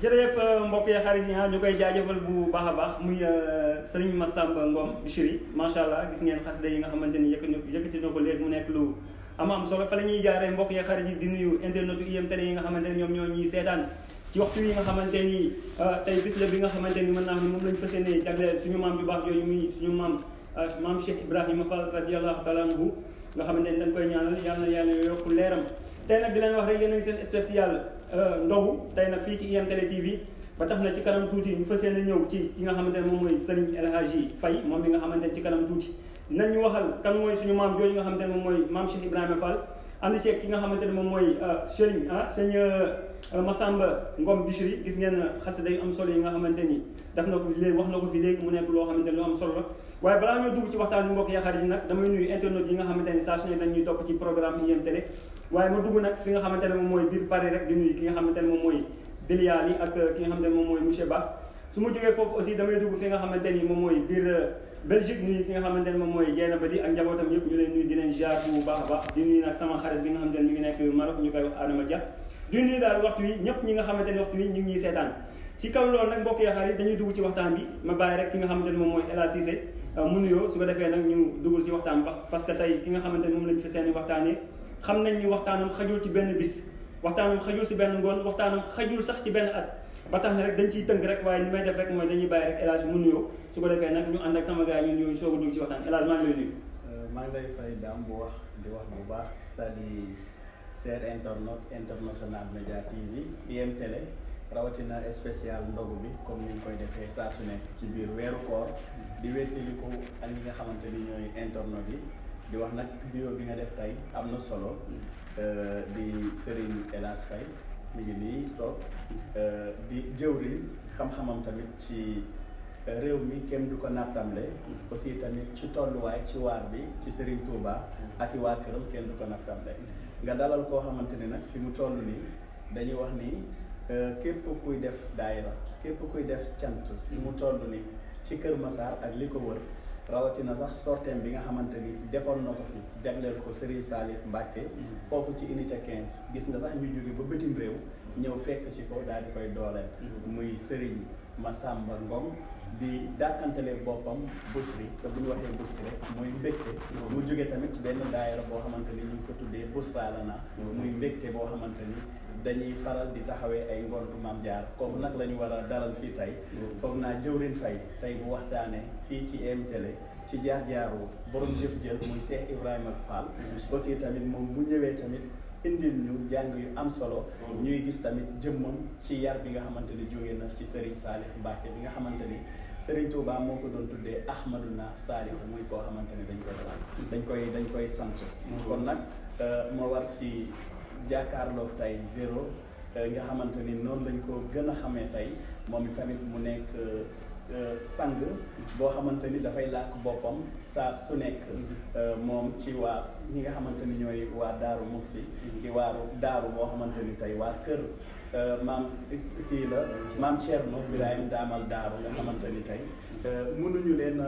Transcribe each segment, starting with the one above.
jërëjëf mbokk yi xarit yi ñu koy jaajëfal bu baax a baax muy Serigne Massamba Ngom Bichri macha allah gis ngeen xasida yi nga xamante ni yëkkati na ko léegi mu nekk lu am solo fa la ñuy jaaree mbokk yi xarit yi di nuyu internetu IM Télé yi nga xamante ni ñoom ñoo ñuy seetaan ci waxtu yi nga xamante ni tey bis la bi nga xamante ni mën naa moom lañu fas yéene jagleel suñu maam ju baax yooyu muy suñu maam Cheikh Ibrahima Fall radiyallahu taala anhu nga xamante ni dañ koy ñaanal yàlla na yàlla yokk leeram tey nag di leen wax rek yéen a ngi seen spécial ndogu tey nag fii ci IM Télé TV ba tax na ci kanam tuuti ñu fas yéene ñëw ci ki nga xamante ne moom mooy Serigne El Hadji Faye moom mi nga xamante ne ci kanam tuuti dinañ ñu waxal kan mooy suñu maam jooju nga xamante ne moom mooy maam Cheikh Ibrahima Fall ànd ceeg ki nga xamante ne moom mooy Serigne sëñ Massamba Ngom Bichri gis ngeen xasida yu am solo yi nga xamante ni daf na ko léegi wax na ko fi léegi mu nekk loo xamante ne lu am solo la waaye balaa ñoo dugg ci waxtaan bi mbokk yaakaar yi nag damay nuyu internet yi nga xamante ni saa su ne dañ ñuy topp ci programme IM Télé waaye ma dugg nag fi nga xamante ne moom mooy biir Paris rek di nuyu ki nga xamante ne moom mooy Deliali ak ki nga xamante ne moom mooy monsieur Ba su ma jógee foofu aussi damay dugg fi nga xamante ni moom mooy biir Belgique nuyu ki nga xamante ne moom mooy Dieyna Badi ak njabootam yëpp ñu leen nuyu di leen ziar bu baax a baax di nuyu nag sama xarit bi nga xamante ne mi ngi nekk Maroc ñu koy wax Adama Dia di nuyu daal waxtu wi ñëpp ñi nga xamante ne waxtu wi ñu ngi ñuy seetaan ci kaw loolu nag mbokk yaakaar yi dañuy dugg ci waxtaan bi ma bàyyi rek ki nga xamante ne moom mooy El Hadji Cissé mu nuyoo su ko defee nag ñu dugal ci waxtaan parce que tey ki nga xamante ne moom lañu fi seeni waxtaanee xam nañ ni waxtaanam xajul ci benn bis waxtaanam xajul ci benn ngoon waxtaanam xajul sax ci benn at ba tax na rek dañ ciy tënk rek waaye ni may def rek mooy dañuy bàyyi rek El Hadji mu nuyoo su ko defee nag ñu ànd ak sama gars yi ñun yooyu soog a dugg ci waxtaan El Hadji maa ngi lay nuyu. maa ngi lay fay daam bu wax di wax bu baax c'est-à-dire cher international média TV IM Télé rawatina spécial ndogu bi comme ni ñu koy defee saa su nekk ci biir weeru koor di wéttaliku ak ñi nga xamante ni ñooy internet yi di wax nag bio bi nga def tey am na solo di Serigne El Hadji Faye mi ngi nii toog di jëwriñ xam-xamam tamit ci réew mi kenn du ko nattamle aussi tamit ci tolluwaay ci waar bi ci Serigne Touba ak i waa këram kenn du ko nattamle nga dalal koo xamante ni nag fi mu toll nii dañuy wax ni képp kuy def daayira képp kuy def cant fi mu toll nii ci Kër Massar ak li ko wër rawatina sax sorteem bi nga xamante ni defoon na ko fi jagleel ko Serigne Salif Mbacké foofu ci unité 15 gis nga sax ñu jóge ba bitim réew ñëw fekk si ko daal di koy dooleel muy Serigne Massamba Ngom di dàkkantale boppam Bichri te bu ñu waxee Bichri rek muy mbégte mu jóge tamit ci benn daayira boo xamante ni ñu ngi ko tuddee Busralana muy mbégte boo xamante ni dañuy faral di taxawee ay ngontu Maam Jaara kooku nag la ñu war a dalal fii tey foog naa jëwriñ Faye tey bu waxtaanee fii ci IM Télé ci jaar-jaaru borom jëf jël muy Cheikh Ibrahima Fall aussi tamit moom bu ñëwee tamit indil ñu jàng yu am solo ñuy gis tamit jëmmam ci yar bi nga xamante ni jógee na ci Serigne Salif Mbacké bi nga xamante ni Serigne Touba moo ko doon tuddee Ahmaduna Salih muy koo xamante ni dañ koy sant kon nag moo war ci jàkkaarloo tey Véro nga xamante ni noonu lañ ko gën a xamee tey moom tamit mu nekk sang boo xamante ni dafay làkk boppam saa su nekk moom ci waa ñi nga xamante ni ñooy waa Daaru Muxti di waaru daaru boo xamante ni tey waa kër maam kii la maam Thierno Birahim Daamal Daaru nga xamante ni tey mënuñu leen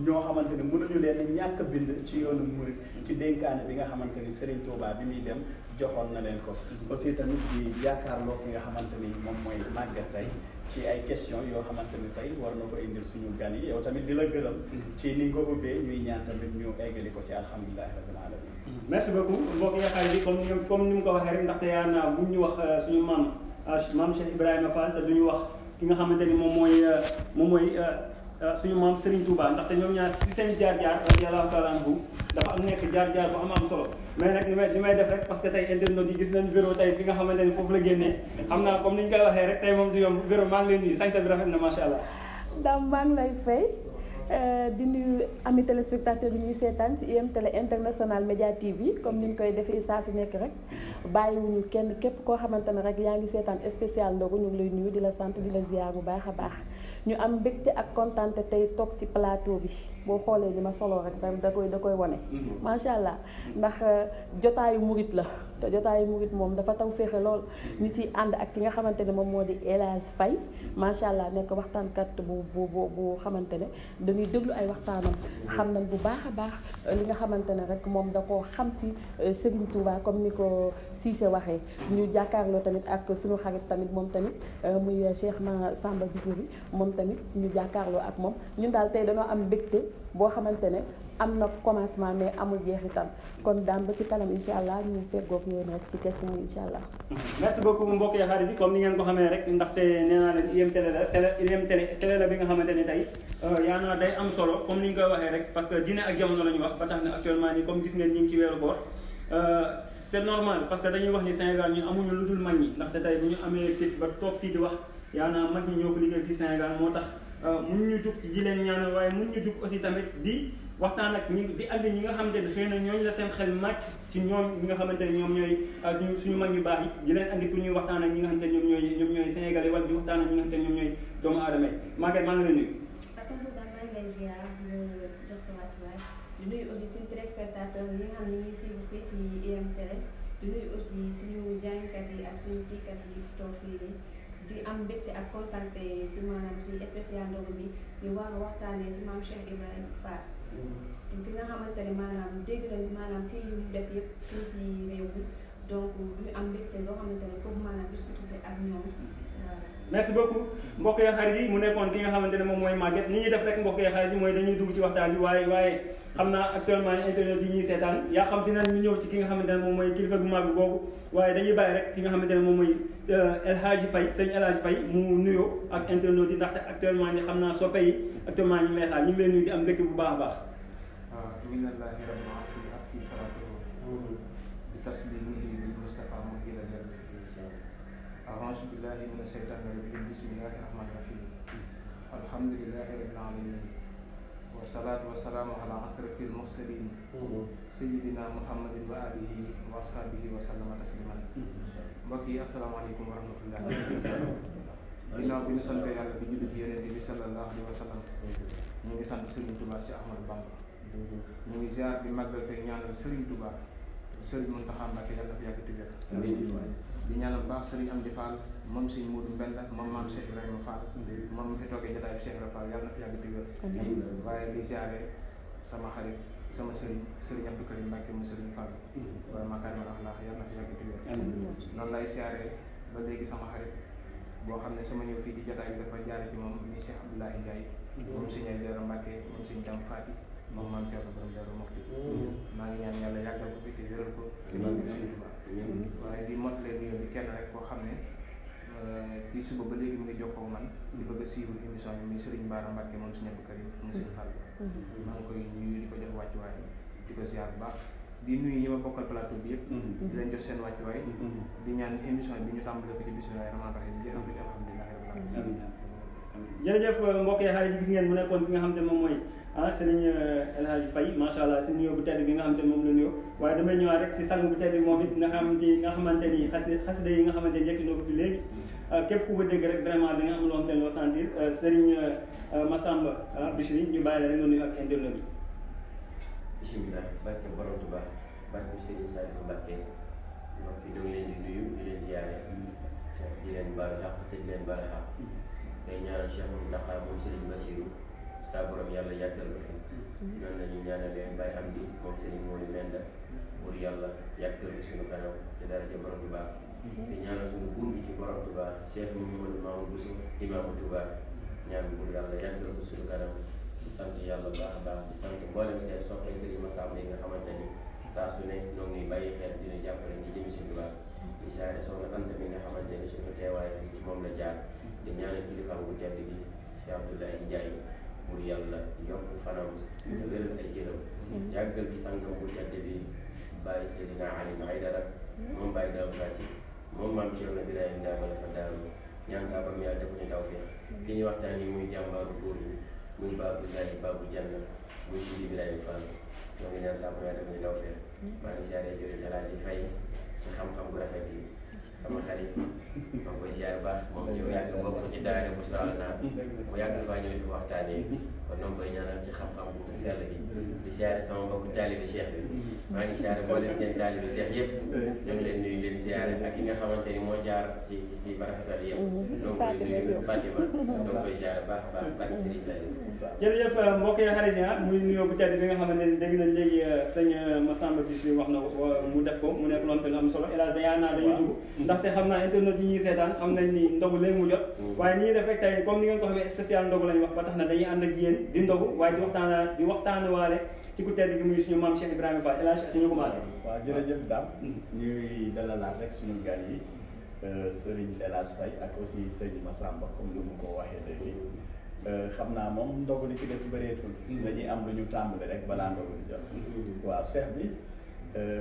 ñoo xamante ni mënuñu leen ñàkk bind ci yoonu murit ci dénkaane bi nga xamante ni Serigne Touba bi muy dem joxoon na leen ko aussi tamit di yaakaarloo ki nga xamante ni moom mooy màggat tey ci ay question yoo xamante ni tey war na ko indil suñu gan yi yow tamit di la gërëm ci ni nga ubbee ñuy ñaan tamit ñu eggali ko ci alhamdulilahi rabbil alamin merci beaucoup mbokk yi xarit yi comme ni mu ko waxee rek ndaxte yaa naa bu ñu wax suñu maam Cheikh Ibrahima Fall te duñu wax ki nga xamante ni moom mooy suñu maam Serigne Touba ndaxte ñoom ñaar ci seen jaar-jaar radiyallahu taala anhu dafa am nekk jaar-jaar bu am solo mais nag li may def rek parce que tey internet yi gis nañ Véro tey fi nga xamante ni foofu la génnee xam naa comme ni ñu koy waxee rek tey moom du yomb Véro maa ngi leen nuyu sañ sa bi rafet na macha allah. Dame maa ngi lay fay di nuyu ami téléspectateur bi ñuy seetaan ci IM Télé International Média TV comme ni ñu koy defee saa su nekk rek bàyyiwuñu kenn képp koo xamante ne rek yaa ngi seetaan spécial ndogu ñu ngi lay nuyu di la sant di la ziar bu baax a baax ñu am mbégte ak kontaante tey toog ci plateau bi boo xoolee li ma soloo rek da koy wane. macha allah ndax jotaayu murit la te jotaayu murit moom dafa taw féexe lool ñu ciy ànd ak ki nga xamante ne moom moo di El Hadj Faye macha allah nekk waxtaankat bu xamante ne dañuy déglu ay waxtaanam xam nañ bu baax a baax li nga xamante ne rek moom da koo xam ci Serigne Touba comme ni ko Cissé waxee ñu jàkkaarloo tamit ak suñu xarit tamit moom tamit muy Cheikh Massamba Bissiri moom tamit ñu jàkkaarloo ak moom ñun daal tey dañoo am mbégte boo xamante ne am na commencement mais amul jeexital kon daam ba ci kanam incha allah ñu feggoog yéen rek ci question yi incha allah. merci beaucoup mbokk yi xarit bi comme ni ngeen ko xamee rek ndaxte nee naa leen IM Télé la télé la bi nga xamante ni tey yaa naa day am solo comme ni ñu koy waxee rek parce que diine ak jamono la ñu wax ba tax na actuellement nii comme gis ngeen ñu ngi ci weeru koor c'est normal parce que dañuy wax ni Sénégal ñun amuñu lu dul mag ñi ndaxte tey bu ñu amee fit ba toog fii di wax yaa naa mag ñi ñoo ko liggéey fii Sénégal moo tax mun ñu jug ci di leen ñaanal waaye mun ñu jug aussi tamit di waxtaan ak ñi di andi ñi nga xamante ne xëy na ñooñu la seen xel màcc ci ñoom ñi nga xamante ne ñoom ñooy suñu mag ñu baax yi di leen andi pour ñuy waxtaan ak ñi nga xamante ne ñoom ñooy sénégalais wala di waxtaan ak ñi nga xamante ne ñoom ñooy doomu aadama yi Maguette maa ngi lay nuyu. tonton daal maa ngi lay ziar di jox sa wàccuwaay di nuyu aussi suñu téléspectateur yi nga xam ne ñuy suivre fii si IM Télé di nuyu aussi suñu jàngkat yi ak suñu fiikat yi toog fii nii di am mbégte ak kontaante si maanaam suñu spécial ndogu bi ñu war a waxtaanee si maam Cheikh Ibrahima Fall. ki nga xamante ne maanaam dégg nañu maanaam kii yu mu def yëpp fii si réew mi donc ñu am mbégte loo xamante ne pour maanaam discuter ak ñoom voilà. merci beaucoup mbokk yi xarit yi mu nekkoon ki nga xamante ne moom mooy Maguette ni ñuy def rek mbokk yi xarit yi mooy dañuy dugg ci waxtaan bi waaye xam naa actuellement internet yi ñuy seetaan yaa xam te ne ñu ñëw ci ki nga xamante ne moom mooy kilifa gu mag boobu waaye dañuy bàyyi rek ki nga xamante ne moom mooy El Hadj Faye sëñ El Hadj Faye mu nuyoo ak internet yi ndaxte actuellement ni xam naa soppe yi actuellement ñu ngi lay xaar ñu ngi leen nuyu di am mbégte bu baax a baax. minallahi rabbil alamin ak fi salatuhu bi taslimihi lil Mustafa mu gën a leer a'uuzu billahi mina shaytaani rajiim bismillahi rahmaani rahiim alhamdulillahi rabbil alamin wa salaatu wa salaamu ala asrafil mursaliin sayyidina muhammadin wa alihi wa ashabihi wa sallama tasliman mbokk yi asalaamaaleykum wa rahmatullah ginnaaw bi ñu sant yàlla di julli ci Yonent bi sallallahu alayhi wa sallam ñu ngi sant Serigne Touba si Ahmadou Bamba ñu ngi ziar di màggal te ñaanal Serigne Touba Serigne Mountakha Mbacké yàlla dafa yàgg tëjee di ñaanal baax Serigne Amdi Fall moom Serigne Modou Mbenda moom maam Cheikh Ibrahima Fall moom mi fi toogee jotaay Cheikh Ibrahima Fall yàlla na fi yàgg tëjee waaye di ziare sama xarit sama Serigne Abdou Karim Mbacké mu Serigne Fall waaye Makarimal Akhlaq yàlla na fi yàgg tëjee noonu lay ziare ba léegi sama xarit boo xam ne sama ñëw fii ci jotaay bi dafa jaare ci moom mi Cheikh Abdoulaye Ndiaye moom Serigne Leero Mbacké moom Serigne Dame Fati moom maam Thierno borom Darou Mouhty maa ngi ñaan yàlla yàggal ko fi te wéral ko ci barke Sëriñ Tuubaa waaye di mottalee nuyoo bi kenn rek koo xam ne kii suba ba léegi mu ngi jokkoo man di bëgg a suivre émission bi muy Serigne Bara Mbacké moom Serigne Abdou Karim mu Serigne Fall maa ngi koy nuyu di ko jox wàccuwaay di ko ziar bu baax di nuyu ñi ma bokkal plateau bi yëpp di leen jox seen wàccuwaay di ñaan émission bi ñu tàmbale ko ci bismillahi rahmaani rahim jeexal ko ci alhamdulillahi rabbil alamin jërëjëf mbokk yi xarit yi gis ngeen mu nekkoon ki nga xam te moom mooy Serigne El Hadj Faye macha allah si nuyoo bu tedd bi nga xam te moom la nuyoo waaye damay ñëwaat rek si sang bu tedd bi moom it nga xamante ni xasida yi nga xamante ni yëkki na ko fi léegi képp ku ko dégg rek vraiment da nga am loo loo sentir Serigne Massamba Bichri ñu bàyyi la rek nga nuyu ak internet bi. bisimilah barke borom Tuubaa barke Serigne Saliou Mbacké mbokk yi ñu ngi leen di nuyu di leen ziyaare di leen baalu xaq te di leen baalu xaq tey ñaanal Cheikh Mountakha moom Serigne Bassirou saa borom yàlla yàggal ko fi noonu la ñuy ñaanalee Baye Amdi moom Serigne Modou Menda pour yàlla yàggal ko suñu kanam ci daraja borom Tuubaa di ñaanal suñu buur bi ci borom Tuubaa Cheikh Mouhamadou Mamoud Bousso imaamu Tuubaa ñaan pour yàlla yàggal ko suñu kanam di sant yàlla baax a baax di sant mboolem seen soxna Serigne Massamba yi nga xamante ni saa su ne ñoo ngi bàyyi xel dina jàppale ñu jëmi suñu Tuubaa di saare soxna Anta mi nga xamante ni suñu teewaay fii ci moom la jaar di ñaanal kilifaam bu tedd gi Cheikh Abdoulaye Ndiaye pour yàlla yokk fanam te wéral ay cëram yàggal bi sangam bu tedd bi Baye Seydina Ali Aïdara moom Baye Dame Fati moom maam Thierno Birahim Dama la fa daaru ñaan saa borom yàlla defuñu tawfeex ki ñuy waxtaan yi muy jàmbaaru góor ñi muy Babou Ndiaye Babou Dianna muy Sidi Birahim Fall ñoo ngi ñaan saa borom yàlla defuñu tawfeex maa ngi siyaare jëriñ Alaaji Fay ci xam-xam bu rafet yi sama xarit ma koy siyaare baax moom ñëw yàgg bokk ci daara bu Sala naa mu yàgg faa ñëw di fa waxtaanee kon ñoo ngi koy ñaanal ci xam-xam bu sell bi di siyaare sama mbokku taalibi Cheikh bi maa ngi siyaare mboolem seen taalibi Cheikh yëpp ñoo ngi leen nuyu leen siyaare ak ki nga xamante ni moo jaar ci kii ba rafetal yëpp ñoo ngi koy nuyu Fatima ñoo ngi koy siyaare baax a baax barke Serigne Saliou. jërëjëf mbokk yi xarit yi muy nuyoo bu tedd bi nga xamante ni dégg nañ léegi sëñ Massamba Bichri wax na ko mu def ko mu nekk loolu tamit am solo hélas dañaa naa dañuy dugg ndaxte xam naa internet yi ñuy seetaan xam nañ ni ndogu léegi mu jot waaye ni ñuy def rek tey comme ni ngeen ko xamee spécial ndogu lañu wax ba tax na dañuy ànd ak yéen di ndogu waaye di waxtaane waale ci ku tedd gi muy suñu maam Cheikh Ibrahima Fall hélas ci ñu commencé. waaw jërëjëf Dame ñuy dalalaat rek suñu gan yi Serigne El Hadj Faye ak aussi Serigne Massamba comme ni mu ko waxee léegi xam naa moom ndogu li ci des bëreetul dañuy am lu ñu tàmbale rek balaa ndogu di jot waaw Cheikh bi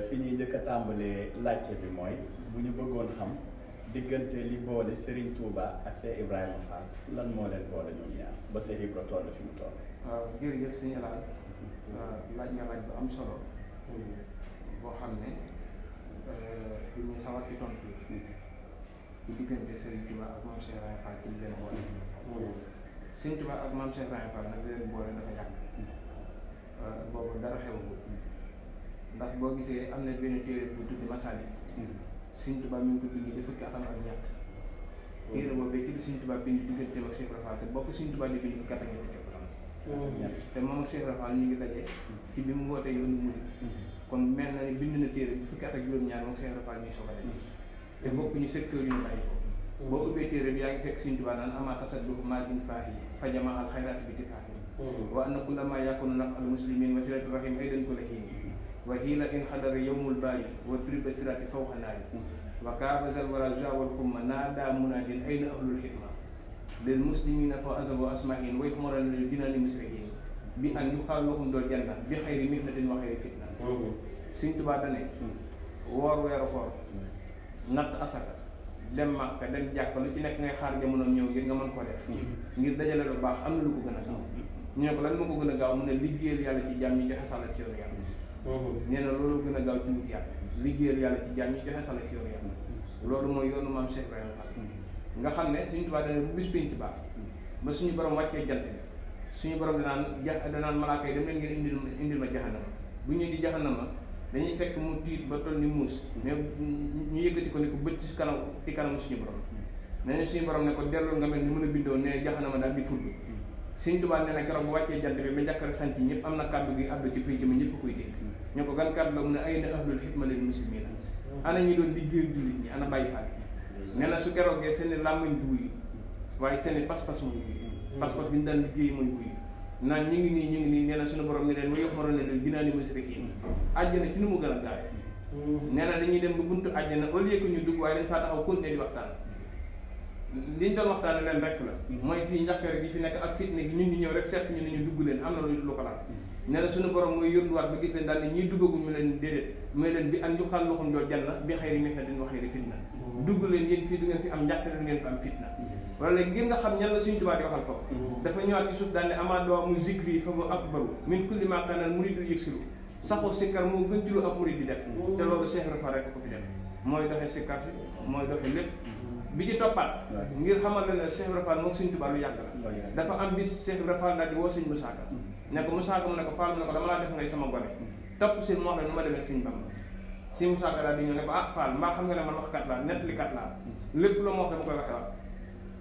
fi ñuy njëkk a tàmbalee laajte bi mooy bu ñu bëggoon xam diggante li boole Serigne Touba ak Cheikh Ibrahima Fall lan moo leen boole ñoom ñaar ba Cheikh Ibra toll fi mu toll. waaw jërëjëf sëñ El Hadj laaj nga laaj bu am solo boo xam ne du ñu sawar ci tontu ci diggante Serigne Touba ak maam Cheikh Ibrahima Fall ci li leen boole. Serigne Touba ak maam Cheikh Ibrahima Fall nag li leen boole dafa yàgg boobu dara xewul ndax boo gisee am na benn téere bu tudd Masali. Serigne Touba mi ngi ko bind di fukki atam ak ñett téere boobu ci li Serigne Touba bind digganteem ak Cheikh Ibrahima Fall te bokk Serigne Touba di bind fukki at ak ñett te moom ak Cheikh Ibrahima Fall ñu ngi daje ci bi mu wootee yoonu murid kon mel na ni bind na téere bi fukki at ak juróom-ñaar moom Cheikh Ibrahima Fall ñuy soog a daje te bokkuñu secteur yu ñu bàyyi ko boo ubbee téere bi yaa ngi fekk Serigne Touba naan ama tasadduq maa din faahi fa jamaa al xayraat bi tifaahi wa anna kulla maa yakunu naf al muslimin wa silatu rahim aydan kulla hiin wa hiila in xadara yawmul baari wa triba sirati fawqa naari wa kaabasal wala zawal xumma naadaa munaadin ayna ahlul xidma lil muslimina fa azabu asmahin way xumorana lil dinaani musrihin bi an yuqaal lahum dool janna bi xayri mihnatin wa xayri fitna Sëriñ Tuubaa dane woor weeru koor natt asaka dem Makka dem jàkka lu ci nekk ngay xaar jamono ñëw ngir nga mën koo def ngir dajale lu baax am na lu ko gën a gaaw ñu ne ko lan moo ko gën a gaaw mu ne liggéeyal yàlla ci jàmm ñi joxe sàlla ci yoonu yàlla nee na loolu gën a gaaw ci wut yàlla liggéeyal yàlla ci jàmm ñi joxe sàlla ci yoonu yàlla loolu mooy yoonu maam Cheikh Ibrahima Fall nga xam ne Sëriñ Tuubaa dane bu bis pénc baax ba suñu borom wàccee jant bi suñu borom danaan malaaka yi dem leen ngeen indil ma jaxanama bu ñu ci jaxanama dañuy fekk mu tiit ba toll ni muus mais ñu yëkkati ko ne ko bët ci kanam suñu borom nee na suñu borom ne ko delloo nga mel ni mën a bindoo ne jaxanama daal di fudd Sëriñ Tuubaa nee na keroog bu wàccee jant bi ma jàkkar sant yi ñëpp am na kàddu gi àddu ci pénc mi ñëpp koy dégg ñu ko gan kàddu la mu ne ay na ahlul xidma lil muslimina ana ñi doon liggéeyal jullit ñi ana bàyyi faal nee na su keroogee seen i làmmiñ du wuyu waaye seen i pas-pas mooy wuyu pas-pas bi ñu daan liggéey mooy wuyu naan ñu ngi nii nee na suñu borom ne leen wa yuxmaroona lil jinaani musrikiin àjjana ci nu mu gën a gaawee nee na dañuy dem ba buntu àjjana au lieu que ñu dugg waaye dañ faa taxaw continuer di waxtaan liñ doon waxtaane leen rek la mooy fii njàkkare gi fi nekk ak fitne gi ñun ñu ñëw rek seet ñu ne ñu dugg leen am na lu ko laal nee na suñu borom mooy yërnduwaat ba gis leen daal ne ñii duggaguñ mu leen déedéet mooy leen bi an ñu xaal loxum dool janna bi xayri mihnatin wa xayri fitna dugg leen yéen fii du ngeen fi am njàkkare du ngeen fi am fitna wala léegi ngir nga xam ñan la Sëriñ Tuubaa di waxal foofu dafa ñëwaat ci suuf daal ne ama doo mu zikri fa mu akbaru min kulli ma kana muridu yëgsilu saxoo sikkar moo gën ci lu ab murid di def te loolu Cheikh Rafa rek ko fi def mooy doxe sikkar si mooy doxe lépp bi ci toppaat ngir xamal la ne Cheikh Ibra Fall moom Sëñ Tuubaa lu yàgg la dafa am bis Cheikh Ibra Fall daal di woo Sëñ Musaa Ka ne ko Musaa Ka mu ne ko Fall mu ne ko dama laa def ngay sama gone topp seen moo xam ne nu ma demee ak Sëñ Bamba Sëñ Musaa Ka daal di ñëw ne ko ah Fall mbaa xam nga ne man waxkat laa nettalikat laa lépp lu ma wax dama koy waxe waat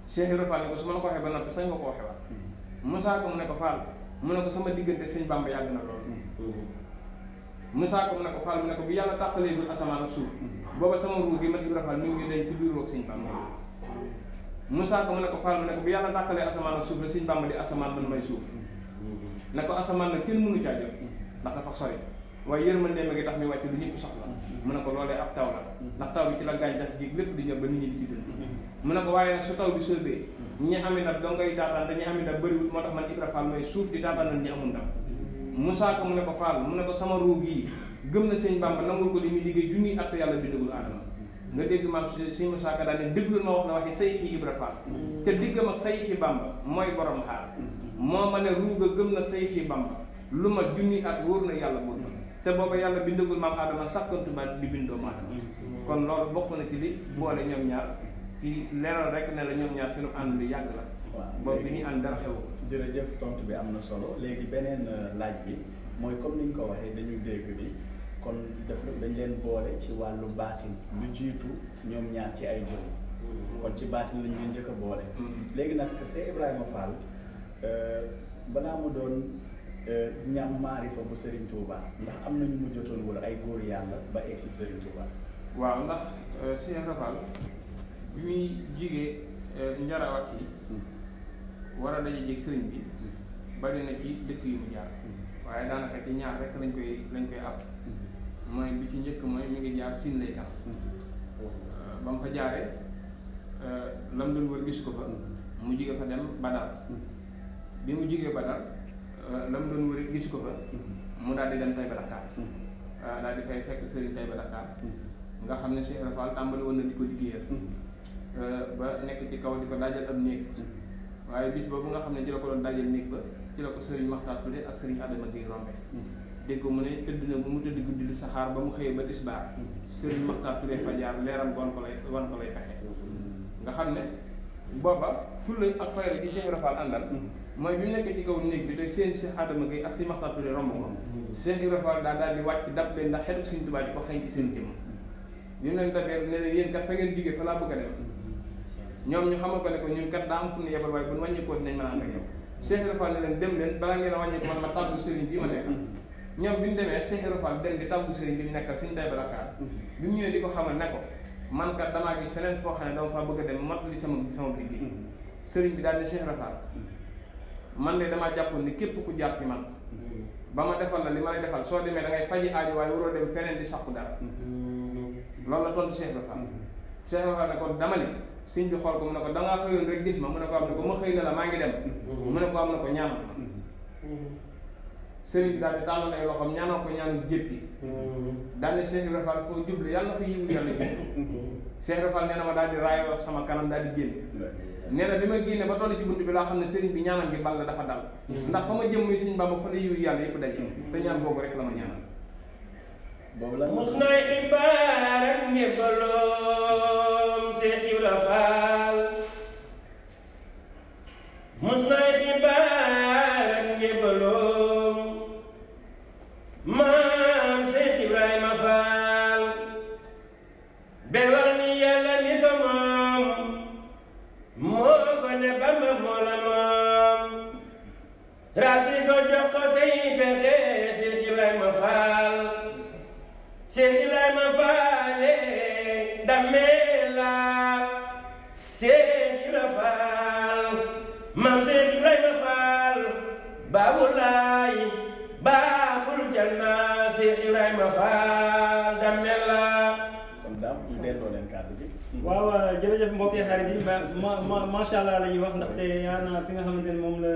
Cheikh Ibra Fall ne ko su ma la ko waxee ba noppi sañ nga ko waxe waat Musaa Ka mu ne ko Fall mu ne ko sama diggante Sëñ Bamba yàgg na loolu Musaa Ka mu ne ko Fall mu ne ko bi yàlla tàqaleegul asamaan ak suuf booba sama ruu gi man Ibra Fall mi ngi dañ ci biir roog Sëñ Bamba Musaa Ka mu ne ko Fall mu ne ko bi yàlla tàqalee asamaan ak suuf la Sëñ Bamba di asamaan man may suuf ne ko asamaan nag kenn mënu caa jot ndax dafa sori waaye yërmande ma gi tax mi wàcc lu ñëpp soxla mu ne ko loolee ab taw la ndax taw bi ci la gàncax gi lépp di ñor ba nit ñi di ci dund mu ne ko waaye nag su taw bi sóobee ñi ami ndab doo ngay taataan te ñi ami ndab bëriwut moo tax man Ibra Fall may suuf di taataan ñi amul ndab Musaa Ka mu ne ko Fall mu ne ko sama ruu gii gëm na Sëñ Bamba nangul ko li muy liggéey junniy at yàlla bindagul aadama nga dégg maam Sëñ Musaa Ka daal ne déglu ma wax la waxi Sayxi Ibra Fall te diggam ak Sayxi Bamba mooy borom xaar moo ma ne ruuga gëm na Sayxi Bamba lu ma junniy at wóor na yàlla buur te booba yàlla bindagul maam aadama sàkkantuma di bindoo aadama kon loolu bokk na ci li boole ñoom ñaar ci leeral rek ne la ñoom ñaar sunu ànd bi yàgg la boobu bi ñuy ànd dara xew jërëjëf tontu bi am na solo léegi beneen laaj bi mooy comme ni ñu ko waxee dañu dégg ni kon dañ leen boole ci wàllu baatin lu jiitu ñoom ñaar ci ay jëmm kon ci baatin lañu leen njëkk a boole léegi nag Cheikh Ibrahima Fall balaa mu doon ñam maarifa bu Serigne Touba ndax am na ñu mu jotoon wala ay góor yàlla ba egg si Serigne Touba. waaw ndax Cheikh Ibrahima Fall bi muy jigee njarawat yi war a daje jéeg sëriñ bi bari na ci dëkk yu mu jaar waaye daanaka ci ñaar rek lañ koy àpp mooy bi ci njëkk mooy mi ngi jaar Siin lay kan ba mu fa jaaree lam doon wër gis ko fa mu jige fa dem Badar bi mu jigee Badar lam doon wër gis ko fa mu daal di dem Taïba Dakar daal di fay fekk sëriñ Taïba Dakar nga xam ne Cheikh Ibra Fall tàmbali woon na di ko liggéeyal ba nekk ci kaw di ko daajal am néeg waaye bis boobu nga xam ne ci la ko doon daajal néeg ba ci la ko sëriñ Maxtaar Tudde ak sëriñ Adama Gueye rombe dégg ko mu ne tëdd na mu tëdd guddi di saxaar ba mu xëyee ba tisbaar sëriñ Maxtaar Tudde fajar leeram wan ko lay pexe nga xam ne booba fulla ak fayda gi Cheikh Ibra Fall àndal mooy bi mu nekkee ci kaw néeg bi te seen Cheikh Adama Gueye ak si Maxtaar Tudde romb ko Cheikh Ibra Fall daal di wàcc dab leen ndax xeetu Sëriñ Tuubaa di ko xëy ci seen jëmm bi mu leen dabee ne leen yéen kat fa ngeen jógee fa laa bëgg a dem ñoom ñu xamal ko ne ko ñun kat daa am fu ñu yebal waaye bu ñu wàññeekoo dinañ mën a ànd ak yow Cheikh Ibra Fall ne leen dem leen bala ngeen a wàññeeku man ma tàggu sëriñ bi ma nekk ñoom bi ñu demee Cheikh Ibra Fall dem di tàggu sëriñ bi ñu nekkal suñu Taïba Dakar bi mu ñëwee di ko xamal ne ko man kat damaa gis feneen foo xam ne dama faa bëgg a dem mot li sama liggéey sëriñ bi daal di Cheikh Ibra Fall man de damaa jàppoon ni képp ku jaar ci man ba ma defal la li ma lay defal soo demee da ngay faji aajo waaye waroo dem feneen di sakku dara loolu la tontu Cheikh Ibra Fall Cheikh Ibra Fall ne ko dama ne sëñ bi xool ko mu ne ko dangaa xëyoon rek gis ma mu ne ko am ne ko ma xëy na la maa ngi dem mu ne ko am na ko ñaanal ma sëriñ bi daal di tàllal ay loxoom ñaanal ko ñaanal jéppi daal ne Cheikh Ibra Fall foo jublu yàlla fa yiwu yàlla jé Cheikh Ibra Fall nee na ma daal di raayoo sama kanam daal di génn nee na bi ma génne ba toll ci bunt bi laa xam ne sëriñ bi ñaanal gi bal la dafa dal ndax fa ma jëm muy Sëriñ Bamba fa la yiwu yàlla yëpp daje te ñaan boobu rek la ma ñaanal boobu la mus nay xibaar ak njëbbaloom Cheikh Ibra Fall mus nay xibaar ak njëbbaloom maam Cheikh Ibrahima Fall bewal ni yàlla mi ko moom moo ko ne Bamba moo la moom raasi ko jox ko say pexe Cheikh Ibrahima Fall Cheikh Ibrahima Fall damela Cheikh Ibra Fall maam Cheikh Ibrahima Fall Baabul Laay Baabul Janna Cheikh Ibrahima Fall damela kon daam ñu delloo leen kàddu bi. waaw jërëjëf mbokk yi xarit yi macha allah la ñuy wax ndaxte yaa na fi nga xamante ne moom la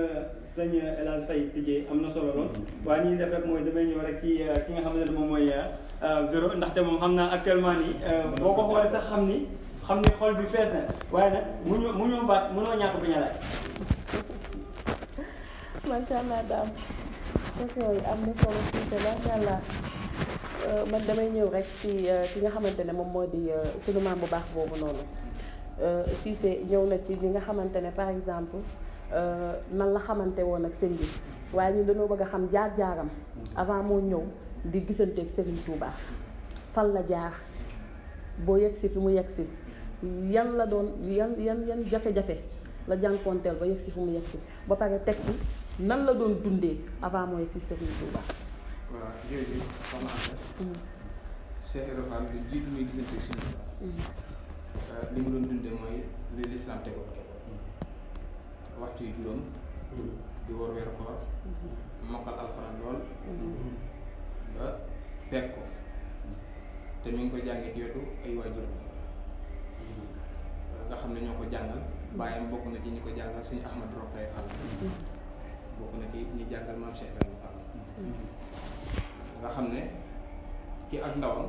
sëñ El Hadj Faye tijjee am na solo lool waaye ni ñuy def rek mooy damay ñëw rek ci ki nga xamante ne moom mooy Véro ndaxte moom xam naa actuellement nii boo ko xoolee sax xam ni xol bi fees na waaye nag mu ñëw baat mënoo ñàkk bi ñu laaj. macha allah daam question yi am na solo tuuti macha allah man damay ñëw rek ci ki nga xamante ne moom moo di sunu maam bu baax boobu noonu Cissé ñëw na ci li nga xamante ne par exemple nan la xamante woon ak sëñ bi waaye ñun dañoo bëgg a xam jaar-jaaram avant moo ñëw di gisanteeg Serigne Touba fan la jaar boo yegsi fi mu yegsi yan la doon yan jafe-jafe la jànkoonteel ba yegsi fi mu yegsi ba pare teg ci nan la doon dundee avant moo yegsi Serigne Touba. waaw jërëjëf soxna Anta. Cheikh Ibra Fall bi jiitu muy gisante suñu li mu doon dundee mooy li lislaam tegoon waxtu yu juróom di wor weeru koor mokkal alxuraan lool ba teg ko te mi ngi ko jàngee ci wetu ay waajur nga xam ne ñoo ko jàngal bàyyam bokk na ci ñi ko jàngal suñu Ahmad Rokhaya Fall bokk na ci ñi jàngal maam Cheikh Ibrahima Fall nga xam ne ci ak ndawam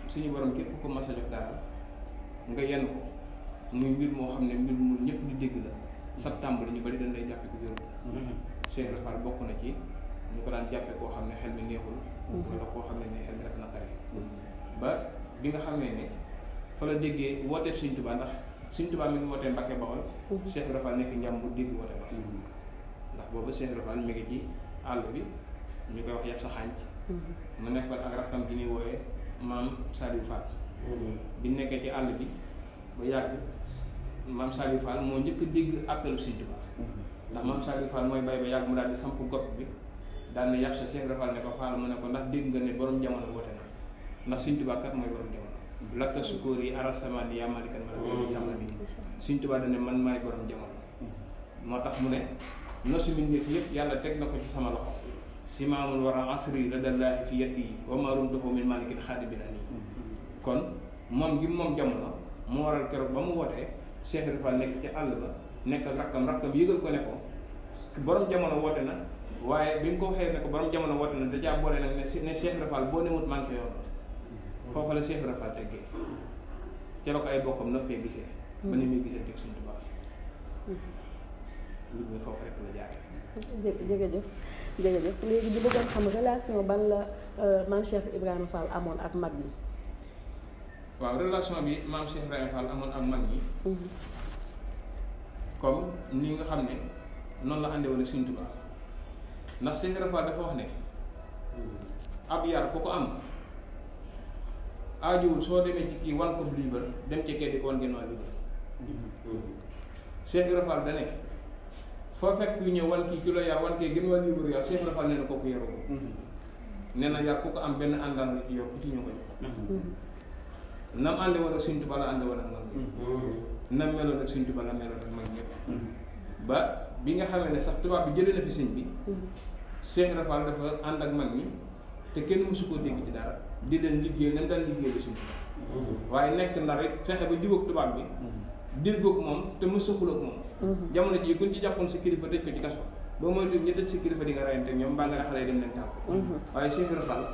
suñu borom képp ko mas a jox dara nga yenn ko muy mbir moo xam ne mbir mu ñëpp di dégg la septembre ñu bari dañ lay jàppe ko wérul Cheikh Ibra Fall bokk na ci ñu ko daan jàppe koo xam ne xel mi neexul wala koo xam ne xel mi dafa naqari ba bi nga xamee ne fa la déggee wootee Sëñ Tuubaa ndax Sëñ Tuubaa mi ngi wootee Mbàkke Bawol Cheikh Ibra Fall nekk njàm bu dégg woote ba ndax boobu Cheikh Ibra Fall mi ngi ci àll bi ñu koy wax yàpp sa xànc mu nekkoon ak rakkam bi ñuy wooyee maam Saliou Fall bi nekkee ci àll bi ba yàgg maam Saliou Fall moo njëkk a dégg appelu Sëñ Tuubaa ndax maam Saliou Fall mooy bay ba yàgg mu daal di samp gopp bi daal ne yàpp sa Cheikh Ibra Fall ne ko Fall mu ne ko ndax dégg nga ne borom jamono woote na ndax Sëñ Tuubaa kat mooy borom jamono lakka sukóor yi arasamani yaa malikan malaka bi samani Sëñ Tuubaa dane man maay borom jamono moo tax mu ne nosu mbindeef yëpp yàlla teg na ko ci sama loxo simaamul wara asri radallaahi fi yadi wa ma rumtuhu min malikin xaadibin ani kon moom gi moom jamono moo waral keroog ba mu wootee Cheikh Ibra Fall nekk ci àll ba nekk ak rakkam yëgal ko ne ko borom jamono woote na waaye bi mu ko waxee ne ko borom jamono woote na dajaa boole nag ne Cheikh Ibra Fall boo newut manqué yoon foofa la Cheikh Ibra Fall teggee ca la ko ay bokkam noppee gisee ba ni muy gisee teg Sëñ Tuubaa lu muy foofu rek la jaaree. jërëjëf léegi di bëggoon xam relation ban la maam Cheikh Ibrahima Fall amoon ak mag ñi. waaw relation bi maam Cheikh Ibrahima Fall amoon ak mag ñi comme ni nga xam ne noonu la àndee woon ak Sëñ Tuubaa ndax Cheikh Ibrahima Fall dafa wax ne ab yar ku ko am aajuwul soo demee ci kii wan ko liibar dem ci kee di ko wan gën waa liibar Cheikh Ibrahima Fall da ne foo fekk yu ñëw wan kii ki la yar wan kee gën waa liibar yar Cheikh Ibrahima Fall nee na kooku yaru ko nee na yar ku ko am benn àndaan nga ci yor ku ci ñëw ko jox nam ànde woon ak Sëñ Tuubaa la ànde woon ak mag ñi nam meloon ak Sëñ Tuubaa la meloon ak mag ñëpp ba bi nga xamee ne sax tubaab bi jëlee na fi sëñ bi Cheikh Ibra Fall dafa ànd ak mag ñi te kenn mësu koo dégg ci dara di leen liggéey nañ daan liggéey la Sëñ Tuubaa waaye nekk ndar it fexe ba jubóog tubaab bi déggoog moom te mësu xulóog moom jamono jii kuñ ci jàppoon sa kilifa tëj ko ci kaso boo moytuwul ñu tëj sa kilifa di nga rayante ñoom mbaa nga ne xale yi dem leen tàpp waaye Cheikh Ibra Fall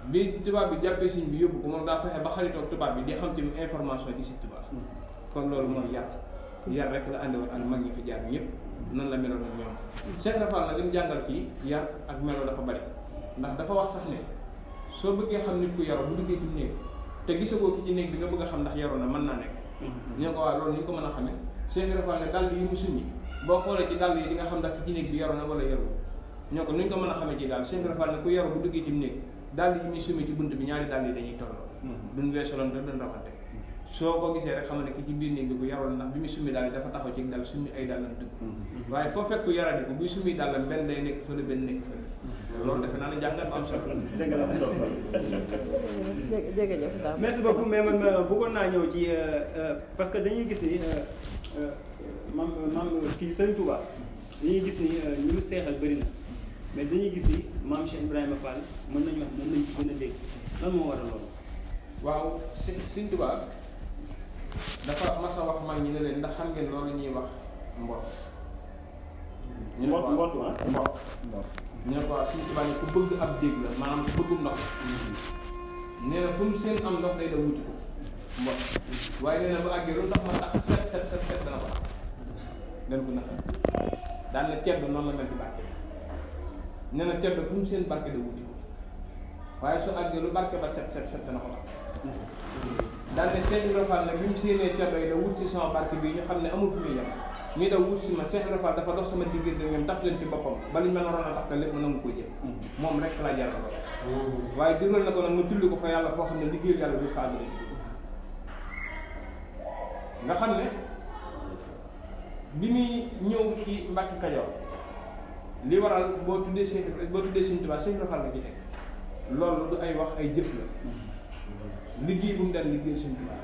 bi tubaab bi jàppee sëñ bi yóbbu ko moom daa fexe ba xaritoog tubaab bi di xam ci information ci Sëñ Tuubaa kon loolu mooy yar rek la àndewoon ak mag ñi fi jaar ñëpp noonu la meloon ak ñoom Cheikh Ibra Fall nag li mu jàngal kii yar ak melo dafa bari ndax dafa wax sax ne soo bëggee xam nit ku yaru bu duggee ci néeg te gisagoo ki ci néeg bi nga bëgg a xam ndax yaru na mën naa nekk ñoo ko waa loolu ni ñu ko mën a xamee Cheikh Ibra Fall ne dàll yi mu summi boo xoolee ci dàll yi di nga xam ndax ki ci néeg bi yaru na wala yaru ñoo ko nuñ ko mën a xamee ci daal Cheikh Ibra Fall ne ku yaru bu duggee ci néeg dàll yi muy summi ci bunt bi ñaari dàll yi dañuy tolloo duñ weesaloon te duñ rawante soo ko gisee rek xam ne ki ci biir néeg bi ku yarul ndax bi muy summi daal dafa taxaw ci dal summi ay dàllam dëgg waaye foo fekk ku yaradi ko buy summi dàllam benn day nekk fële benn nekk fële loolu defe naa ne jàngat am solo dëgg la am solo jërëjëf merci beaucoup mais man bëggoon naa ñëw ci parce que dañuy gis ni maam kii Sëñ Touba dañuy gis ni ñu mu seexal bëri na mais dañuy gis ni maam Cheikh Ibrahima Fall mën nañu wax moom lañ ci gën a dégg lan moo waral loolu. waaw Sëñ Tuubaa dafa mas a wax mag ñi ne leen ndax xam ngeen loolu ñuy wax mbott. ñu ne ko mbott ñu ne ko Sëñ Tuubaa ne ku bëgg ab dégg la maanaam ku bëggum ndox. nee na fu mu seen am ndox day da wuti ko mbott waaye nee na bu àggee lu ndox ma tax set dana ko am den ko naxa daan na cedd noonu la mel ci barke nee na cedd fu mu seen barke da wuti ko waaye su àggee lu barke ba set dana ko am daal ne Cheikh Ibra Fall nag bi mu séenee ceddo yi da wut si sama barke bi ñu xam ne amul fu muy yem ñi da wut si ma Cheikh Ibra Fall dafa dox sama diggante ñoom tax leen ci boppam ba liñ ma naroon a tax lépp ma nangu ko jël moom rek laa jar ko waaye gëral na ko nag ma tulli ko fa yàlla foo xam ne liggéeyal yàlla du faagale nga xam ne bi muy ñëw ci Mbàkke Kajoor li waral boo tuddee Sëñ Tuubaa Cheikh Ibra Fall nga ci teg loolu du ay wax ay jëf la liggéey bu mu daan liggéey Sëñ Tuubaa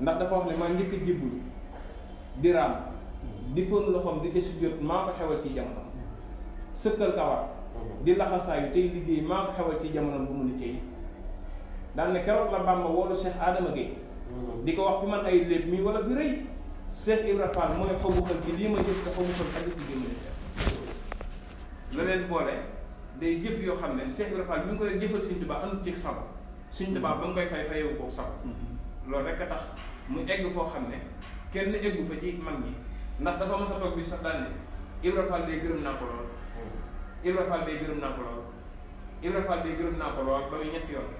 ndax dafa wax ne maa njëkk a jébbulu di raam di fóon loxoom di ca sujjóot maa ko xewal ci jamono sëkkal kawar di laxasaayu tey liggéey maa ko xewal ci jamono bu mu ni cey daan ne keroog la Bàmba woolu Cheikh Adama Gueye di ko wax fi man ay léeb mi wala fi rëy Cheikh Ibra Fall mooy xobu xel ci lii ma jëf te xobu xel ak liggéey ma def la leen boole day jëf yoo xam ne Cheikh Ibra Fall bi mu koy jëfal Sëñ Tuubaa anut ci sago Sëñ Tuubaa ba mu koy fay fayewu ko sago loolu rek a tax mu egg foo xam ne kenn eggu fa ci mag ñi ndax dafa mas a toog bi sax daan ne Ibra Fall day gërëm naa ko lool Ibra Fall day gërëm naa ko lool Ibra Fall day gërëm naa ko lool ba muy ñetti yoon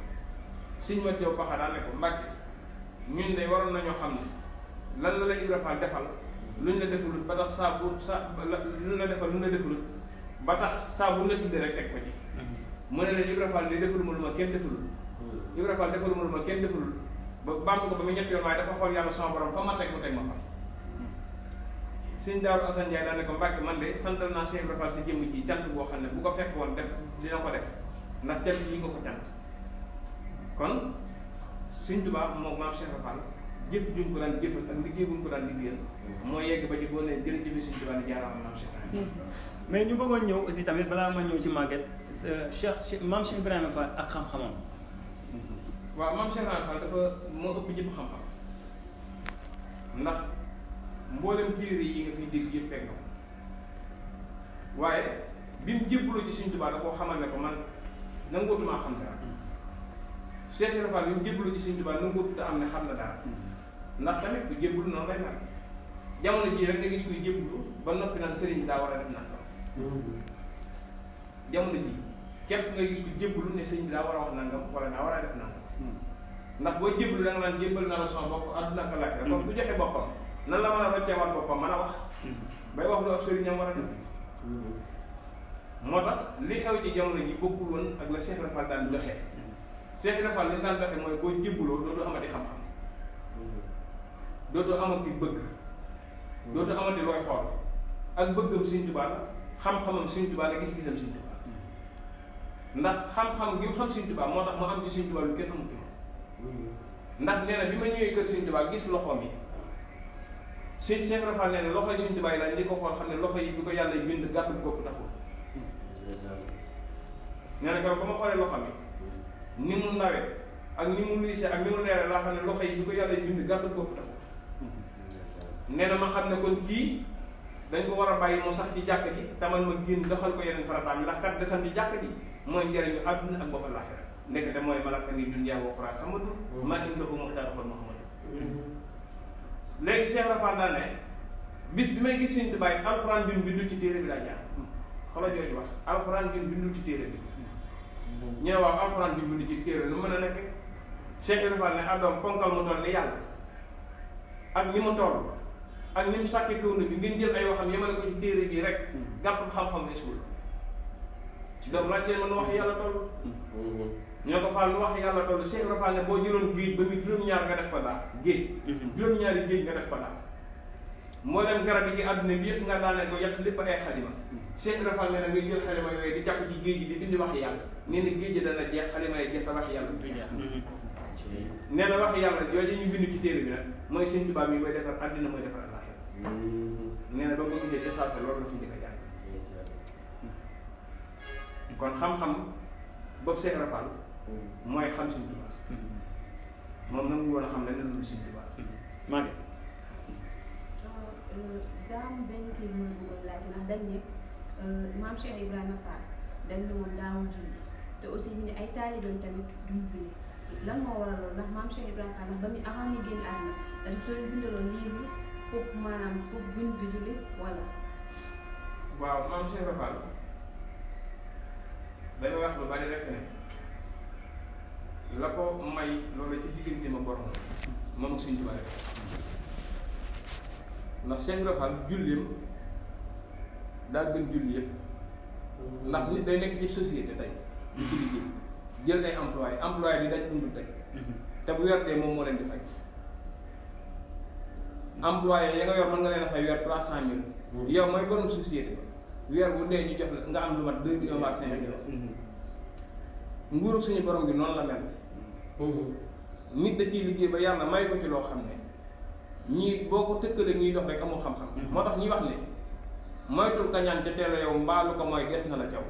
Sëñ Mat Jaw Paxa daan ne ko Mbàkke ñun de waroon nañoo xam ne lan la la Ibra Fall defal luñ la defalut ba tax saa bu luñ la defal luñ la defalut ba tax saa bu la tuddee rek teg ko ci mu ne leen Ibra Fall day defaluma lu ma kenn defalul Ibra Fall defaluma lu ma kenn defalul ba bàmb ko ba mu ñetti yoon waaye dafa xool yàlla sama borom fa ma teg mu teg ma fa Sëñ Daaru Asan Njaay daan ne ko Mbàkke man de santal naa Cheikh Ibra Fall sa jëmm ji cant boo xam ne bu ko fekk woon def dina ko def ndax cant yi nga ko cant kon Sëñ Tuubaa moom maam Cheikh Ibra Fall jëf juñ ko daan jëfal ak liggéey buñ ko daan liggéeyal moo yegg ba ci boo nee jërëjëf Sëñ Tuubaa ni jaaraama maam Cheikh mais ñu bëggoon ñëw aussi tamit balaa ma ñëw ci Maguette maam Cheikh Ibrahima Fall ak xam-xamam. waaw maam Cheikh Ibrahima Fall dafa moo ëpp ñëpp xam-xam ndax mboolem téere yi nga fiy dégg yëpp teg na ko waaye bi mu jébbaloo ci Sëñ Tuubaa da koo xamal ne ko man nangootumaa xam dara Cheikh Ibrahima Fall bi mu jébbaloo ci Sëñ Tuubaa nangootuta am ne xam na dara ndax tamit ku jébbalu noonu lay mel jamono jii rek nga gis kuy jébbalu ba noppi naan sëriñ daa war a def nangam jamono ji képp nga gis ku jébbalu ne sëriñ bi daa war a wax nangam wala daa war a def nangam ndax boo jébbalu da nga naan jébbal na la sama bopp àdduna ak àllaaxira kon ku joxe boppam nan la mën a rocceewaat boppam mën a wax bay wax lu ab sëriñam war a def moo tax li xew ci jamono ji bokkul woon ak la Cheikh Ibra Fall daan doxee Cheikh Ibra Fall li daan doxee mooy boo jébbaloo dootoo amati xam-xam dootoo amati bëgg dootoo amati looy xool ak bëggam Sëñ Tuubaa la xam-xamam Sëñ Tuubaa la gis-gisam Sëñ Tuubaa ndax xam-xam gi mu xam Sëñ Tuubaa moo tax mu am ci Sëñ Tuubaa lu kenn amut ndax nee na bi ma ñëwee kër Sëñ Tuubaa gis loxoom yi Cheikh Ibra Fall nee na loxo yi Sëñ Tuubaa yi la ñi ko xool xam ne loxo yi bi ko yàlla bind gàttul bopp taxul nee na ba ma xoolee loxoom yi ni mu nawee ak ni mu liisee ak ni mu leere laa xam ne loxo yi bi ko yàlla bind gàttul bopp taxul nee na ma xam ne kon kii dañ ko war a bàyyi mu sax ci jàkk ji tamal ma génn doxal ko yeneen farataam ndax kat desam ci jàkk ji mooy njëriñu àdduna ak bopp laaxira ndekete mooy malaka ni dunya wa uxraa samadu maa indahu muxtaarun Muhammadu léegi Cheikh Ibra Fall daa ne bis bi may gis Sëñ Tuubaa alxuraan bi bindu ci téere bi daa jaar xoolal jooju wax alxuraan bi bindu ci téere bi ñu ne waaw alxuraan bi bindu ci téere lu mën a nekk Cheikh Ibra Fall ne adoom ponkal mu toll ni yàlla ak ni mu toll ak ni mu sàkkee kaw na bi ngeen jël ay waxam yemale ko ci téere bi rek gàttul xam-xam ne suul ci doom laaj leen man wax yàlla toll ñu ne ko Fall nu wax yàlla toll Cheikh Ibra Fall ne boo jëloon géej ba muy juróom-ñaar nga def ko daal géej juróom-ñaari géej nga def ko daal moo dem garab yi ci àdduna bi yëpp nga daaneel ko yàq lépp ay xalima Cheikh Ibra Fall ne na ngay jël xalima yooyu di jàpp ci géej gi di bindi wax yàlla nee na géej gi dana jeex xalima yi jeex te wax yàlla nee na wax yàlla jooju ñu bind ci téere bi nag mooy Sëñ Tuubaa mi koy defar àddina mooy defar àllaaxira nee na ba nga gisee ca salte loolu la fi njëkk a jàng kon xam-xam boobu Cheikh Ibra Fall mooy xam Sëñ Tuubaa moom nag mu woon a xam ne lu dul Sëñ Tuubaa maa ngi. daa am benn kii bu ma bëggoon laaj ndax dañ ne maam Cheikh Ibrahima Fall dañ ne moom daawul julli te aussi ñu ne ay taalibeem tamit duñ julli lan moo waral loolu ndax maam Cheikh Ibrahima Fall ndax ba muy avant ñu génn àdduna dañ ko bindaloon livre pour maanaam pour buñ di julli wala. waaw maam Cheikh Ibra Fall dañoo wax lu bari rek ne la ko may loolu ci diggante ma borom moom ak Sëñ Tuubaa rek ndax Cheikh Ibra Fall julleem daa gën julli yëpp ndax nit day nekk ci société tey di ci liggéey jël ay employé di daj dund tey te bu weer dee moom moo leen di fay employé ya nga yor mën nga leen a fay weer 300 000 yow mooy borom société ba weer bu dee ñu jox la nga am lu mat 2 millions mbaa 5 millions nguuru suñu borom bi noonu la mel nit da ciy liggéey ba yàlla may ko ci loo xam ne ñii boo ko tëkkalee ñuy dox rek amul xam-xam moo tax ñuy wax ne moytul kañaan ca teel a yow mbaalu ko mooy des na la caw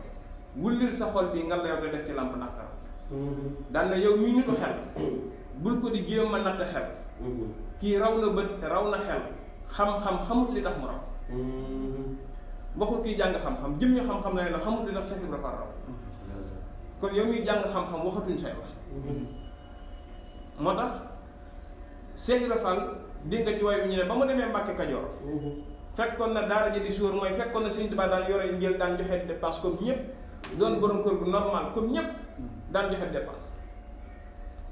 wullil sa xol bi nga la yow te def ci lamp nàkkaram daan na yow mi ñu ko xel bul ko di jéem a natt xel kii raw na bët te raw na xel xam-xam xamut li tax mu raw waxul kii jàng xam-xam jëm ñu xam-xam na ne la xamut li tax Cheikh Ibra Fall raw kon yow miy jàng xam-xam waxatuñ say wax moo tax Cheikh Ibra Fall dégg nga ci way bi ñu ne ba mu demee Mbàkke Kajoor fekkoon na daara ji di suur mooy fekkoon na Sëñ Tuubaa daan yore njël daan joxe dépense comme ñëpp doon borom kër gu normal comme ñëpp daan joxe dépense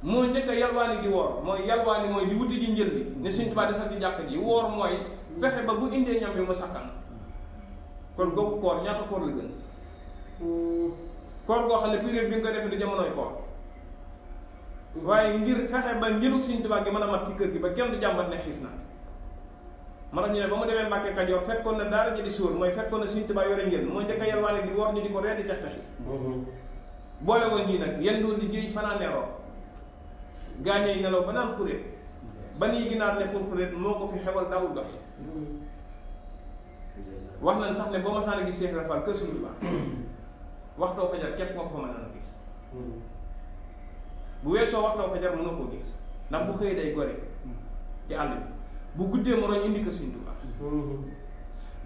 moo njëkk a yalwaani di woor mooy yalwaani mooy di wuti ji njël bi ne Sëñ Tuubaa defal ci jàkk ji woor mooy fexe ba bu indee ñam bi mu sakkan kon googu koor ñaata koor la gën koor goo xam ne période bi nga ko defee di jamonoy koor waaye ngir fexe ba njëlug Sëñ Tuubaa gi mën a mat ci kër gi ba kenn du jàmbat ne xiif na moo tax ñu ne ba mu demee Mbàkke Kajoor fekkoon na daara ji di suur mooy fekkoon na Sëñ Tuubaa yore njël moo njëkk a yalwaani di woor ñu di ko reer di tex taxi boole woon ñii nag yenn doo liggéey fanaaneeroo gaañee nelaw ba naan kuréet ba nii ginaar ne pour kuréet moo ko fi xewal daawul dox wax nañ sax ne boo ma saan a gis Cheikh Ibra Fall kër Sëñ Tuubaa waxtoo fajar képp nga ko mën a gis bu weesoo waxtoo fajar mënoo koo gis ndax bu xëyee day gore ci àll bi bu guddee mu roñ indi kër Sëñ Tuubaa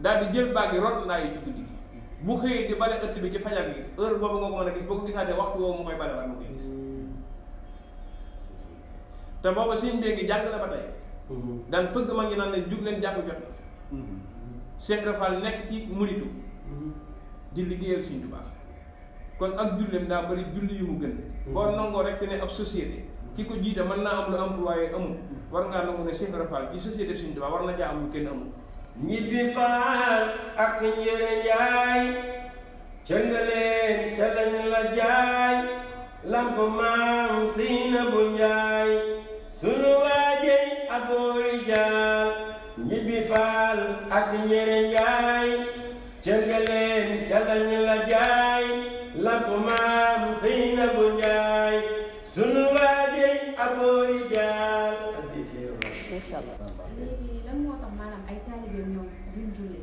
daal di jël baag yi rot ndaa yi ci guddi gi bu xëyee di bale ëtt bi ci fajar gi heure boobu nga ko mën a gis boo ko gisaatee waxtu woowu mu koy bale waat mu koy gis te booba sëñ bee gi jàng la ba tey daan fëgg ma ngi naan leen jug leen jàng jot na Cheikh Ibra Fall nekk ci muritu di liggéeyal Sëñ Tuubaa kon ak julleem daa bëri julli yu mu gën boo nangoo rek ne ab société ki ko jiite mën naa am lu employé amul war ngaa nangu ne Cheikh Ibra Fall ci société Sëñ Tuubaa war na caa am lu kenn amul ñibbi faal ak njëre njaay ca nga leen ca lañ la jaay lamp maam Seynabu Njaay sunu waajey aboori jaal ñibbi faal ak njëre njaay ca nga leen ca lañ la jaay lamp maam Seynabu Njaay sunu waajey aboori jaal incha allah. léegi lan moo tax maanaam ay taalibeem ñoom duñ julli.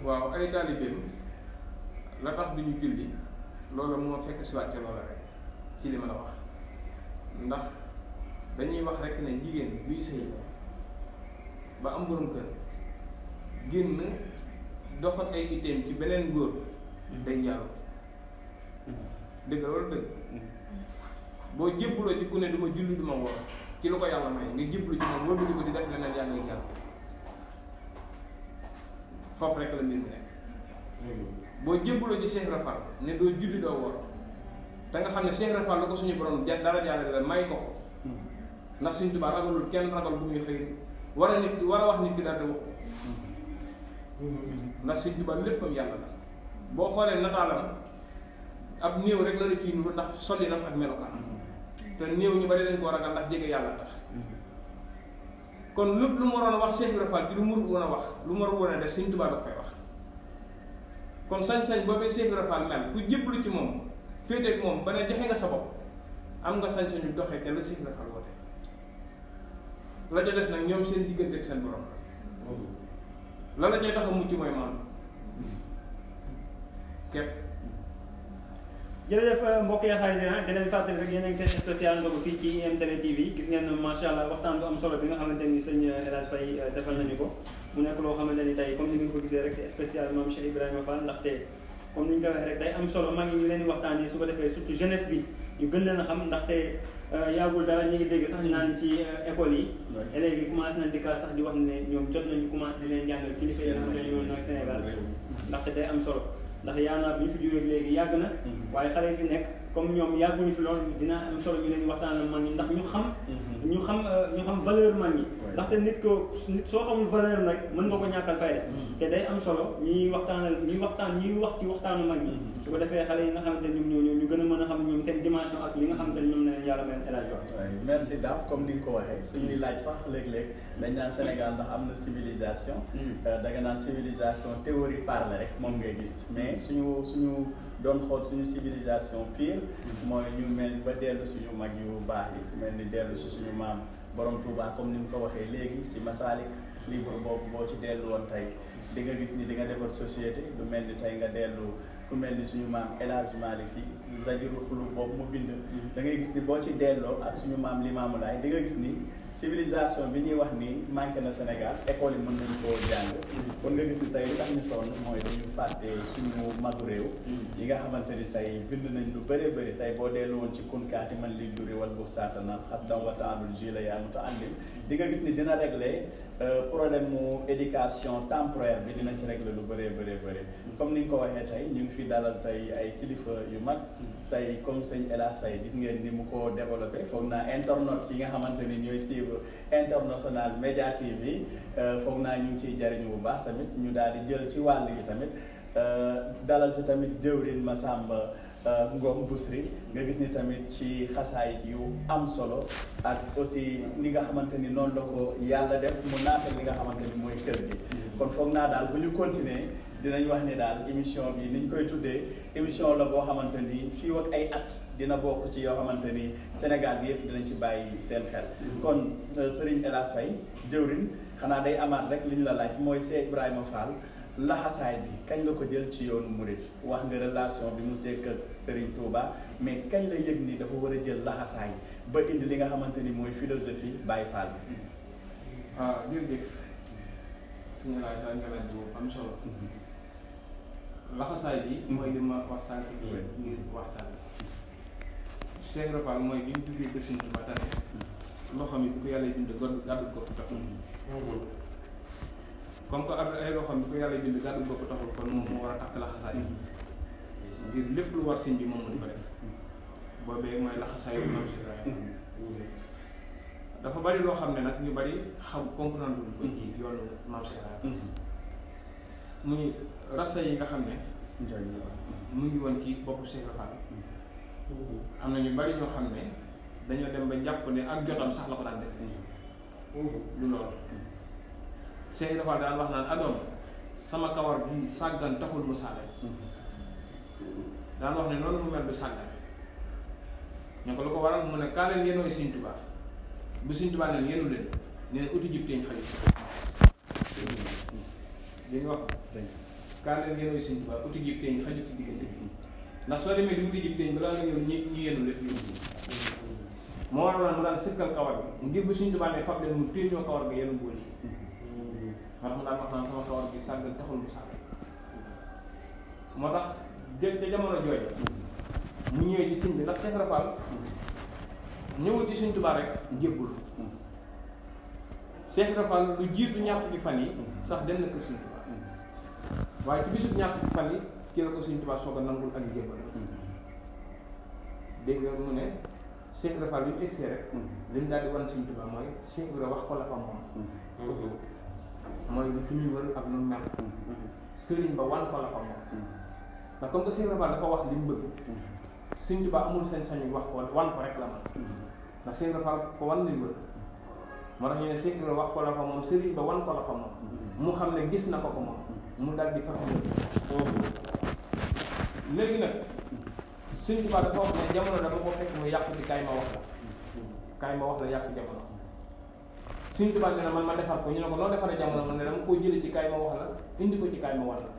waaw ay taalibeem la tax duñu julli loolu moo fekk si waat ca loola rek ci li ma la wax ndax dañuy wax rek ne jigéen buy sëy ba am borom kër génn doxat ay itteem ci beneen góor day njaaloo dëgg loolu dëgg boo jébbaloo ci ku ne duma julli duma woor ci lu ko yàlla may nga jébbalu ci moom wëlbati ko di def leneen yaa ngi jàll foofu rek la mbir mi nekk boo jébbaloo ci Cheikh Ibra Fall ne doo julli doo woor te nga xam ne Cheikh Ibra Fall la ko suñu borom dara jaarale la may ko ndax Sëñ Tuubaa ragalul kenn ragal bu muy xëy war a nit war a wax nit ki daal te wax ko ndax Sëñ Tuubaa léppam yàlla la boo xoolee nataalam ab néew rek la la ciy nuru ndax solinam ak melokaan te néew ñu bari dañ koo ragal ndax jege yàlla tax kon lépp lu mu waroon a wax Cheikh Ibra Fall ci lu mu woon a wax lu mu war woon a def Sëñ Tuubaa da koy wax kon sañ-sañ boobee Cheikh Ibra Fall mel ku jébbalu ci moom féeteeg moom ba ne joxe nga sa bopp am nga sañ-sañu doxee te la Cheikh Ibra Fall woote la ca def nag ñoom seen diggante ak seen borom la la cay tax a mucc mooy maanaam képp. jërëjëf mbokk yi xarit yi di leen fàttali rek yéen a ngi seen spécial ndogu fii ci IM-tele TV gis ngeen macha allah waxtaan bu am solo bi nga xamante ni sëñ El Hadj Faye defal nañu ko mu nekk loo xamante ni tey comme ni ngeen ko gisee rek c'est spécial maam Cheikh Ibrahima Fall ndaxte comme ni ñu ko waxee rek day am solo mag ñi ñu leen di waxtaanee su ko defee surtout jeunesse bi ñu gën leen a xam ndaxte yaagul dara ñu ngi dégg sax naan ci école yi élèves yi commencé nañ di kaas sax di wax ne ñoom jot nañu commencé di leen jàngal kilifa yi nga xamante ne ñoo nekk Sénégal ndaxte day am solo ndax yaanaa bi ñu fi jógee léegi yàgg na waaye xale yi fi nekk comme ñoom yàgguñu fi lool dina am solo ñu leen di waxtaan ak mag ñi ndax ñu xam valeur mag ñi ndaxte nit soo xamul valeur nag mën nga ko ñàkkal fayda te day am solo ñuy wax ci waxtaanu mag ñi su ko defee xale yi nga xamante ne ñoom ñu gën a mën a xam ñoom seen dimension ak li nga xamante ne ñoom ne leen yàlla mel élage merci Daf comme ni nga ko waxee suñuy laaj sax léeg-léeg dañ naan Sénégal ndax am na civilisation da nga naan civilisation théorie parle rek moom ngay gis mais suñu doon xool suñu civilisation pire mooy ñu mel ba dellu suñu mag yu baax yi mel ni dellu si suñu maam borom Touba comme ni mu ko waxee léegi ci Masalik livre boobu boo ci dellu woon tey di nga gis ni di nga defar société lu mel ni tey nga dellu ku mel ni suñu maam El Hadj Malick Sy Zajru Xulu boobu mu bind da ngay gis ni boo ci delloo ak suñu maam Limaamu Laay di nga gis ni civilisation bi ñuy wax ni manqué na Sénégal école yi mën nañu koo jàng kon nga gis ni tey li tax ñu sonn mooy dañu fàtte suñu magu réew yi nga xamante ni tey bind nañ lu bëree bëri tey boo dellu woon ci kunkaati man li duri wal bu saatana xas dam wataanul jila yaa muta andim di nga gis ni dina régler problème mu éducation temporaire bi dina ci régler lu bëree bëri comme ni nga ko waxee tey ñu ngi fi dalal tey ay kilifa yu mag tey comme sëñ El Hadj Faye gis ngeen ni mu ko développé foog naa internautes yi nga xamante ni ñooy suivre International Média TV foog naa ñu ngi ciy jariñu bu baax tamit ñu daal di jël ci wàll yi tamit dalal fi tamit jëwrin Massamba Ngom Bousri nga gis ni tamit ci xasaayit yu am solo ak aussi li nga xamante ni noonu la ko yàlla def mu naatal li nga xamante ni mooy kër gi kon foog naa daal bu ñu continuer dinañ wax ni daal émission bi niñ koy tuddee émission la boo xamante ni fii ak ay at dina bokk ci yoo xamante ni Sénégal bi yëpp dinañ ci bàyyi seen xel kon Serigne El Hadj Faye jëwrin xanaa day amaat rek li ñu la laaj mooy Cheikh Ibrahima Fall laxasaay bi kañ la ko jël ci yoonu murid wax nga relation bi mu sekk ak Serigne Touba mais kañ la yëg ni dafa war a jël laxasaay ba indi li nga xamante ni mooy philosophie Baye Fall bi. jërëjëf suñu laaj daal nga laaj bu am solo laxasaay bi mooy li ma wax sànq gi ngir waxtaan Cheikh Ibra Fall mooy bi mu duggee kër Serigne Touba tane loxo mi bu ko yàlla bind gàddu ko taxul comme que ay loxo bi ko yàlla bind gàddu ko taxul kon moom moo war a takk laxasaay ngir lépp lu war sëñ bi moom mu di ko def boobee mooy laxasaay yu Maam Cheikh Ibrahima dafa bari loo xam ne nag ñu bari xam comprendre luñ ko ci yoonu Maam Cheikh Ibrahima muy rasa yi nga xam ne mu ngi woon ci boppu Cheikh Ibra Fall am na ñu bari ñoo xam ne dañoo dem ba jàpp ne ak jotam sax la ko daan def lu loolu Cheikh Ibra Fall daan wax naan adoom sama kawar bi sàggan taxul mu sàggan daan wax ne noonu mu mel du sàggan ñoo ko lu ko waral mu ne kaa leen yéenooy Sëñ Tuubaa bu Sëñ Tuubaa leen yéenu leen nee na uti jib teeñ xaju li ñu wax kaa leen yéenooy Sëñ Tuubaa uti jib teeñ xaju ci diggante bi ndax soo demee di uti jib teeñ balaa nga ñëw ñi yéenu lépp yóbbu moo waral mu daan sëkkal kawar bi ngir bu Sëñ Tuubaa ne fab leen mu téeñoo kawar bi yéenu bool yi moo tax mu daan wax naan sama kawar bi sàggal taxul mu sàggal moo tax ca jamono jooju mu ñëwee ci sëñ bi ndax Cheikh Ibra Fall ñëwul ci Sëñ Tuubaa rek jébbul Cheikh Ibra Fall lu jiitu ñaar fukki fan yi sax dem na kër Sëñ Tuubaa waaye ci bisub ñaar fukki fan yi ci la ko Sëñ Tuubaa soog a nangul ak jébbal dégg nga mu ne Cheikh Ibra Fall bi ñu egsee rek li mu daal di wan Sëñ Tuubaa mooy Cheikh Ibra wax ko la fa moom mooy lu ci muy wër ak lu mel sëriñ ba wan ko la fa moom ndax comme que Cheikh Ibra Fall dafa wax li mu bëgg Sëñ Tuubaa amul sañ-sañu wax ko wan ko rek la man ndax Cheikh Ibra Fall ko wan li wër moo tax ñu ne Cheikh Ibra wax ko la fa moom sëriñ ba wan ko la fa moom mu xam ne gis na ko moom mu daal di fekk léegi nag Sëñ Tuubaa dafa wax ne jamono dama ko fekk mu yàqu ci kaay ma wax la yàqu jamono Sëñ Tuubaa ne man ma defar ko ñu ne ko noo defaree jamono man ne dama koo jëlee ci kaay ma wax la indi ko ci kaay ma wax la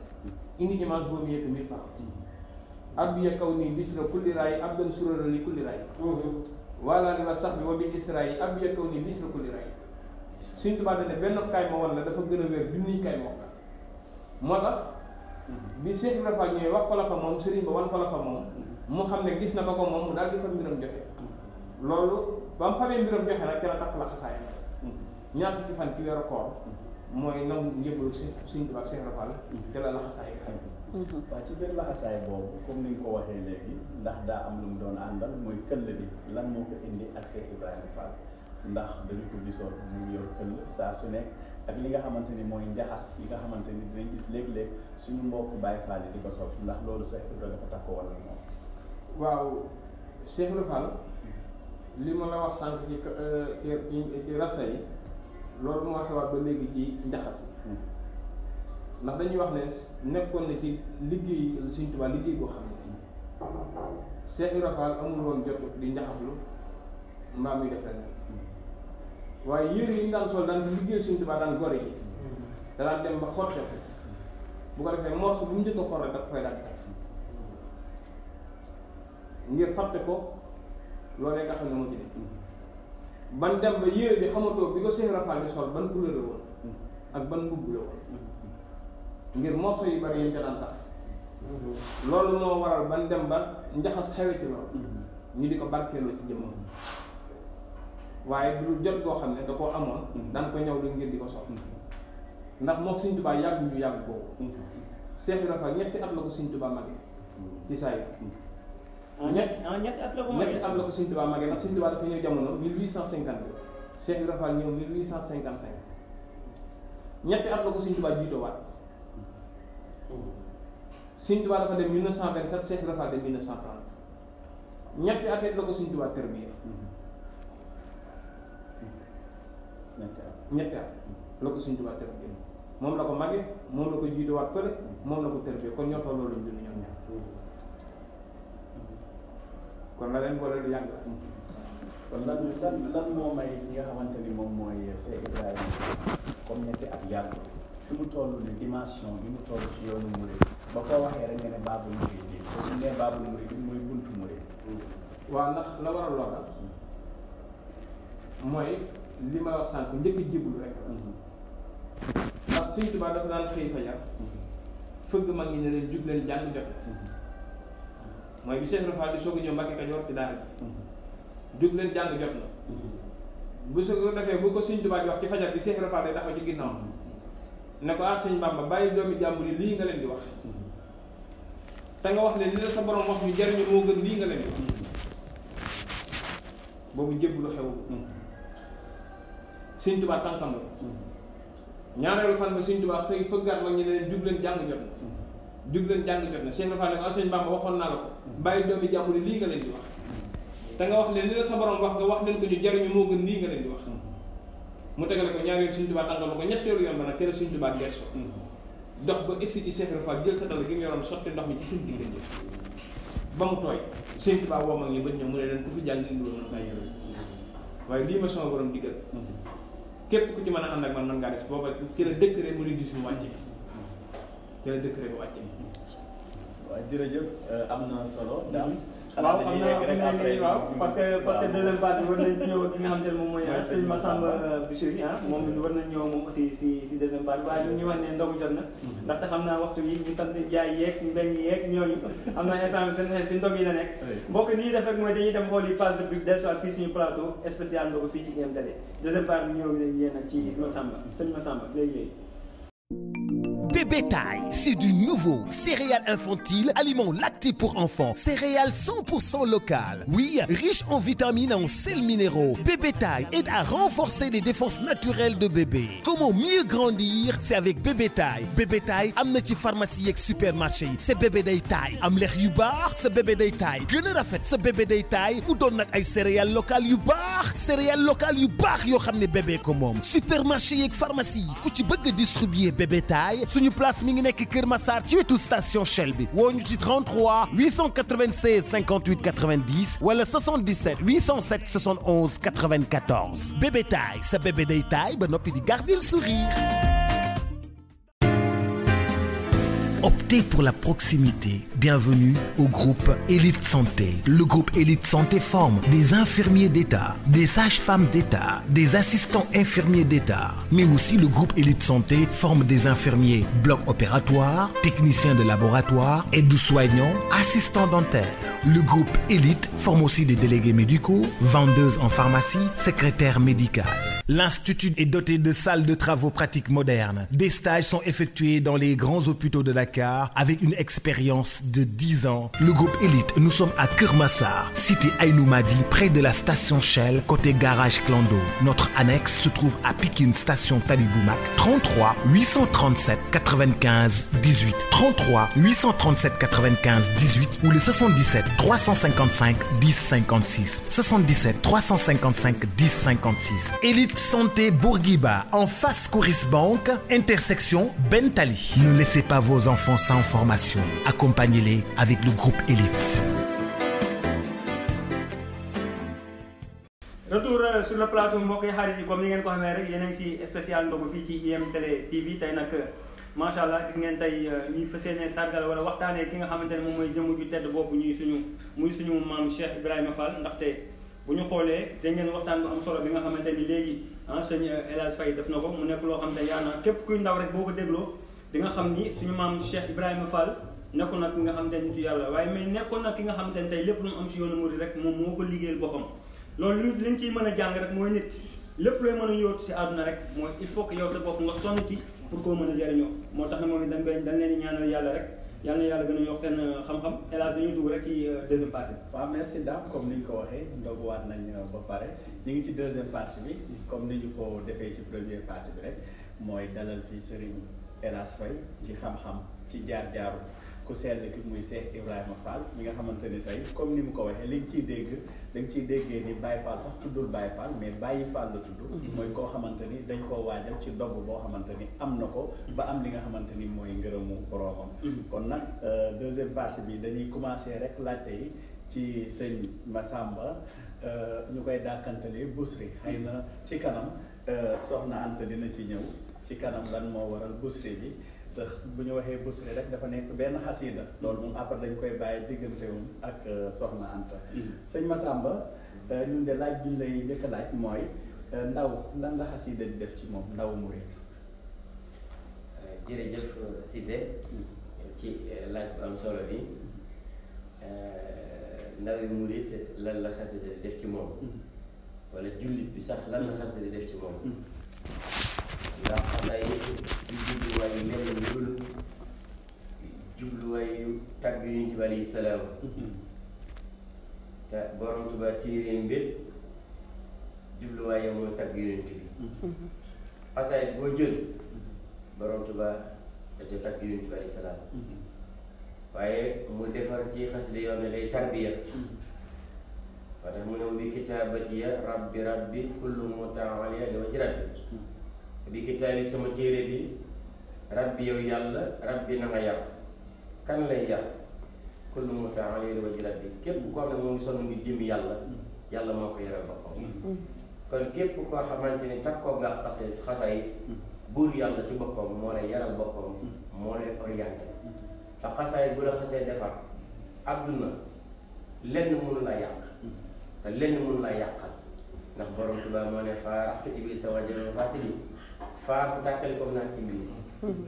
indi image boobu yëpp 1000 francs ab ya kaw nii bisra kulli raay ab dan surara li kulli raay wala li wa sax bi wa bil isra yi ab ya kaw nii bisra kulli raay Sëñ Tuubaa ne benn kaay ma wax la dafa gën a wér junniy kaay ma wax la moo tax bi Cheikh Ibra Fall ñëwee wax ko la fa moom sëriñ ba wan ko la fa moom mu xam ne gis na ko moom mu daal di fa mbiram joxe loolu ba mu famee mbiram joxe nag ca la takk la xasaay ñaar fukki fan ci weeru koor mooy nangu njëbbalu Sëriñ Tuubaa ak Cheikh Ibra Fall te la laxasaay waaw ci biir laxasaay boobu comme ni nga ko waxee léegi ndax daa am lu mu doon àndal mooy këll bi lan moo ko indi ak Cheikh Ibrahima Fall ndax dañu ko gisoon mu yor këll saa su nekk ak li nga xamante ni mooy njaxas yi nga xamante ni dinañ gis léeg-léeg suñu mbokk Baye Fall yi di ko sopp ndax loolu Cheikh Ibrahima dafa takkoo wala moom. waaw Cheikh Ibra Fall li ma la wax sànq ci rasa yi loolu moo xewaat ba léegi ci njaxas yi ndax dañuy wax ne nekkoon na ci liggéey Sëriñ Tuubaa liggéey boo xam ne Cheikh Ibra Fall amul woon jot di njaxaslu mbaa muy def leneen waaye yére yi ñu daan sol daan di liggéey Sëriñ Tuubaa daan gore yi da daan dem ba xotte ko bu ko defee morso bu mu njëkk a for rek da ko fay daan def ngir fàtte ko loolee nga xam ne moo ci def ban dem ba yére bi xamatoo bi ko Cheikh Ibra Fall di sol ban couleur la woon ak ban mbubb la woon ngir morso yu bari yi ñu ko daan tax loolu moo waral ban dem ba njaxas xeweti loolu ñu di ko barkeeloo ci jëmmam waaye du jot goo xam ne da koo amoon daan ko ñëw lu ngir di ko sol ndax moom Sëriñ Tuubaa yàgg ñu yàgg boobu Cheikh Ibra Fall ñetti at la ko Sëriñ Tuubaa magee ci saa yi ñetti at la ko Sëriñ Tuubaa magee ndax Sëriñ Tuubaa dafa ñëw jamono 1852 Cheikh Ibra Fall ñëw 1855 ñetti at la ko Sëriñ Tuubaa jiitoowaat Sëriñ Tuubaa dafa dem 1927 Cheikh Ibra Fall dem 1930 ñetti at la ko Sëriñ Tuubaa terbiya ñetti at la ko Sëriñ Tuubaa terbiya moom la ko magee moom la ko jiitoowaat fële moom la ko terbiya kon ñoo tolloo lañ dund ñoom ñaar kon la leen boole lu yàgg la kon lan moo may ñi nga xamante ni moom mooy Cheikh Ibrahima comme ñetti at yàgg fi mu toll ni dimension bi mu toll ci yoonu murid ba koo waxee rek nga ne Baabul Muridiin te suñu nee Baabul Muridiin mooy buntu murid. waaw ndax la waral loola mooy li ma la wax sànq njëkk a jébul rek ndax Sëriñ Tuubaa dafa daan xëy fajar fëgg mag ñi ne leen jug leen jàng jot mooy bi Cheikh Ibra Fall di soog a ñëw Mbàkke Kajoor ci daara ji jug leen jàng jot na bu soog a defee bu ko Sëriñ Tuubaa di wax ci fajar bi Cheikh Ibra Fall day taxaw ci ginnaaw ne ko Sëñ Bamba bàyyi doomi jàmbur yi lii nga leen di wax te nga wax leen li la sa borom wax ñu jariñu moo gën lii nga leen di wax boobu jébbu lu xew Sëñ Tuubaa tànkam la ñaareelu fan ba Sëñ Tuubaa xëy fëggaat mag ñi ne leen jug leen jàng jot na jug leen jàng jot na Cheikh Ibra Fall ne ko Sëñ Bamba waxoon naa la ko bàyyi doomi jàmbur yi lii nga leen di wax te nga wax leen li la sa borom wax nga wax leen ko ñu jariñu moo gën lii nga leen di wax mu tegale ko ñaari yoon Sëriñ Tuubaa tànkal ko ñetteelu yoon ba nag kere Sëriñ Tuubaa gerso dox ba egsi ci Cheikh Ibra Fall jël sa dal gi mu yoroon sotti ndox mi ci seen diggante ba mu tooy Sëriñ Tuubaa woo mag ñi ba ñëw mu ne leen ku fi jàng indi woon man kaa yore waaye lii ma sama borom diggal képp ku ci mën a ànd ak man mën ngaa def booba kere décret mu di gis mu wàcce kere décret ba wàcce waaw jërëjëf am na solo daal waaw xam naa waaw parce que deuxième partie war nañ ñëw ak ki nga xamante ne moom mooy sëñ Massamba Bichri moom war nañ ñëw moom aussi si deuxième partie waaye ñu wax ne ndogu jot na ndaxte xam naa waxtu yi ñu sant jaay yeeg mbéy yeeg ñooñu am na instant bi seen xel si ndog yi la nekk mbokk nii def rek mooy dañuy dem xool yi page de pub dellusiwaat fii suñu plateau spécial ndogu fii ci IM Télé deuxième partie bi ñëw léegi yéen ak ci Massamba sëñ Massamba léegi Bébé Taille, c'est du nouveau céréales infantiles, aliments lactés pour enfants, céréales 100% locales. Oui, riche en vitamines et en sels minéraux. Bébé Taille aide à renforcer les défenses naturelles de bébé. Comment mieux grandir? C'est avec Bébé Taille. Bébé Taille, am na ci pharmacie ak supermarché. C'est Bébé Day Taille. Am lex yu baax, c'est Bébé Day Taille. Gën a rafet, c'est Bébé Day Taille. Mu doon nag ay céréales locales yu baax. Céréales locales yu baax yoo xam ne bébé ko moom. Supermarché ak pharmacie ku ci bëgg distribuer Bébé Taille. Suñu place mi ngi nekk Kër Massar ci wetu station Shell bi woo ñu ci 33 896 58 90 wala 77 807 71 94 Bébé Taille sa bébé day taille ba noppi di garder le sourire. Optez pour la proximité. Bienvenue au groupe Élite Santé. Le groupe Élite Santé forme des infirmiers d'État, des sages-femmes d'État, des assistants infirmiers d'État. Mais aussi le groupe Élite Santé forme des infirmiers bloc opératoire, techniciens de laboratoire, aides-soignants, assistants dentaires. Le groupe Élite forme aussi des délégués médicaux, vendeuses en pharmacie, secrétaires médicales. L'Institut est doté de salles de travaux pratiques modernes. Des stages sont effectués dans les grands hôpitaux de Dakar avec une expérience de 10 ans. Le groupe Élite, nous sommes à Keur Massar, cité Aïnou Madi, près de la station Shell, côté garage Clando. Notre annexe se trouve à Pikine, station Taliboumak, 33 837 95 18. 33 837 95 18 ou le 77 355 10 56. 77 355 10 56. Élite Santé Bourguiba, en face Coris Bank, intersection Bentali. Ne laissez pas vos enfants sans formation. Accompagnez-les avec le groupe Élite. Retour sur le plateau mbokk yi xarit yi comme ni ngeen ko xamee rek yéen a ngi si spécial ndogu fii ci IM Télé TV tey nag macha allah gis ngeen tey ñuy fas yéene sargal wala waxtaanee ki nga xamante ne moom mooy jëmm ju tedd boobu muy suñu maam Cheikh Ibrahima Fall ndaxte bu ñu xoolee dañ ngeen waxtaan bu am solo bi nga xamante ni léegi sëñ El Hadj Faye def na ko mu nekk loo xam ne yaa na képp kuy ndaw rek boo ko dégloo di nga xam ni suñu maam Cheikh Ibrahima Fall nekkoon na ki nga xamante ne nitu yàlla waaye mais nekkoon na ki nga xamante ne tey lépp lu mu am si yoonu murid rek moom moo ko liggéeyal boppam loolu li ñu ciy mën a jàng rek mooy nit lépp looy mën a yóotu si àdduna rek mooy il faut que yow sa bopp nga sonn ci pour koo mën a jëriñoo moo tax na moom it dañ leen di ñaanal yàlla rek yal na yàlla gën a yokk seen xam-xam hélas dañuy dugg rek ci deuxième partie bi. waaw merci Dame comme ni ñu ko waxee ndoguwaat nañ ba pare ñu ngi ci deuxième partie bi comme ni ñu ko defee ci première partie bi rek mooy dalal fii Serigne El Hadj Faye ci xam-xam ci jaar-jaaru ku sell ki muy Cheikh Ibrahima Fall mi nga xamante ni tey comme ni mu ko waxee li nga ciy dégg da nga ciy déggee ni Baye Fall sax tuddul Baye Fall mais Baye Fall la tudd. mooy koo xamante ni dañ koo waajal ci dogg boo xamante ni am na ko ba am li nga xamante ni mooy ngërëmu boroomam. kon nag deuxième partie bi dañuy commencer rek laajte yi ci sëñ Massamba ñu koy dàkkantalee Bousri xëy na ci kanam soxna Anta dina ci ñëw ci kanam lan moo waral Bousri bi. bu ñu waxee Bousri rek dafa nekk benn xasida loolu moom après dañ koy bàyyi diggantewum ak soxna Anta sëñ Massamba ñun de laaj bi ñu lay njëkk a laaj mooy ndaw lan la xasida di def ci moom ndaw murit. jërëjëf Cissé ci laaj bu am solo bi ndaw yu murit lan la xasida di def ci moom wala jullit bi sax lan la xasida di def ci moom ndax xanaa jubluwaayu lenn lu dul jubluwaayu tàgg Yonent bi alayhi salaam te borom Tuubaa téere mbir jubluwaayam mooy tàgg Yonent bi xasaayid boo jël borom Tuubaa da ca tàgg Yonent bi alayhi salaam waaye mu defar ci xasida yoo ne day tarbiya moo tax mu ne bi kitaabatiya rabbi rabbi kullu mutaaliya li wajhi rabbi bi kitaabi sama téere bi rabbi yow yàlla rabbi na nga yar kan lay yar kullu mutaaliya li wajhi rabbi képp koo xam ne moo ngi sonn ngi jëm yàlla moo ko yaral boppam kon képp koo xamante ni takkoo nga xasaay buur yàlla ci boppam moo lay yaral boppam moo lay orienté te xasaay bu la xasee defar àdduna lenn mënu la yàq te lenn mënu la yàqal ndax borom Tuubaa moo ne faaraxtu iblisa wa jamii mafaasidi faaraxtu tàkkali ko nag iblis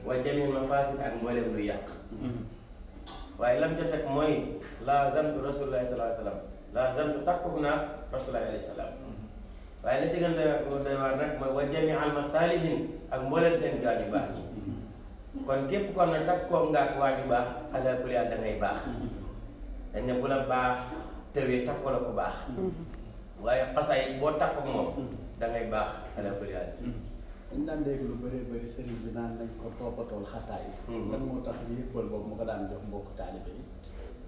wa jamii mafaasid ak mboolem lu yàq waaye lam ca teg mooy laa zantu rasulullahi sallallahu alayhi wa sallam laa zantu takku naa rasulullahi alayhi salaam waaye la ci gën doy waar nag mooy wa jamii al masaalihin ak mboolem seen gaa yu baax ñi kon képp kon na takkoom nga ak waa ju baax ala kulli da ngay baax dañ ne bu la baax tëwee takkoo la ko baax waaye xasaay boo takkook moom da ngay baax ala kulli dañ daan dégg lu bëree bëri sëriñ bi naan nañ ko toppatool xasaay lan moo tax yëppal boobu mu ko daan jox mbokk taalibe yi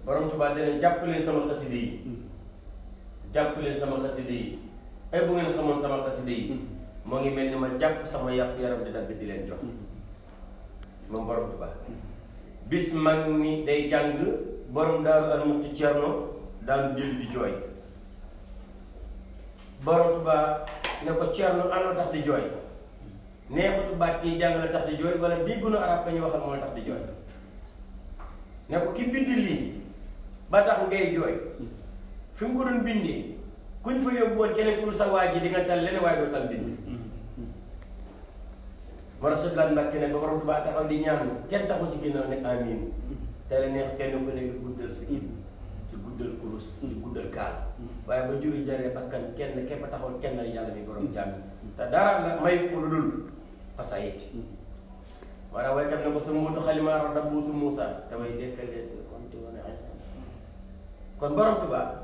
borom Tuubaa dana jàpp leen sama xaside yi jàpp leen sama xaside yi ay bu ngeen xamoon sama xaside yi moo ngi mel ni ma jàpp sama yàpp yaram di dagg di leen jox moom borom Tuubaa bis mag mi day jàng borom Daaru Almuxti Cerno daan jël di jooy borom Tuubaa ne ko Cerno ana tax di jooy neexutu baat kii jàng la tax di jooy wala déggunu arab ka ñu waxal moo la tax di jooy ne ko ki bind lii ba tax ngay jooy fi mu ko doon bindee kuñ fa yóbbu woon keneen ku dul sa waa ji di nga tal leneen waaye doo tal bind moo tax sëblaat Mbàkke ne ba borom Tuubaa taxaw di ñaan kenn taxu ci ginnaaw ne amiin te la neex kenn ku ne bi guddal si ci guddal kurus ci guddal kaal waaye ba juri jaree bakkan kenn képp taxoon kennal yàlla mi borom jàmm te dara la may ko lu dul xasaayit maanaam waykat ne ko sa muudu xalimaaro dabbu su Muusa te way dekkale kon ti wane Isa kon borom Tuubaa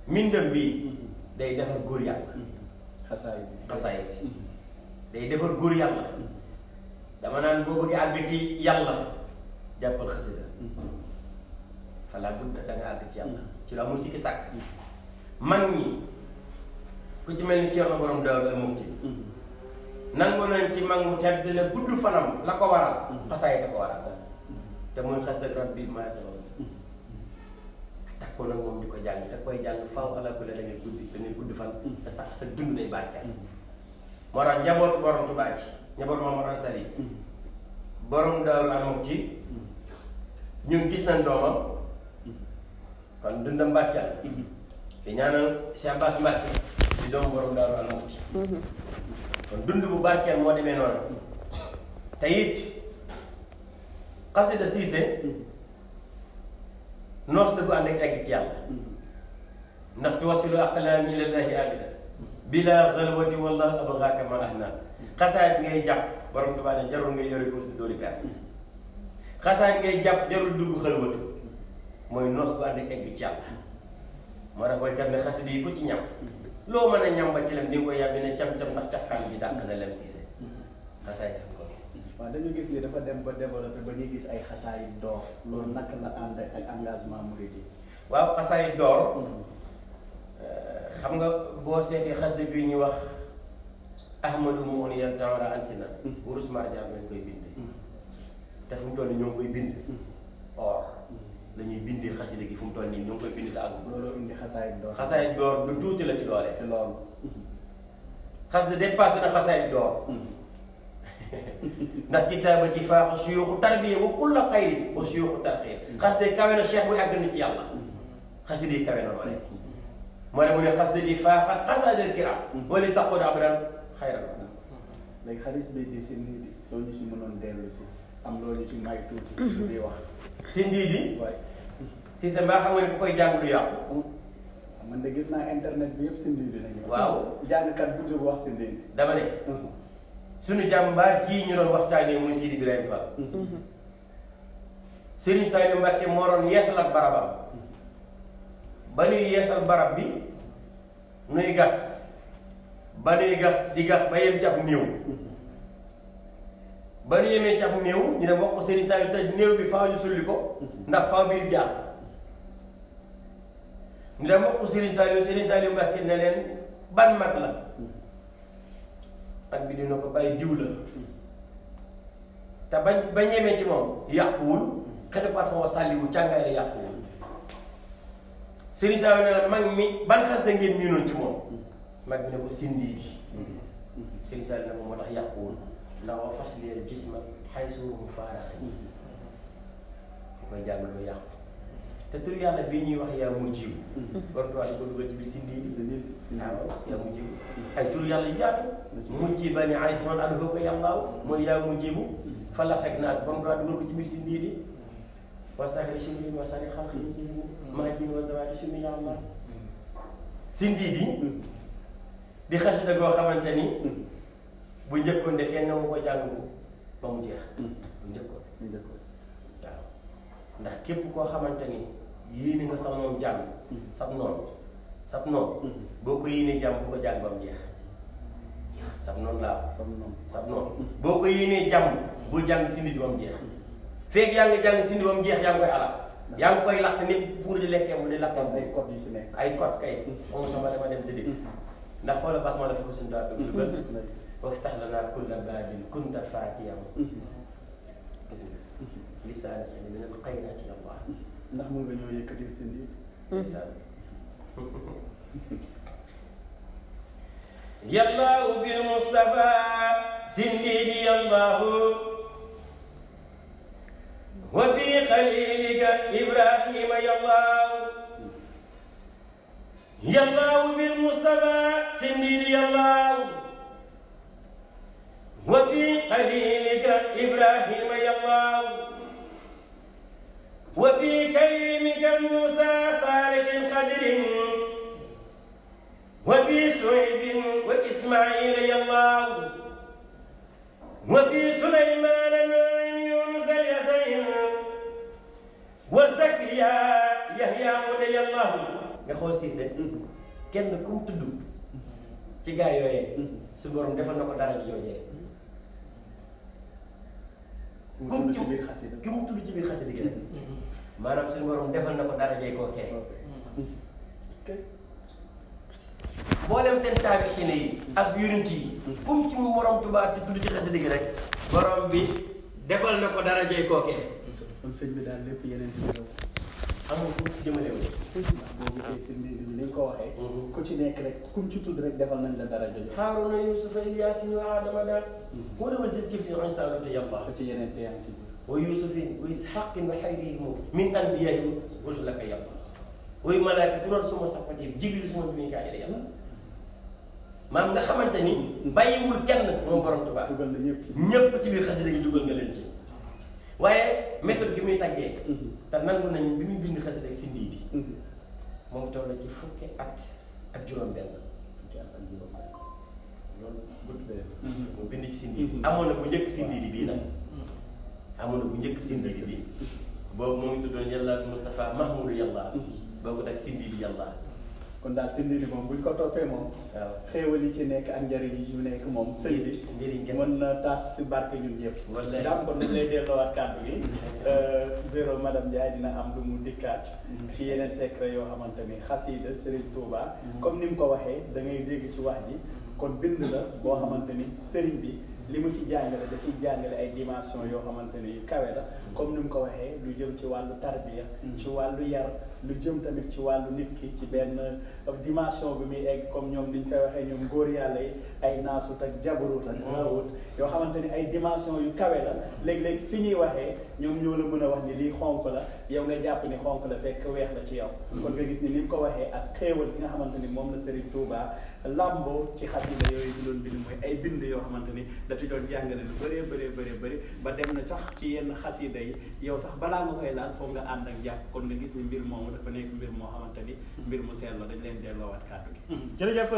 mbindam bi day defar góor yàlla xasaayit day defar góor yàlla dama naan boo bëggee àgg ci yàlla jàppal xasida fala budda da nga àgg ci yàlla ci lu amul sikki sàkk mag ñi ku ci mel ni Ceerno borom Daaru al Muxti nangu nañ ci mag mu tedd ne gudd fanam la ko waral xasaay da ko waral te muy xas dëgg rabbi maa sabab takkoon nag moom di ko jàng te koy jàng faaw ala kulli da ngay gudd fan te sa dund day barkeel moo tax njabootu borom Tuubaa ji njabootu Mamadou Ansari borom Daaru al Muxti ñun gis nañ doomam kon dundam barkeel di ñaanal Cheikh Abbas Mbacke di doom borom Daaru al Muxti kon dund bu barkeel moo demee noonu te it xasida Siise noos dëggu ànd ak egg ci yàlla ndax tuwasilu aqlaami ilallaahi abida bila xalwati wallahu abgaaka ma ahna xasaayit ngay jàpp borom Tuubaa ne jarul ngay yore ko si dóori per xasaayit ngay jàpp jarul dugg xalwatu mooy noos gu ànd ak egg ci yàlla moo tax waykat ne xasida yi ko ci ñam loo mën a ñam ba ci lem di nga koy yàbbi ne cam-cam ndax cafkaan bi dàq na lem Siise xasaayit am ko waaw dañu gis ni dafa dem ba développé ba ñuy gis ay xasaayit door loolu naka la ànd ak engagement murid yi waaw xasaayit door xam nga boo seetee xas dëgg ñuy wax ahmadu mu'niya tawra ansina wurus marjaan lañ koy bind te fu mu toll nii ñoo ngi koy bind or la ñuy bindee xasida gi fu mu toll nii ñoo ngi koy bind te àggu loolu indi xasaayit door xasaayit door lu tuuti la ci doole te loolu xas de dépassé na xasaayit door ndax kitaabati faaxa suyuuxu tarbiya wa kulla xayri wa suyuuxu tarqiya xas de kawe na cheikh bu àgg na ci yàlla xasida yi kawe na loole moo ne mu ne xas de di faaxat xasaadil kiram wala taqood abadan xayran léegi xaalis bi di si nii di soo ñu si mënoon dellu si am loolu ci may tuuti di wax si ndii di waaye si sa mbaa xam nga ne ku koy jàng du yàqu man de gis naa internet bi yëpp si ndii di lañu waaw jàngkat bu jóg wax si ndii dama ne suñu jàmbaar kii ñu doon waxtaanee muy Sidi Ibrahima Fall Serigne Saliou Mbacké moo doon yeesalaat barabam ba nuy yeesal barab bi nuy gas ba nuy gas di gas ba yem ci ab néew ba nu yemee ci ab néew ñu ne wax ko Serigne Saliou te néew bi faaw ñu sulli ko ndax faaw bi jaar ñu dem wax ko Serigne Saliou Mbacké ne leen ban mag la ak bi dina ko bàyyi diw la te ba ñemee ci moom yàquwul xetu parfum wa sàlliwul càngaay la yàquwul Serigne Saliou ne la mag mi ban xas da ngeen miinoon ci moom mag mi ne ko sindii di Serigne Saliou ne ko moo tax yàquwul ndax wa fas leen gis ma xay suumu faaraxe bu koy jàng doo yàqu te tur yàlla bii ñuy wax yaa mujjiw war nga di ko dugal ci biir sindii di waaw yaa mujjiw ay tur yàlla yu yaatu mujji ba ni ay siman addu ko yàllaaw mooy yaa mujjibu fa la fekk naas ba mu doon dugal ko ci biir sindii di wa saxri sindii wa saxri xalqi sindii maa jin wa zawaati sunu yàlla sindii di xasida goo xamante ni bu njëkkoon de kenn wu ko jàng ba mu jeex bu njëkkoon waaw ndax képp koo xamante ni yéene nga sax noonu jàng sab noonu boo ko yéenee jàmm bu ko jàng ba mu jeex sab noonu laa sab noonu boo ko yéenee jàmm bul jàng sindi di ba mu jeex fekk yaa ngi jàng sindi ba mu jeex yaa ngi koy alal yaa ngi koy lakk nit pour di lekkee mu di lakk ay code yu si nekk ay code kay moom sama dama dem tëddi ndax xoola bas ma dafa ko suñu daa dugg dugal waftax lanaa kulla baabin kunta faatihan gis nga lisaan min al-xayraati Allah ndax mën nga ñëw yëkkatil si ndiir lisaan yallaahu bil Mustafa sindiidi yallaahu wa bi xalilika Ibrahima yallaahu yallaahu bil Mustafa sindiidi yallaahu وفي خليلك إبراهيم يا الله وفي كريمك موسى وفي شعيب وإسماعيل يالله وفي سليمان يونس اليسين وزكريا يحيى مدي الله nga xool Cissé kenn ku mu tudd ci gaa yooyee su borom defal na ko dara ji joojee ku mu tudd ci biir xasida gi rek maanaam suñu borom defal na ko dara jee kookee parce que mboolem seen taarixine yi ak yonent yi kum ci mu borom Tuubaa te tudd ci xasida gi rek borom bi defal na ko dara jee kookee kon sëñ bi daal lépp yeneen ci yow amul ku jëmale wu boo gisee si mbir mi ni nga ko waxee ku ci nekk rek kum ci tudd rek defal nañ la dara jooju Haaruna Yuusufa Ilyaasin wa Aadama daal wala wa zil kifli Iisaa te yàlla ko ci yeneen te yaa ngi ci biir wa Yuusufin wa Isxaaqin wa xayrihim min anbiyaa'ihim rusulaka yàlla wa malaa'ikatu turan suma safati Jibriil suma bi Mikaayil yàlla maam nga xamante ni bàyyiwul kenn moom borom Tuubaa dugal na ñëpp ci biir xasida gi dugal nga leen ci waaye méthode gi muy tàggee te nangu nañ bi muy bind xasida si ndii di moom toll ci fukki at ak juróom-benn loolu gudd mu bind ci si ndii di amoon na bu njëkk si ndii di bii nag amoon na bu njëkk si ndii di bii boobu moo ngi tuddoon yàlla Moustapha Mahmoudou yàlla boobu nag si ndii di yàlla kon daal si ndii di moom buñ ko toppee moom waaw xéewal yi ci nekk ak njëriñ yi ci nekk moom sëñ bi njëriñ kese mën na taas si barke ñun ñëpp wallaay daam kon dañ lay delloowaat kàddu gi véro madame Ndiaye dina am lu mu dikkaat ci yeneen secret yoo xamante ni xasida Serigne Touba comme ni mu ko waxee da ngay dégg ci wax ji kon bind la boo xamante ni Serigne bi li mu ci jàngale da ciy jàngale ay dimension yoo xamante ni yu kawe la comme ni mu ko waxee lu jëm ci wàllu tarbiya ci wàllu yar lu jëm tamit ci wàllu nit ki ci benn dimension bi muy egg comme ñoom niñ koy waxee ñoom góor yàlla yi ay naasut ak jabarut ak awut yoo xamante ni ay dimension yu kawe la léeg-léeg fi ñuy waxee ñoom ñoo la mën a wax ni lii xonk la yow nga jàpp ni xonk la fekk weex la ci yow kon nga gis ni ni mu ko waxee ak xéewal gi nga xamante ni moom la Serigne Touba lamboo ci xasida yooyu di doon bind mooy ay bind yoo xamante ni da ci doon jàngale lu bëree ba dem na sax ci yenn xasida yi yow sax balaa nga koy laal foog nga ànd ak jàpp kon nga gis ni mbir moomu dafa nekk mbir moo xamante ni mbir mu sell la dañ leen delloowaat kàddu gi jërëjëf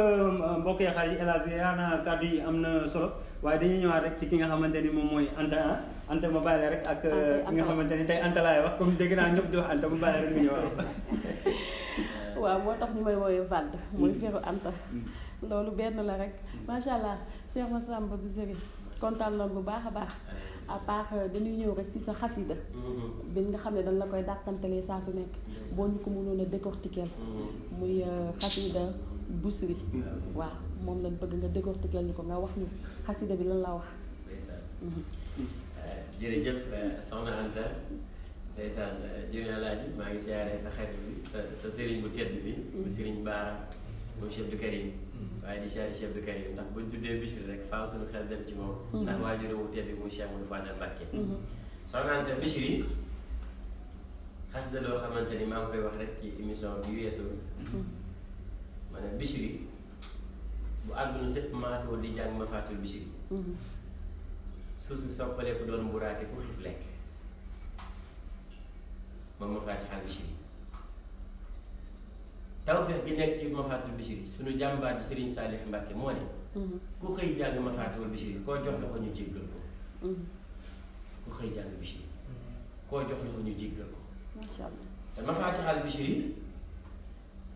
mbokk yi xarit El Hadj yaakaar kàddu yi am na solo waaye dañuy ñëwaat rek ci ki nga xamante ni moom mooy Anta Anta ma bàyyi rek ak ki nga xamante ni tey Anta laay wax comme dégg naa ñëpp di wax Anta ma bàyyi rek nga ñëwaat waaw moo tax ñu may woowee Vald mooy Véro Anta loolu benn la rek macha allah Cheikh Massamba Bichri kontaan nañ bu baax a baax à part dañuy ñëw rek ci sa xasida bi nga xam ne dañ la koy dàkkantelee saa su nekk boo ñu ko mënoon a décortiquer muy xasida Bichri waaw moom lañ bëgg nga décortiquer ñu ko nga wax ñu xasida bi lan la wax jërëjëf soxna Anta ndeysaan jërëjëf Alaaji maa ngi siyaare sa xarit bi sa sëriñ bu tedd bi bu sëriñ Baara moom Cheikh Abdou Karim waaye di siyaare Cheikh Abdou Karim ndax buñ tuddee Bichri rek faaw suñu xel dem ci moom ndax waajur wu tedd bi muy Cheikh Modou Fadal Mbacké soxna Anta Bichri xasida loo xamante ni maa ngi koy wax rek ci émission bi weesu ma ne Bichri bu àdduna sépp maase woon di jàng ma fàttul Bichri suuf si soppalee ko doon mburaake ku xiif lekk moom ma fàttixal Bichri tawfeex gi nekk ci ma fàttul Bichri suñu jàmbaar bi Serigne Salih Mbacké moo ne ku xëy jàng ma fàttul Bichri koo jox la ko ñu jéggal ko ku xëy jàng Bichri koo jox la ko ñu jéggal ko macha allah te ma fàttixal Bichri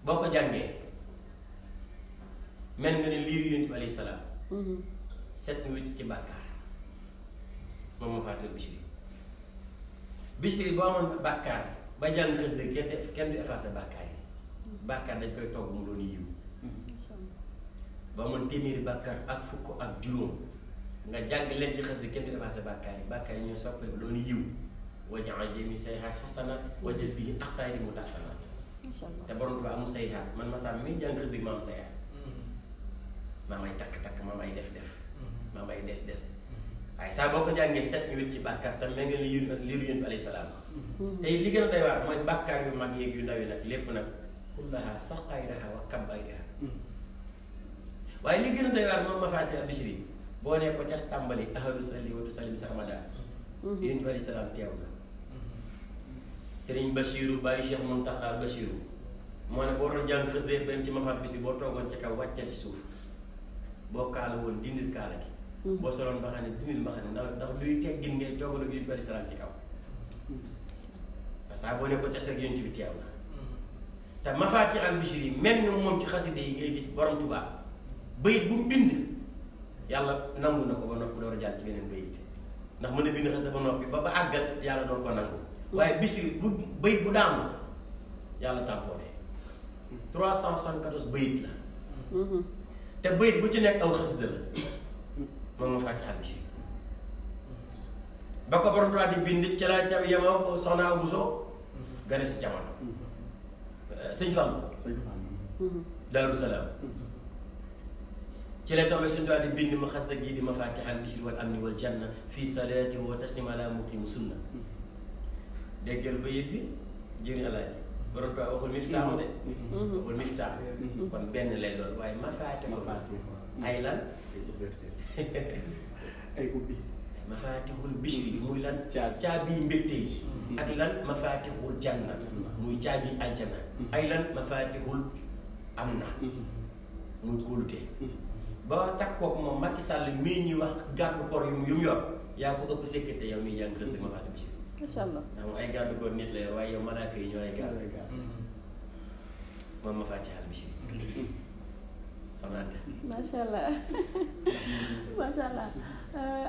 boo ko jàngee mel nga ne liir Yonent bi alayhi salaam set nga wécc ci bàkkaar moom ma fàttali Bichri boo amoon bàkkaar ba jàng xës de kenn du effacé bàkkaar yi bàkkaar dañ koy togg mu doon yiw ba amoon téeméeri bàkkaar ak fukk ak juróom nga jàng leen ci xës de kenn du effacé bàkkaar yi ñoo soppali doon yiw wajaal jami sayhaat xasanaat wajal bii aqtaari mu tasanaat te borom Tuubaa amul sayhaat man ma sàmm mi jàng xës de ma am sayhaat maa may takk-takk maa may def maa may des waaye saa boo ko jàngee set ñu wit ci bàkkaar tam mel nga liiru Yonent bi alayhi salaam tey li gën a doy waar mooy bàkkaar yu mag yeeg yu ndaw yi nag lépp nag kullaha saqayraha wa kabbayraha waaye li gën a doy waar moom ma fàtte Bichri boo nee ko cas tàmbali ahadu salli wa tusallim sarmada Yonent bi alayhi salaam teew na Serigne Bachiru bàyyi Cheikh Mountakha Bachiru moo ne boo doon jàng xës de benn ci mafaat bi si boo toogoon ci kaw wàccal ci suuf boo kaala woon dindil kaala gi boo soloon mbaxane dindil mbaxane ndax duy teggin ngay toogal ak yu bari salaam ci kaw parce que boo ne ko ca seeg yonent bi teew na te mafaati al Bichri yi mel ni moom ci xaside yi ngay gis borom Tuubaa bayit bu mu bind yàlla nangu na ko ba noppi door a jàll ci beneen bayit ndax mën a bind xasida ba noppi ba àggal yàlla door ko nangu waaye Bichri bu bayit bu daanu yàlla tàmpoone 374 bayit la te bayit bu ci nekk aw xasida la moom mafaati al Bichri ba ko borom Tuubaa di bind ci la tam yemoo ko soxna Awa Bousso gane si jamono sëñ Fallu Daaru Salaam ci la tombé sëñ Tuubaa di bind ma xasida gii di mafaatihal bichri wal amni wal janna fii salaati wa taslim ala muqimu sunna déggal bayit bi jëriñ alaaji borom Tuubaa waxul miftaax de waxul miftaax kon benn lay doon waaye mafaatihul ay lan ay ubbi mafaatihul bichri muy lan caabi mbégte yi ak lan mafaatihul janna muy caabi aljanna ay lan mafaatihul am na muy kóolute ba takk kooku moom Macky Sall mii ñuy wax garde corps yu mu yor yaa ko ëpp sécurité yow miy jàng xës de mafaatihul bichri macha allah ndax moom ay garde corps nit la yor waaye yow malaaka yi ñoo lay garde moom mafaatihul bichri samaante macha allah macha allah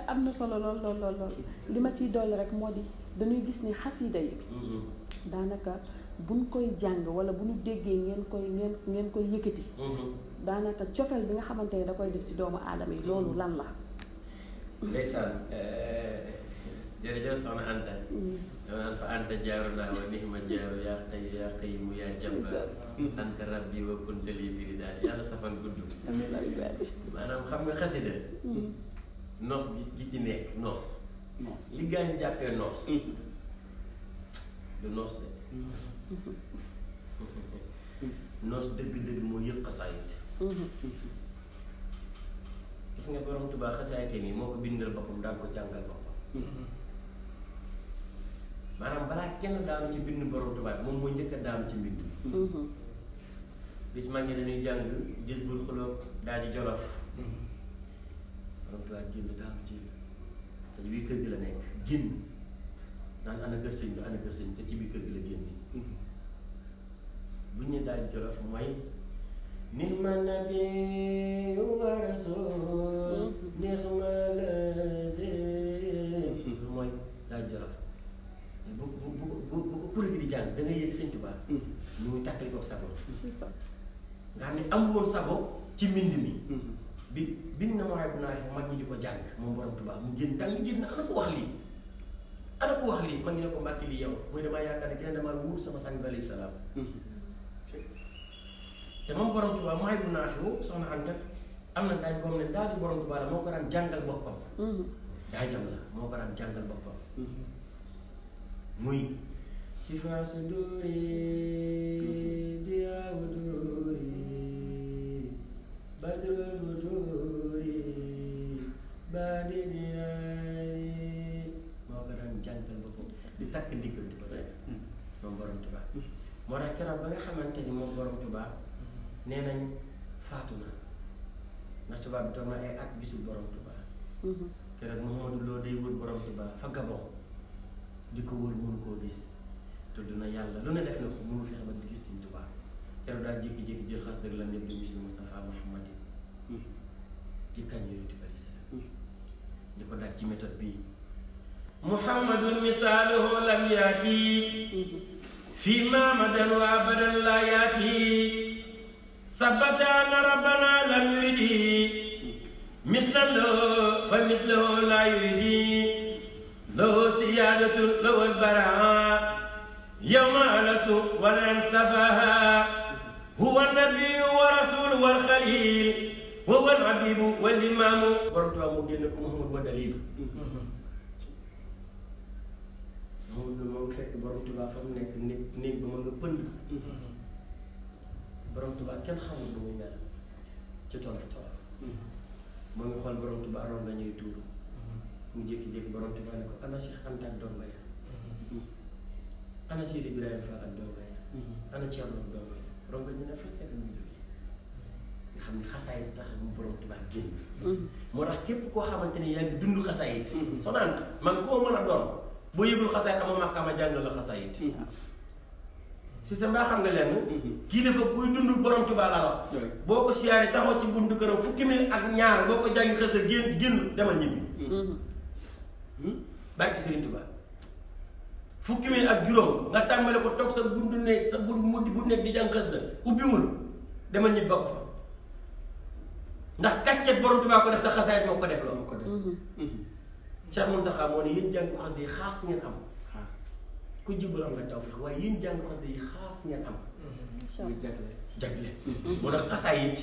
am na solo lool li ma ciy dolli rek moo di dañuy gis ni xasida yi daanaka buñ koy jàng wala bu ñu déggee ngeen koy yëkkati daanaka cofeel bi nga xamante ne da koy def si doomu aadama yi loolu lan la ndeysaan jërëjëf soxna Anta dama naan fa Anta jaaru naa wa nihma jaaru yaa qayyimu yaa jabbaar anta rabbi wa kunta li biri daal yàlla safan gudd maanaam xam nga xasida noos gi ci nekk noos li gaa ñu jàppee noos du noos de noos dëgg-dëgg moo yëg xasaayit gis nga borom Tuubaa xasaayite nii moo ko bindal boppam daan ko jàngal boppam maanaam balaa kenn daanu ci bind borom Tuubaa bi moom mooy njëkk a daanu ci mbind bis mag ñi dañuy jàng gis bul xulóog daal di jolof borom Tuubaa génn daanu ci te ci biir kër gi la nekk génn naan ana kër sëñ bi ana kër sëñ bi te ci biir kër gi la génn buñ ne daal di jolof mooy nixma nabi wa rasul nixma lazi mooy daal di jolof bu kuréel gi di jàng da ngay yëg sëñ Tuubaa ñu muy tàkkali ko sago nga xam ne am woon sago ci mbind mi bi bind na waxee bu naa fi mag ñi di ko jàng moom borom Tuubaa mu génn tàng génn na ana ko wax lii ana ko wax lii mag ñi ne ko mbàkki lii yow mooy damaa yaakaar ne keneen damaa wuur sama sang bi alayhi salaam te moom borom Tuubaa mu bu naa fi soxna Anta am na daaj boobu ne daaju borom Tuubaa la moo ko daan jàngal boppam daajam la moo ko daan jàngal boppam muy sifa su dóori diyaawu dóori badrul bu dóori baadi diyaari moo ko daan jàngal boppam di takk ndiggam di ko def moom borom Tuubaa moo tax keroog ba nga xamante ni moom borom Tuubaa nee nañ faatu na ndax Tuubaa bi toog na ay at gisul borom Tuubaa keroog Mouhamadou Lo day wër borom Tuubaa fa Gabon di ko wër mënu koo gis tudd na yàlla lu ne def na ko mënu fexe ba di gis Sëñ Tuubaa keroog daa jékki-jékki jël xas dëgg la ñëpp di misli Moustapha Mouhamadin ci kañ yooyu di bari salaam di ko daaj ci méthode bii Muhammadun misaaluhu lam yaati fii ma madan wa abadan la yaati sabata anna rabbana lam yuridi mislan lahu fa mislahu la yuridi lahu siyadatun lahu albaraa yawma alasu walan safaha huwa nabiyu wa rasulu wal xalil wa wal habibu wal imaamu borom Tuubaa mu génn ko Muhammad wa dalil moom fekk borom Tuubaa fa mu nekk néeg ba ma nga pënd borom Tuubaa kenn xamul lu muy mel ci tolof tolof moo ngi xool borom Tuubaa ron la ñuy tuur mu jékki-jékki borom Tuubaa ne ko ana Cheikh Anta ak donga ya ana Sidi Ibrahima Fall ak donga ya ana Thierno ak donga ya rongo ñu ne fa seet la ñuy jógee nga xam ni xasaayit tax mu borom Tuubaa génn moo tax képp koo xamante ne yaa ngi dund xasaayit sonaan man koo mën a doon boo yëgul xasaayit amoo maqaama jàngal la xasaayit si sa mbaa xam nga lenn kii dafa buy dund borom Tuubaa laa wax boo ko siyaaree taxaw ci buntu këram fukki minute ak ñaar boo ko jàngi xës da génn demal ñibbi barki Sëriñ Tuubaa fukki minute ak juróom nga tàmbale ko toog sa buntu néeg sa bu nekk di jàng xës da ubbiwul demal ñibbi ba ko fa ndax kàccet borom Tuubaa ko def te xasaayit moo ko def loolu ko def Cheikh Mountakha moo ne yéen jàng ko xas day xaas ngeen am ku jubal am nga taw fex waaye yéen jàng xas day xaas ngeen am jagle moo tax xasaayit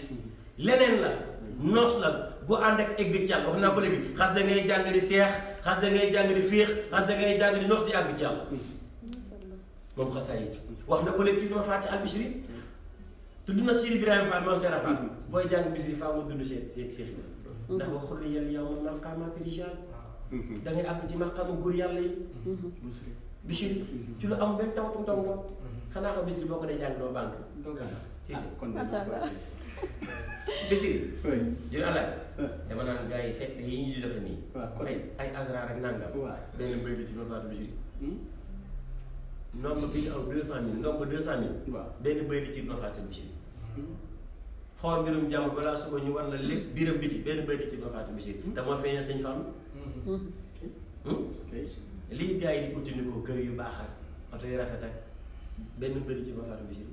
leneen la noos la gu ànd ak egg ci yàlla wax naa ko léegi xas da ngay jàng di seex xas da ngay jàng di féex xas da ngay jàng di noos di àgg ci yàlla moom xasaayit wax na ko léegi ci dama fàtte al-Bichri tudd na Sidi Ibrahima Fall moom Serap Fall booy jàng Bichri faa mu dund Cheikh ndax waxul li yàlla yow man maqaamaati rijaal da ngay àgg ci maqaamu góor yàlla yi Bichri ci lu am benn tawatum taw nga xanaa ko Bichri boo ko dee jàng doo banque si macha allah Bichri jël alaaj dama naan gars yi seet yi ñu di defe nii ay asrar rek nangam benn bëy bi ci ma faatu Bichri nombre bi ñu aw 200 000 nombre 200 000 benn bëy bi ci ma faatu Bichri xool mbirum jàmm balaa suba ñu war la lépp biiram biti benn bëy bi ci ma faatu Bichri te moo feeñal sëñ Fall lii gars yi di utti ni ko kër yu baax ak oto yu rafet ak benn bëri ci ma faatu Bichri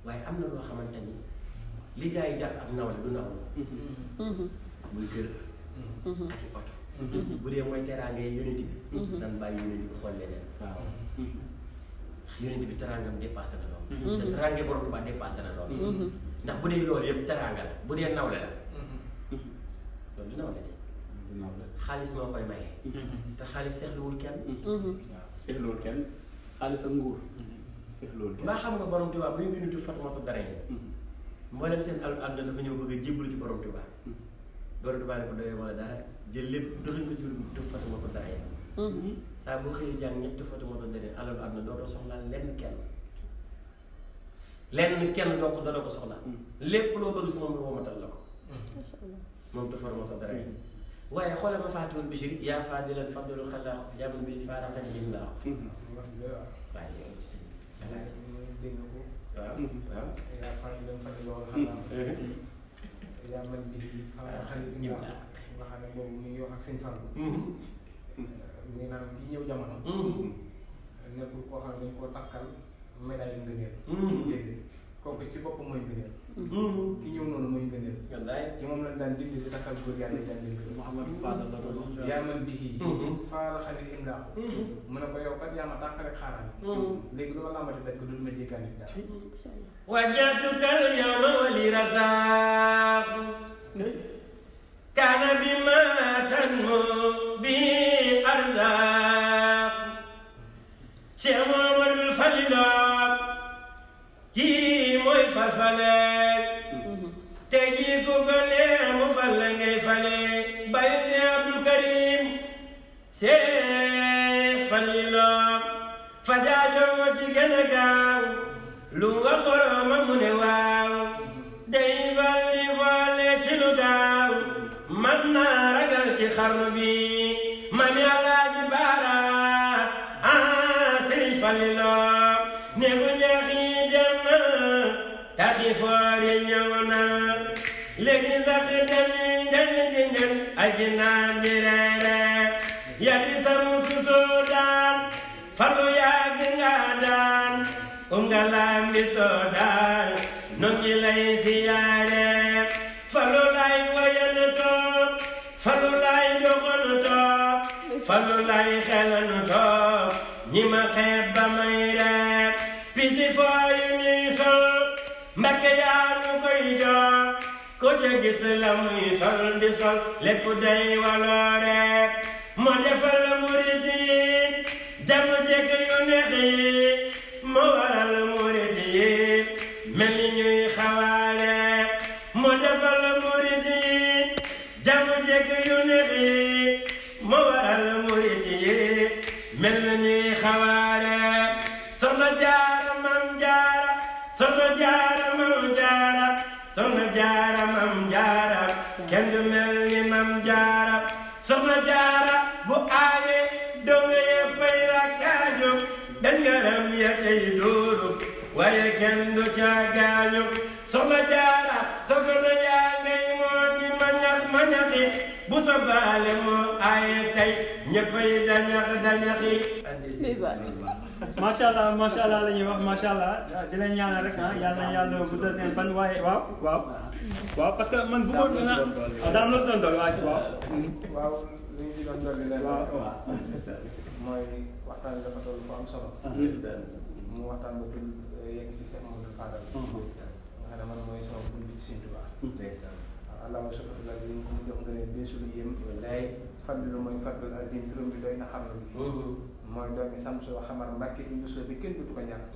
waaye am na loo xamante ni li gars yi jàpp ak nawle du nawle muy kër ak i oto bu dee mooy teraanga yi yonent bi dan bàyyi yonent bi xool leneen ndax yonent bi teraangam dépassé na loolu te teraanga borom Tuubaa dépassé na loolu ndax bu dee loolu yëpp teraanga la bu dee nawle la loolu du nawle de xaalis moo koy maye te xaalis seexluwul kenn seexluwul kenn xaalis ak nguur seexluwul kenn mbaa xam nga borom Tuubaa bu ñu bindu Fatimatu Darayn mboolem seen àdduna dafa ñëw bëgg a jébbalu ci borom Tuubaa borom Tuubaa ne ko doyee wala dara jël lépp doxuñ ko ci def Fatimatu Darayn saa boo xëyee jàng ñetti Fatimatu Darayn alalu àdduna dootoo soxlaa lenn kenn doo ko soxlaa lépp loo bëgg si moom nga womatal la ko moom te Fatimatu Darayn waaye xoolal ma faatuwul Bichri yaa faadilan fadlul xalaax jamono bi faaraxan jim laa waaye yow si dégg nga ko waaw yaa faadilan fadlul xalaax yaa man bi faaraxan jim laa nga xam ne boobu mi ngi wax ak sëñ Fall mi ngi naan ki ñëw jamono nekkul koo xam ne dañ koo takkal médaille ngëneel déedéet kooku ci boppam mooy ngëneel ki ñëw noonu mooy ngëneel ci moom lañ daan dindi di takkal góor yàlla daan dindi Mouhamad Fadal la doon yaa man bii faala xarit imlaaxu mu ne ko yow kat yaa ma tànk rek xaaral léegi lu ma làmbati daj ko du ma jéggaani dara wajatukal yawma wali razaq kana bima tanmu bi arzaq Cheikh Mouhamadul Fadila kii mooy farfale te jii ku ko nee mu fal ngay fale Baye si Abdul Karim Cheikh Fadila fajaajoo ci gën a gaaw lu wax boroomam mu ne waaw day fal di fale ci lu gaaw man naa ragal ci xarnu bi Mami Alaaji Baara Sëriñ Fadila ne bu njaax yi dem na taxi foor yi ñëw na léegi sax dem aji naan di reere yàgg samu susoo daan farlu yàgg nga daan nga lambi soo daan nu ngi lay siyaare farlu lay wayanu toog farlu lay doxanu toog farlu lay xelanu toog ñi ma xeeb ba may reer pisi fooyu ñuy sol Mbakke yaa nu koy jox ko ca gis la muy sol di sol lépp day waloore moo defal murit yi jàmm jekk yu neex yi moo waral murit yi mel ni ñuy xawaare moo defal murit yi jàmm jekk yu neex yi moo waral murit yi mel ni ñuy xawaare soxna Jaara Maam Jaara caagaañu soxna jaara soxna yaa ngay moo ñi ma ñaxi bu sobaale moo aaye tey ñëppay dañaxi macha allah la ñuy wax macha allah di leen ñaanal rek yàlla na yàlla guddal seen fan waaye waaw parce que man bëggoon naa daam loo doon dool waaw li ñu ci doon dolli leen mooy waxtaan bi dafa toll bu am solo mu waxtaan ba dul yegg ci Cheikh Mamadou Fadal nga xam ne man mooy sama bunt ci Sëñ Tuubaa waaw allahuma sukkur la ko mu jox nga ne beesu lu yéem fadlu mooy fadlul azim turam bi doy na xam lu mooy doomi Samsu Xamar Mbàkke Bousso bi kenn dutu ko ñàkk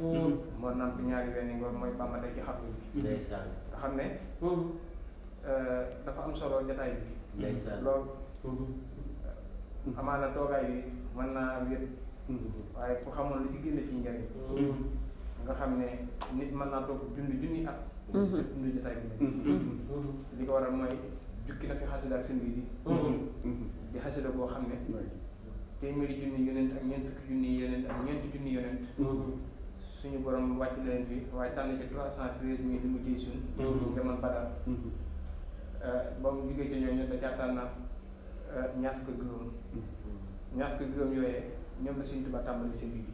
moo namp ñaari wenn ngor mooy Bamba day ci xablu bi nga xam ne dafa am solo jataay bi loolu amaana toogaay bi mën naa wét waaye ku xamoon lu ci génn ci njëriñ nga xam ne nit mën naa toog junni at dund jotaay bi li ko waral mooy jukki na fi xasida ak seen bi di xasida koo xam ne téeméeri junni yonent ak ñeent fukki junni yonent ak ñeenti junni yonent suñu borom wàcc leen fi waaye tànn ci 313 mille li mu jëy suñ mu demoon Badar ba mu liggéey ci ñooñu da caataan na ñaar fukki juróom yooyee ñoom la Sëñ Tuubaa tàmbali seen bi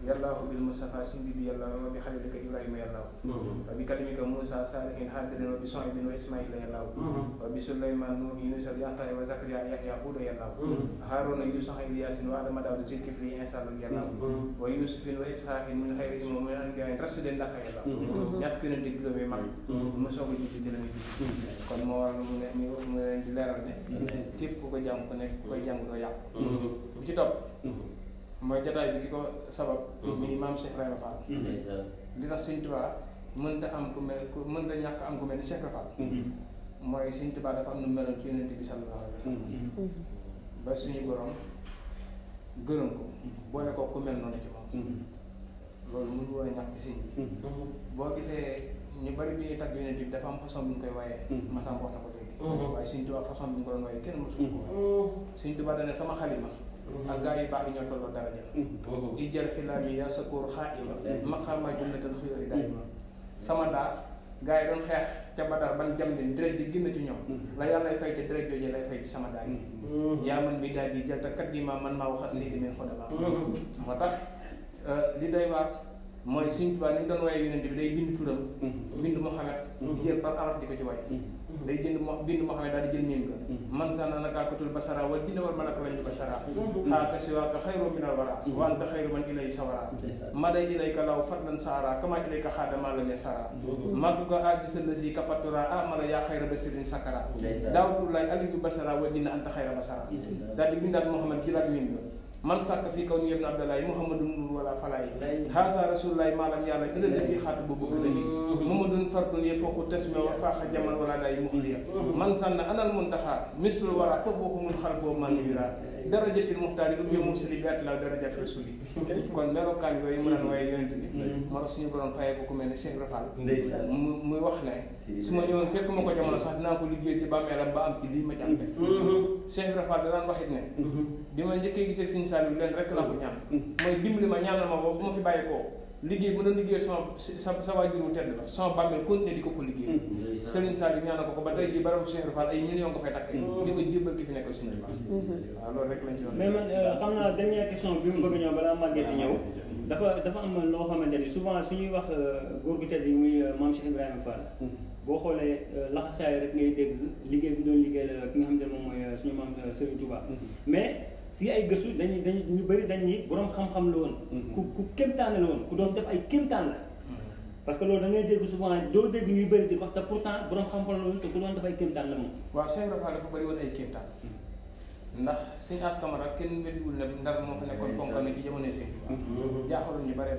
yàllaahu bil Mustafa sin bi yàllaahu wa bi xalilika Ibrahima yàllaahu wa bi kalimika Moussa Salihin Hadirin wa bi Sohibin wa Ismaila yàllaahu wa bi Suleyman Nuh Yunus Yaxya wa Zakariya Yahya Huuda yàllaahu Haaruna Yuusa Ilyasin wa Adama Daawuda Zulkifli Insa yàllaahu wa Yusufin wa Ishaqin min xayrihim wa min anbiyaa'in rasulin ndaka yàllaahu ñaar fukki yonent juróom yi mag mu soog a jiitu jëlami ji kon moo waral mu leen di leeral ne képp ku ko jàng ku nekk ku koy jàng doo yàqu bu ci topp mooy jataay bi ki ko sabab mi maam Cheikh Ibrahima Fall li tax Sëñ Tuubaa mënta am ku mel mënta ñàkk am ku mel ni Cheikh Ibrahima Fall mooy Sëñ Tuubaa dafa am nu meloon ci Yonent bi sallallahu alayhi wa sallam ba suñu borom gërëm ko boole ko ku mel noonu ci moom loolu mënu woon a ñàkk ci sëñ bi boo gisee ñu bari bi ñuy tagg Yonent bi dafa am façon bi ñu koy wayee masam wax na ko léegi waaye Sëñ Tuubaa façon bi ñu ko doon wayee kenn mosu ko Sëñ Tuubaa dane sama xalima ak gaa yi baax yi ñoo tolloo daraja i jël xilaami ya sakoor xaaima maxaama junnatal xuyóori daayima sama daa gaa yi doon xeex ca Badar ban jam leen deret di génn ci ñoom la yàlla lay fay te deret jooju lay fay ci sama daa yi yaa man bi daal di jël te kat yi man maa waxat seydi men xodama moo tax li doy waar mooy Sëñ Tuubaa ni mu doon waaye Yonent bi day bind turam bind Muhammad jël par araf di ko ci way day bind Muhammad daal di jël miim ga man sanna nakaakatul basara wal jinne wal malaka lañ di basara xaaka siwaaka xayru minal wara wa anta xayru man ilay sawara ma day ilayka law fadlan saara kama ilayka xaadama lam yasara matuka ajisa lasi kafatura amala yaa xayra basirin sakara daawatullaay aliyu basara wal jinne anta xayra basara daal di bindaat Muhammad jëlaat miim ga man sàkk fii kaw ni yëpp na Abdalaay Muhammadu nur wala falaay haza rasulullaay maalam yàlla ila la si xaatu bu bëgg la ni Muhammadun fardun ye fooku tesme wa faaxa jaman wala day muxliya man sànn anal muntaxa mislul wara foofu boo ko mun xal boobu man yura darajatil muxtaari ubbi mursali bi at la darajat rasuli kon melokaan yooyu mu naan waaye yonent bi moo tax suñu borom fayee ko ku mel ne Cheikh Rafal muy wax ne su ma ñëwoon fekk ma ko jamono sax dinaa ko liggéey ci bàmmeelam ba am ci lii ma ci am Cheikh Rafal danaan waxit ne bi ma njëkkee gisee Sëñ Saliou leen rek la ko ñaan mooy dimbali ma ñaanal ma boobu bu ma fi bàyyi koo liggéey bu doon liggéey sa waajur wu tedd la sama bàmmeel continuer di ko liggéey Serigne Saliou ñaanal ko ba tey jii barabu Cheikh Rafal ay millions ko fay takk di ko jébbal ki fi nekkal Sëñ Tuubaa waaw loolu rek lañ ci wax mais man xam naa dernière question bi mu bëgg ñëw balaa màggee di ñëw dafa am loo xamante ni souvent suñuy wax góor gu tedd yi muy maam Cheikh Ibrahima Fall boo xoolee laxasaay rek ngay dégg liggéey bi doon liggéey la ki nga xamante ne moom mooy suñu maam Serigne Touba mais si ay gëstu dañuy ñu bëri dañ ni borom xam-xam la woon ku kéemtaane la woon ku doon def ay kéemtaan la parce que loolu da ngay dégg souvent doo dégg ñuy bëri di wax te pourtant borom xam-xam la woon te ku doon def ay kéemtaan la moom waaw Cheikh Rafal dafa bëri woon ay kéemtaan ndax Sëñ As Camara kenn weddiwul ne Ndar moo fa nekkoon ponkal na ci jamono Sëñ Tuubaa jaaxaloon ñu bëree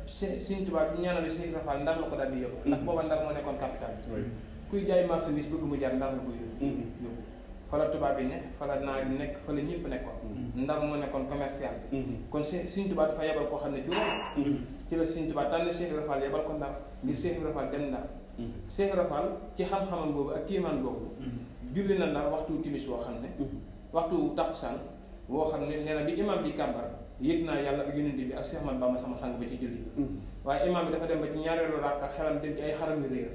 Sëñ Tuubaa bi ñaanale Cheikh Rafal Ndar la ko daal di yóbbu ndax booba Ndar moo nekkoon capital kuy jaay marchandise bëgg mu jar Ndar la ko yóbbu fa la tubaab bi ne fa la naar yi nekk fa la ñëpp nekkoon Ndar moo nekkoon commercial bi kon Sëñ Tuubaa dafa yebal koo xam ne ci la Sëñ Tuubaa tànn Cheikh Rafal yebal ko Ndar ngir Cheikh Rafal dem Ndar Cheikh Rafal ci xam-xamam boobu ak kéemaan boobu julli na Ndar waxtu timis boo xam ne waxtu takkusaan woo xam ne nee na bi imam bi kàmbar yëg naa yàlla ak yonent bi ak Cheikh Ahmadou Bamba sama sang ba ci julli waaye imam bi dafa dem ba ci ñaareelu rakka xelam dem ci ay xaram yu réer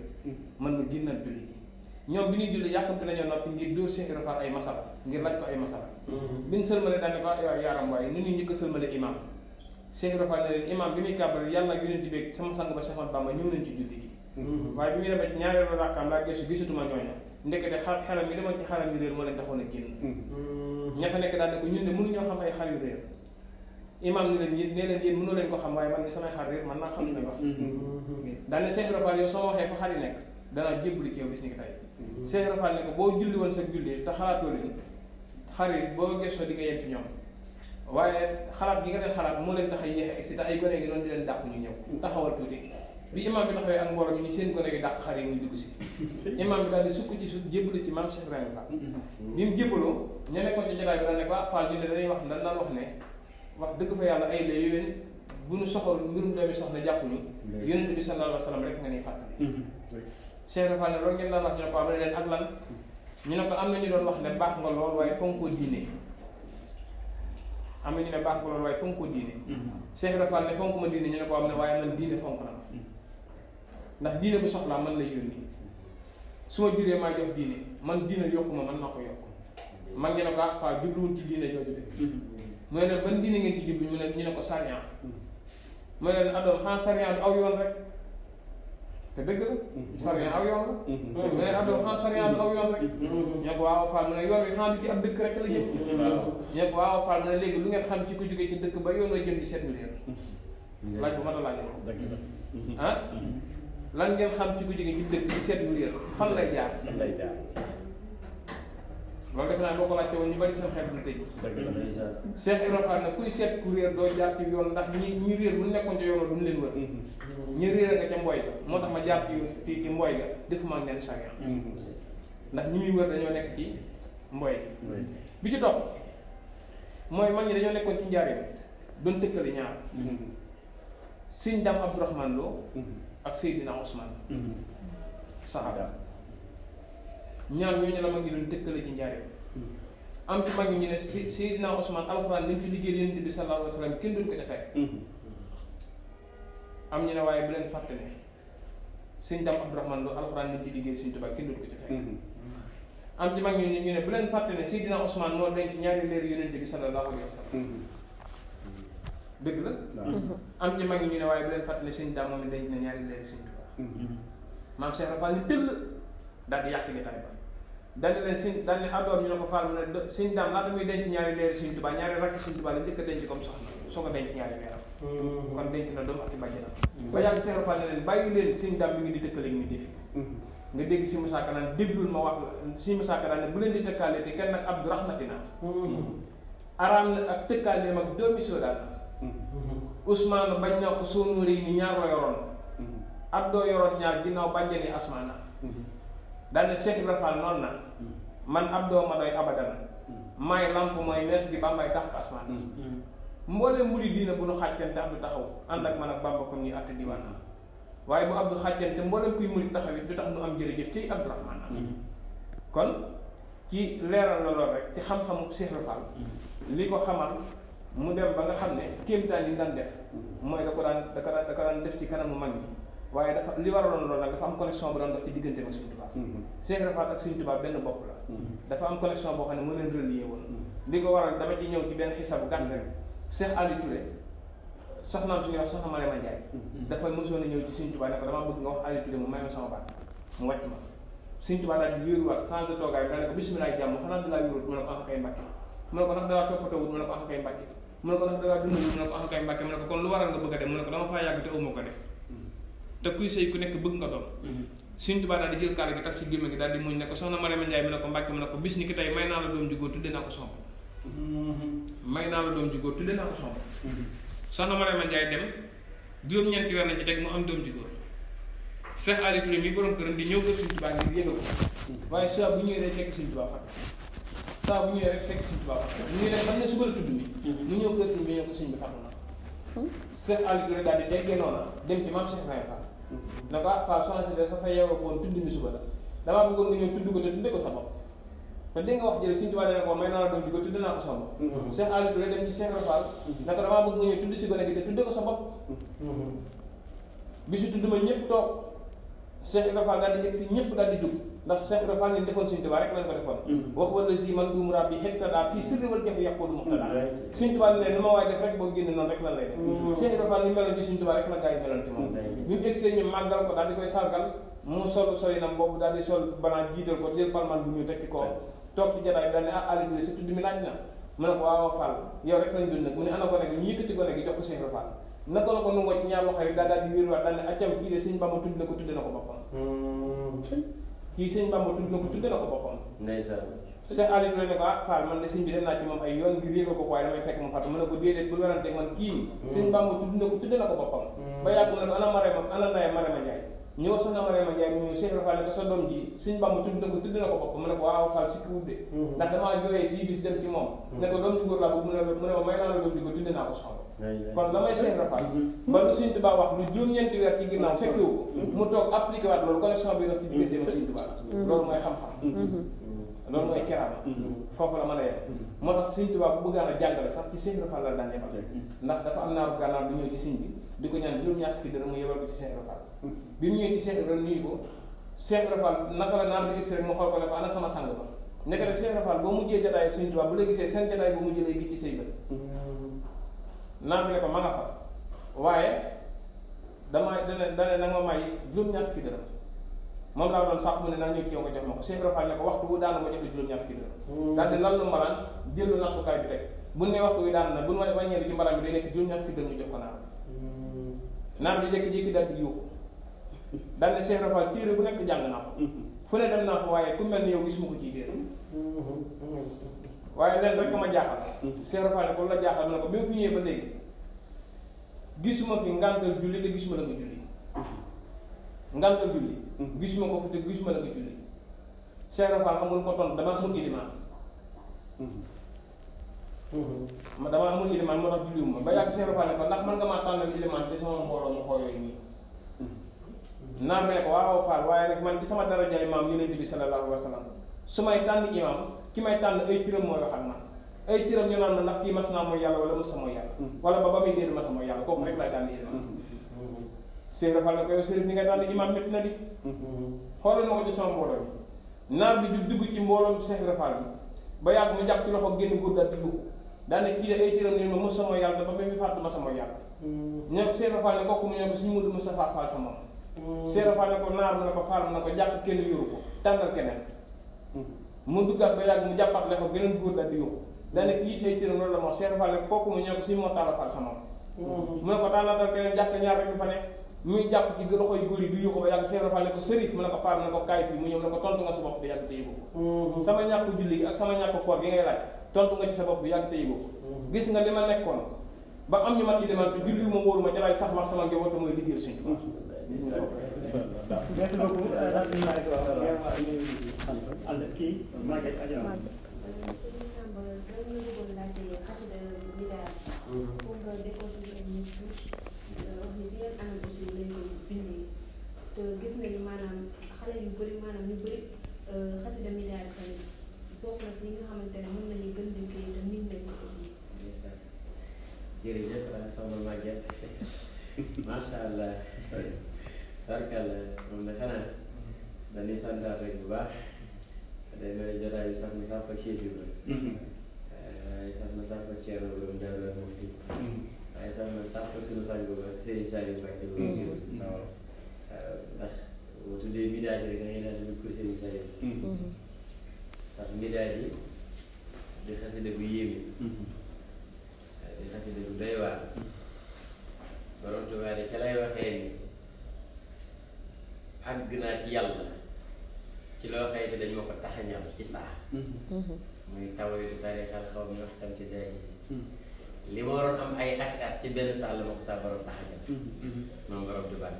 man ma génnal julli gi ñoom bi ñuy julli yàkkamte nañoo noppi ngir dóor Cheikh Ibra Fall ay masala ngir laaj ko ay masala biñ sëlmale daane ko waaw yaaram waaye nu ñuy njëkk a sëlmale imam Cheikh Ibra Fall ne leen imam bi muy kàbbar yàlla ak yonent bi sama sang ba Cheikh Ahmadou Bamba ñëw nañ ci julli gi waaye bi muy demee ci ñaareelu rakkaam laa gëstu gisatuma ñooña ndekete xelam yi demoon ci xaram yu réer moo leen taxoon a génn ña fa nekk daal ne ko ñun de mënuñoo xam ay xar yu réer imam ni leen yéen nee leen yéen mënoo leen ko xam waaye man ni samay xar réer man naa xam ne wax daal ne Cheikh Ibra Fall yow soo waxee fa xar yi nekk danaa jébbali ci yow bis ni ki tey Cheikh Ibra Fall ne ko boo julli woon sa julli te xalaatoo leen xar yi boo gëstoo di nga yem ci ñoom waaye xalaat gi nga leen xalaat moo leen tax a yéexe egsi te ay gone gi doon di leen dàq ñu ñëw taxawal tuuti bi imam bi taxawee ak mbooloo mi ni seen gone gi dàq xar yi ñu dugg si imam bi daal di sukk ci suuf jébbalu ci maam Cheikh Ibrahima Fall bi mu jébbaloo ñu nekkoon ci jotaay bi daal ne ko Fall ñu ne dañuy wax dañ daan wax ne wax dëgg fa yàlla ay la yowén bu ñu soxal mbirum doomi soxna jàppuñu yonent bi sallallahu alayhi wa sallam rek nga ñuy fàttali Cheikh Fall ne loolu ngeen daan wax ñu ne ko am na leen ak lan ñu ne ko am na ñu doon wax ne baax nga lool waaye fonk koo diine am na ñu ne baax nga lool waaye fonk koo diine Cheikh Fall ne fonk ma diine ñu ne ko am ne waaye man diine fonk na ndax diine bu soxlaa man lay yónni su ma juree maa jox diine man diine yokku ma man naa ko yokk mag ñu ne ko ak Fall jubluwuñ ci diine jooju de mooy ne ban diine ngeen ci jublu ñu ne ko sariya mooy leen adoon xanaa sariya du aw yoon rek te dëgg la sariya aw yoon la mu ne adoon xanaa sariya du aw yoon rek ñu ko waaw Fall mu ne yoon wi xanaa du ci ab dëkk rek la jëm ñu ko waaw Fall mu ne léegi lu ngeen xam ci ko jógee ci dëkk ba yoon la jëm di seet mu leer laaj bu ma da laaj ah lan ngeen xam ci ko jógee ci dëkk di seet mu leer fan lay jaar loolu defe naa boo ko laajte woon ñu bari seen xel na tëj Cheikh Ibra Fall ne kuy seet ku réer doo jaar ci yoon ndax ñi réer bu nekkoon ca yoon la duñu leen wër ñi réer nga ca mbooy ga moo tax ma jaar ci mbooy ga defuma ak leen sariya ndax ñi muy wër dañoo nekk ci mbooy bi ci topp mooy mag ñi dañoo nekkoon ci njaareem doon tëkkale ñaar Sëñ Dame Abdourahmane Lo ak Seydina Ousmane saxaaba ñaar ñooñu la mag ñi doon tëkkale ci njaareem am ci mag ñi ñu ne Seydina Ousmane alxuraan nañ ci liggéey Yonent bi sallallahu alayhi wa sallam kenn duñ ko defee am ñu ne waaye bu leen fàtte ne Sëñ Dame Abdourahmane Lo alxuraan nañ ci liggéey Sëñ Tuubaa kenn duñ ko defee am ci mag ñi ñu ne bu leen fàtte ne Seydina Ousmane moo denc ñaari leer Yonent bi sallallahu alayhi wa sallam dëgg la am ci mag ñi ñu ne waaye bu leen fàtte ne Sëñ Dame moom denc na ñaari leer Sëñ Tuubaa maam Cheikh Fall ni tëll daal di yàq jotaay ba daal di leen Sëñ daal di àddoon ñu ne ko Fall mu ne Sëñ Dame laata muy denc ñaari leeri Sëñ Tuubaa ñaari rakki Sëñ Tuubaa la njëkk a denc comme soxna soo ko denc ñaari leeram kon denc na doom ak i bàjjanam ba yàgg Cheikh Fall ne leen bàyyi leen Sëñ Dame mi ngi di tëkkale ñu def nga dégg si Moussa Ka naan déglul ma wax si Moussa Ka naan ne bu leen di tëkkaale te kenn nag Abdou rahmatina araam na ak tëkkaaleem ak doomi soodaan Ousmane bañ na ko sóonóori yi ni ñaar la yoroon Abdou yoroon ñaar ginnaaw bàjjani Asmaana daal ne Cheikh Ibra Fall noonu na man Abdou ma doy abadan maay lamp mooy mees gi Bambay tax ko asmaan mbooleem murid diina bu nu xàccante Abdou taxaw ànd ak man ak Bamba comme ni àtte diwaan am waaye bu Abdou xàccante mbooleem kuy murid taxaw it du tax nu am jërëjëf ci Abdourahmane am kon ci leeral la lool rek ci xam-xamu Cheikh Ibra Fall li ko xamal mu dem ba nga xam ne kéemtaan yi daan def mooy da ko daan def ci kanamu mag ñi waaye dafa li waraloon loolu nag dafa am connexion bu doon dox ci diggante ak Sëñ Tuubaa Cheikh Ibra Fall ak Sëñ Tuubaa benn bopp la dafa am connexion boo xam ne moo leen relié woon li ko waral dama ci ñëw ci benn xisaab bu gàtt rek Cheikh Aliou Touré soxnaam suñuy wax soxna Mariama Ndiaye dafa mosoon a ñëw ci Sëñ Tuubaa ne ko dama bëgg nga wax Aliou Touré mu may ma sama baat mu wàcc ma Sëñ Tuubaa daal di wéeruwaat changé toogaay daal ne ko bisimilah jàmm xanaa dalaa wéeruwut mu ne ko ax kay Mbàkke mu ne ko ndax dalaa toppatawut mu ne ko ax kay Mbàkke mu ne ko ndax dalaa dundawut mu ne ko ax kay Mbàkke mu ne ko kon lu waral nga bëgg a dem mu ne ko dama faa yàgg te uma ko def te kuy sëy ku nekk bëgg nga doom Sëñ Tuubaa daal di jël kaala gi taf ci gémmiñ gi daal di muñ ne ko soxna Mariama Ndiaye mu ne ko Mbàkke mu ne ko bis ni ki tey may naa la doom ju góor tudde naa ko somb may naa la doom ju góor tudde naa ko somb soxna Mariama Ndiaye dem juróom-ñeenti weer nañ ci teg mu am doom ju góor Cheikh Aliou Touré mi borom këram di ñëw kër Sëñ Tuubaa ngir yëngal ko waaye saa bu ñëwee rek fekk Sëñ Tuubaa fàtte saa bu ñëwee rek fekk Sëñ Tuubaa fàtte bu ñuy def ba ne suba la tudd mi mu ñëw kër Sëñ bi ñëw ko Sëñ bi fàtte na Cheikh Aliou Touré daal di déggee noona dem ci maam Cheikh Ibrahima Fall ne ko ah Fall soxna si dafa fa yeewoo woon tudd mi suba la damaa bëggoon nga ñëw tudd ko te tudde ko sa bopp te dégg nga wax jële Sëñ Tuubaa dana ko may naa la doom ji ko tudde naa ko sama bopp Cheikh Aliou Touré dem ci Cheikh Rafal ne ko damaa bëgg nga ñëw tudd si gone gi te tudde ko sa bopp bisu tudd ma ñëpp toog Cheikh Rafal daal di yegg si ñëpp daal di dugg ndax Cheikh Rafal ni defoon Sëñ Tuubaa rek lañ ko defoon wax wala si man duum rab bi hectada fii sirri wal jafe yàqoo du muxtada Sëñ Tuubaa ne nu ma waay def rek boo génne noonu rek lan lay def Cheikh Rafal ni meloon ci Sëñ Tuubaa rek la gaa yi meloon ci moom bi mu egg see ñu màggal ko daal di koy sargal mu sol solinam boobu daal di sol banaa jiital ko jël palman bu ñu tekki ko toog ci jataay bi daal ne Aliou Touré sa tudd mi laaj na mu ne ko waaw Fall yow rek lañ doon nag mu ne ana gone gi ñu yëkkati gone gi jox ko Cheikh Rafal naka la ko nangoo ci ñaar loxo yi daal di wéeruwaat daal ne accam kii de Sëñ Bamba tudd na ko tudde na ko boppam kii Sëñ Bamba tudd na ko tudde na ko boppam Cheikh Aliou Touré ne ko Fall man de sëñ bi dem naa ci moom ay yoon ngir yéega ko waaye damay fekk mu fàttu mu ne ko déedéet bul werante man kii Sëñ Bamba tudd na ko tudde na ko boppam ba yàgg mu ne ko ana Marema ana Ndaya Marema Ndiaye ñëw soxna Marema Ndiaye mu ñëw Cheikh Rafal ne ko sa doom ji Sëñ Bamba tudd na ko tudde na ko boppam mu ne ko waaw Fall sikki wut de ndax damaa jooyee fii bis dem ci moom ne ko doom ju góor laa bëgg mu ne ma may naa la doom ji ko tudde naa ko soxna kon la may Cheikh Rafal ba lu Sëñ Tuubaa wax lu juróom-ñeenti weer ci ginnaaw fekkewu ko mu toog appliqué waat loolu connexion bi dox ci diggante ak Sëñ Tuubaa loolu mooy xam-xam loolu mooy keraama foofu la mën a yem moo tax Sëñ Tuubaa bu bëggaan a jàngale sax ci Cheikh Rafal la daan yebal ndax dafa am naaru gànnaar bu ñëw ci sëñ bi di ko ñaan juróom-ñaar fukki dërëm mu yebal ko ci Cheikh Rafal bi mu ñëwee ci Cheikh Rafal nuyu ko Cheikh Rafal naka la naar bi egsi rek mu xool ko ne ko ana sama sang ba nekk rek Cheikh Rafal boo mujjee jataay ak Sëñ Tuubaa bu la gisee seen jataay boo mujjee lay gis ci say bët naar bi ne ko ma nga fa waaye dana na nga may juróom-ñaar fukki dërëm moom laa doon sax mu ne naa ñëw ci yow nga jox ma ko Cheikh Rafal ne ko waxtu wu daana ma joxe juróom-ñaar fukki dërëm daal di lal lu mbalaan jël lu nattukaay bi teg bu ne waxtu wi daan na bu ñu wàññee ci mbalaan bi day nekk juróom-ñaar fukki dërëm ñu jox ko naar bi jékki-jékki daal di yuuxu daal ne Cheikh Rafal téere bu nekk jàng naa ko fu ne dem naa ko waaye ku mel ni yow gisuma ko ciy téere waaye leen rek ma jaaxal Cheikh Rafal ne ko la jaaxal mu ne ko bi mu fi ñëwee ba léegi gisuma fi ngantal julli te gisuma la nga julli ngantal julli gisuma ko fi te gisuma la nga julli Cheikh Rafal xamul ko tontu dama amul ilimaan dama amul ilimaan moo tax julliwuma ba yàgg Cheikh Rafal ne ko ndax man nga maa tànnal ilimaan te sama mbooloo mu xooyoo nii naar bi ne ko waaw Fall waaye nag man ci sama darajaay maam Yonent bi sallallahu alayhi wa sallam su may tànn imaam ki may tànn ay tiram mooy wax ak man ay tiram ñu naan ma ndax kii mas naa mooy yàlla wala mas sa mooy yàlla wala ba muy déedéet mas sa mooy yàlla kooku rek laay tànn imaam Cheikh Rafal ne ko yow Sërif ni nga tànn imaam métti na di xoolal ma ko ci sama mbooloo bi naar bi du dugg ci mbooloom Cheikh Rafal bi ba yàgg mu jàpp ci loxo génn góor daal di dugg daane kii de ay tiram ne ma mas sa mooy yàlla ba muy fàttu mas sa mooy yàlla ñoo Cheikh Rafal ne kooku mu ñoo ko suñu Mudu Mustafa Fall sa moom Cheikh Rafal ne ko naar mu ne ko Fall mu ne ko jàpp kenn yoru ko tànnal keneen mu duggaat ba yàgg mu jàppaat le ko geneen góor daal di yóbbu daane kii ay tiram loolu la moo Cheikh Rafal ne kooku mu ñëw ko suñu Mortala Fall sa moom mu ne ko tànnatal keneen jàpp ñaar rek du fa ne muy jàpp ci loxoy góor yi du yuuxu ba yàgg Cheikh Rafal ne ko Sërif mu ne ko Fall mu ne ko kaay fii mu ñëw ne ko tontu nga sa bopp bi yàgg te yëgu ko sama ñàkk julli gi ak sama ñàkk koor gi ngay laaj tontu nga ci sa bopp bi yàgg te yëgu ko gis nga li ma nekkoon ba am ñu mat ilimaan te julli ma wóoru ma ci laay sax wax sama njaboot mooy liggéeyal Sëñ Tuubaa merci beaucoup kii Maguette Adja te gis nañu maanaam xale yu bëri maanaam ñu bëri xasida Midaad tamit bokk na si nga xamante ne mën nañu gën di kii te miin nañu aussi. jërëjëf soxna Maguette macha allah sarkal moom de xanaa dañuy santaat rek bu baax day mel ni jotaay bi sax na sax fa Cheikh Ibrahima waaye sax na sax fa Cheikh Ibrahima Darou Mouhty waaye sax na sax fa suñu sang ba Serigne Saliou Mbacké waaw ndax boo tuddee Midaad rek da ngay daal di ko Serigne Saliou ndax Midaad yi di xasida bu yéeme di xasida bu doy waar borom Tuubaa de ca lay waxee ni àgg naa ci yàlla ci loo xëy te dañ ma ko taxañal ci saa muy tawayu tarixal xaw mi wax tam ci day li ma waroon am ay at ci benn saal la ma ko saa borom taxañal moom borom Tuubaa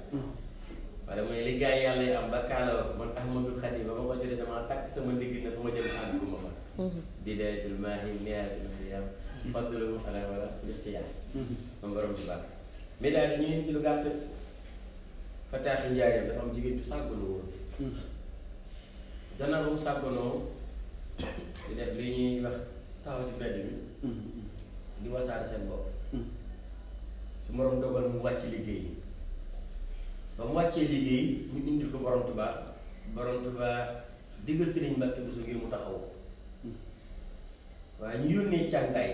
wala mooy li gaa yi yàlla yi am ba kaala man Ahmadul Xadim ba ma ko jotee damaa takk sama ndigg na fu ma jëm àgg ma fa bidayatul maahi nihayatul xiyam fadlu ala wala sul ixtiyaar moom borom Tuubaa mais daal ñu ci lu gàtt fataaxi njaareem dafa am jigéen ju sàgganu woon gannaaw ba mu sàgganoo di def li ñuy wax taxaw ci mbedd mi di wasaare seen bopp su borom dogal mu wàcc liggéey ba mu wàccee liggéey ñu indil ko borom Tuubaa diggal Sëriñ Mbàkke Buso ngir mu taxaw waaye ñu yónnee càngaay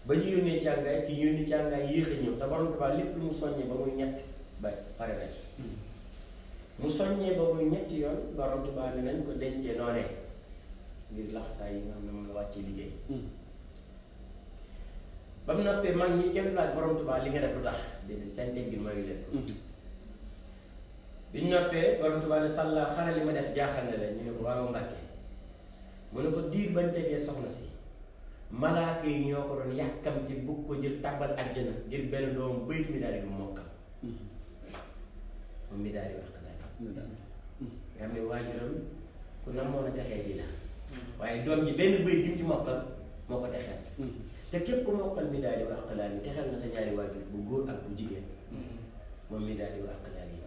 ba ñu yónnee càngaay ki ñu yónnee càngaay yéex a ñëw te borom Tuubaa lépp lu mu soññee ba muy ñett ba pare na ci mu soññee ba muy ñetti yoon borom Tuubaa ne nañ ko dencee noonee ngir laxasaay yi nga xam ne moom la wàccee liggéey ba mu noppee mag ñi kenn laaj borom Tuubaa li nga def lu tax déedéet seen teggin mayu leen bi ñu noppee borom Tuubaa ne sàlla xanaa li ma def jaaxal na leen ñu ne ko waaw Mbàkke mu ne ko diir bañ tegee soxna si malaaka yi ñoo ko doon yàkkamti bugg ko jël tàbbal àjjana ngir benn doomu bëyit mi daal di mokkal moom mi daal di wax daal nga xam ne waajuram ku namoon a texee bi la waaye doom ji benn bëyit bi mu ci mokkal moo ko texeel te képp ku mokkal mi daal di wax daal mi texeel na sa ñaari waajur bu góor ak bu jigéen moom mi daal di wax daal yi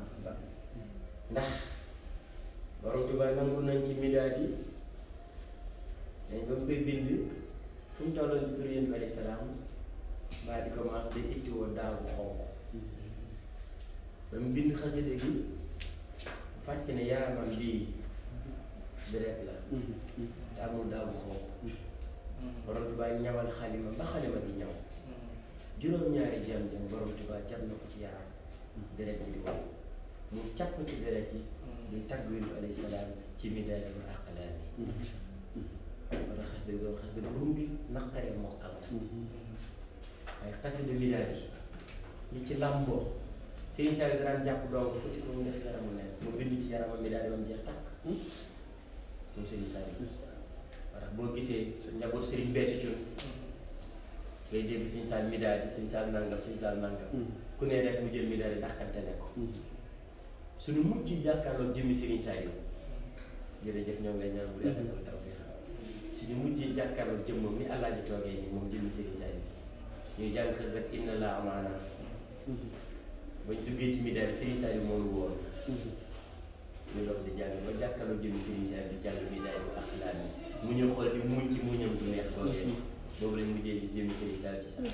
ndax borom Tuubaa nangu nañ ci midaad yi dañ ba mu koy bind fu mu tolloon ci tur yéen bi alayhi salaam mbaa di commencé day ittiwoo daaw bu xonq ba mu bind xasida gi fàcc ne yaramam bii deret la te amul daaw bu xonq borom Tuubaa ñawal xalima ba xalima gi ñaw juróom-ñaari jam-jam borom Tuubaa jam na ko ci yaram deret bi di wow mu càpp ci deret yi di tagg yéen bi alayhi salaam ci midaad yi wa aqlaam yi wala xasida doon xasida bu rungi naqaree mokkal la waaye xasida midaad yi li ci làmboo Sëriñ Saliou daan jàpp dong futti ko mu def yaramu nen mu bind ci yaramam midaad yi ba mu jeex tàkk moom Sëriñ Saliou wala boo gisee njabootu Sëriñ Béthio Thioune ngay dégg Sëriñ Saliou midaad yi Sëriñ Saliou nangam Sëriñ Saliou nangam ku ne rek mu jël midaad yi dàqante ne ko suñu mujj yi jàkkaarloo jëmmi Sëriñ Saliou jërëjëf ñoo ngi lay ñaan bu yàlla defal tawfiix suñu mujjee jàkkaarloo jëmmam ni Alaaji toogee nii moom jëmmi Sëriñ Saliou ñuy jàng xel kat inna laa amaana bañ duggee ci midaad yi Sëriñ Saliou moom lu woon ñu dox di jàng ba jàkkaarloo jëmmi Sëriñ Saliou di jàng midaad yi ak laan yi mu ñëw xool di muñ ci muñam du neex googee boobu lañ mujjee gis jëmmi Sëriñ Saliou ci sax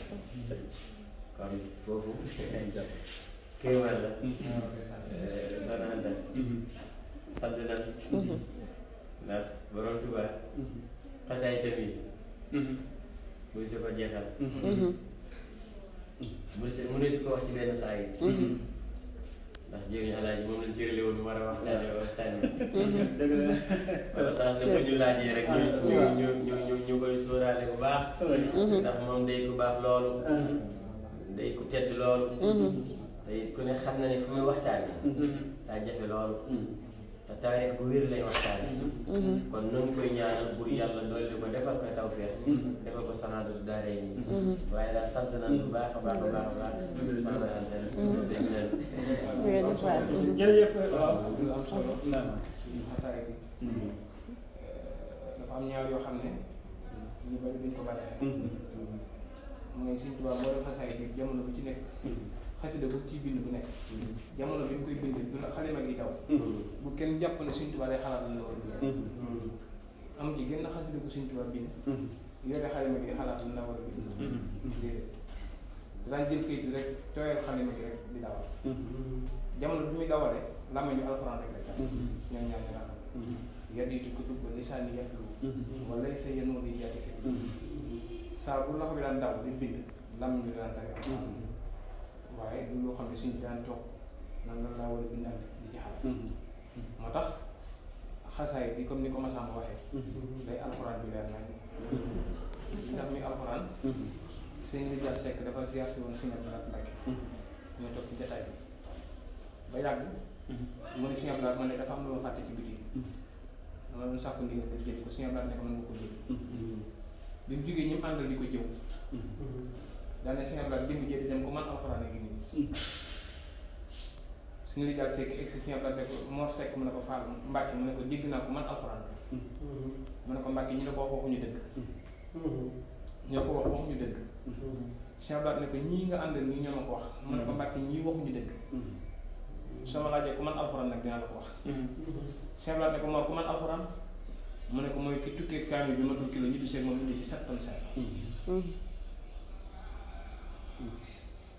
kon foofu kéemaan la soxna Anta sant nañ ndax borom Tuubaa xasaay tamit muy si ko jeexal mu ne si ko wax ci benn saa yi ndax jëriñ Alaaji moom lañ cërale woon war a waxtaane dëgg la wala saa su ne ko ñu laajee rek ñu koy sóoraale bu baax ndax moom day ku baax loolu day ku tedd loolu te ku ne xam na ne fu muy waxtaane daa jafe loolu te taarix bu wér lay waxtaane kon noonu koy ñaanal bur yàlla dolli ko defal ko tawfeex defal ko sanaadatu daaree nii waaye daal sant nañ bu baax a baax a baax a baax soxna Anta jërëjëf waaw lu am solo xasaay bi dafa am ñaar yoo xam ne ñu bari duñ ko bàyyi mooy Sëriñ Tuubaa moo def xasaay bi jamono bu ci nekk xasida bu ciy bind bu nekk jamono bi mu koy bind du la xalima gi daw bu kenn jàpp ne Sëriñ Tuubaa day xalaat la war a bind am ci génn xasida bu Sëriñ Tuubaa bind yore xalima gi xalaat la war a bind déedéet daan jël kayit bi rek tooyal xalima gi rek di dawal jamono bi muy dawalee làmmiñu alxuraan rek la ñoom ñaar ñu raxal yadiitu kutub ba lisaani yatlu wala sa yenoo di yati fi saa bu loxo bi daan daw di bind làmmiñu daan tari alxuraan waaye du loo xam ne suñu daan toog nan la laa war a bindal di ci xalaat moo tax xasaay bi comme ni ko Massamba waxee day alxuraan bi leer nañ ndax mi alxuraan sëñ Rijal Seck dafa ziar si woon Sëñ Abdou Lahad Mbacké ñoo toog ci jataay bi ba yàgg mu ne Sëñ Abdou Lahad man ne dafa am lu ma fàtte ci biti dama doon sàkku ndigal nga jëli ko Sëñ Abdou Lahad ne ko mën nga ko jël bi mu jógee ñi mu àndal di ko jëw daane Sëñ Abdou Lahad jëmmi jëli dem ko man alxuraan a ngi nii Sëñ Rijal Seck egsi Sëñ Abdou Lahad ne ko Mor Seck mu ne ko Fall Mbacké mu ne ko dégg naa ko man alxuraan mu ne ko Mbacké ñu ne ko wax waxuñu dëgg ñoo ko wax waxuñu dëgg Sëñ Abdou Lahad ne ko ñii nga àndal nii ñoo ma ko wax mu ne ko Mbacké ñii waxuñu dëgg sama laajee ku man alxuraan nag dinaa la ko wax Sëñ Abdou Lahad ne ko Mor ku man alxuraan mu ne ko mooy ki tukkee kaamil bi matul kilo ñibbi seeg moom indi ci 7 tonnes 500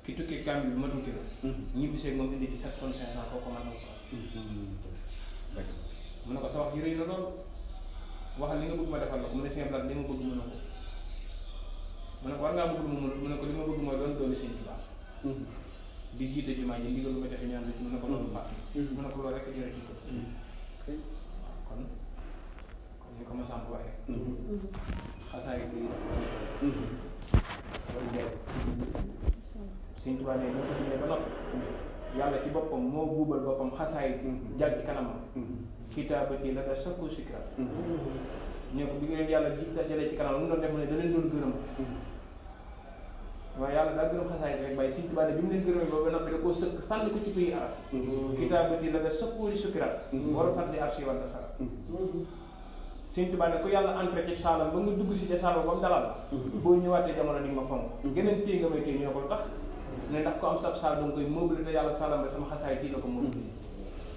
ki tukkee kaamil bi matul kilo ñibbi seeg moom indi ci 7 tonnes 500 kooku mën na ko mu ne ko sa wax ji rëy na lool waxal li nga bëgg ma defal la ko mu ne simple li ma bëgg mën na ko mu ne ko war ngaa bëgg mu ne ko li ma bëgg mooy doon doomi Sëñ Tuubaa di jiite jumaa ji ndigal lu ma joxe ñaan mu ne ko loolu fàtt mu ne ko loolu rek jërë ko kon ni ko ma sàmp waxee xasaay bi loolu jërë Sëñ Tuubaa ne ñu ko bindee ba noppi yàlla ci boppam moo buubal boppam xasaay jàll ci kanamam kitaabati la da sakku sikra ñoo ko bi ngeen yàlla ji jëlee ci kanam lu mu doon def mu ne da leen doon gërëm waaye yàlla daa gërëm xasaay rek bàyyi Sëñ Tuubaa ne bi mu leen gërëmee ba noppi da koo sëkk sànni ko ci biir aras kitaabati la da sakku sikra war a fàttali arsi wante sara Sëñ Tuubaa ne ku yàlla entré ci saalam ba nga dugg si ca saalam ba mu dalal boo ñëwaatee jamono di nga ma fonk geneen téye nga may téye ñu ne ko lu tax ne ndax ko am sab saal danga koy meublé te yàlla saalam ba sama xasaay tii la ko meublé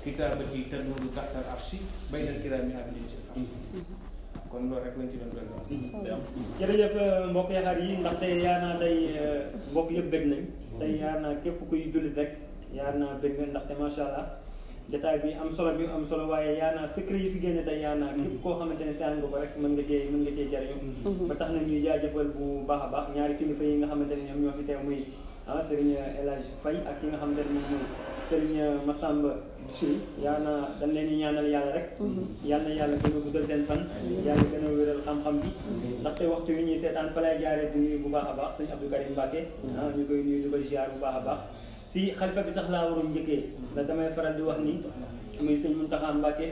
kitaabati taduuru taxtal arsi baynal kiraami abidin si fas kon loolu rek lañ ci doon doon jërëjëf mbokk yaakaar yi ndax tey yaa naa tey mbokk yëpp bëgg nañ tey yaa naa képp kuy jullit rek yaa naa bëgg nga ndaxte macha allah détail bi am solo waaye yaa naa secret yi fi génne tey yaa naa képp koo xamante ne saan nga ko rek mën nga cee jariñu ba tax na ñuy jaajëfal bu baax a baax ñaari kilifa yi nga xamante ne ñoom ñoo fi teew muy Serigne El Hadj Faye ak ki nga xamante ne moom mooy Serigne Massamba Bichri yaa naa dañ leen di ñaanal yàlla rek yal na yàlla gën a guddal seen fan yàlla gën a wéral xam-xam bi ndaxte waxtu wi ñuy seetaan fa lay jaaree di nuyu bu baax a baax sëñ Abdou Karim Mbacke ñu koy nuyu di ko ziar bu baax a baax si xalifa bi sax laa waroon njëkkee ndax damay faral di wax ni muy sëñ Mountakha Mbacke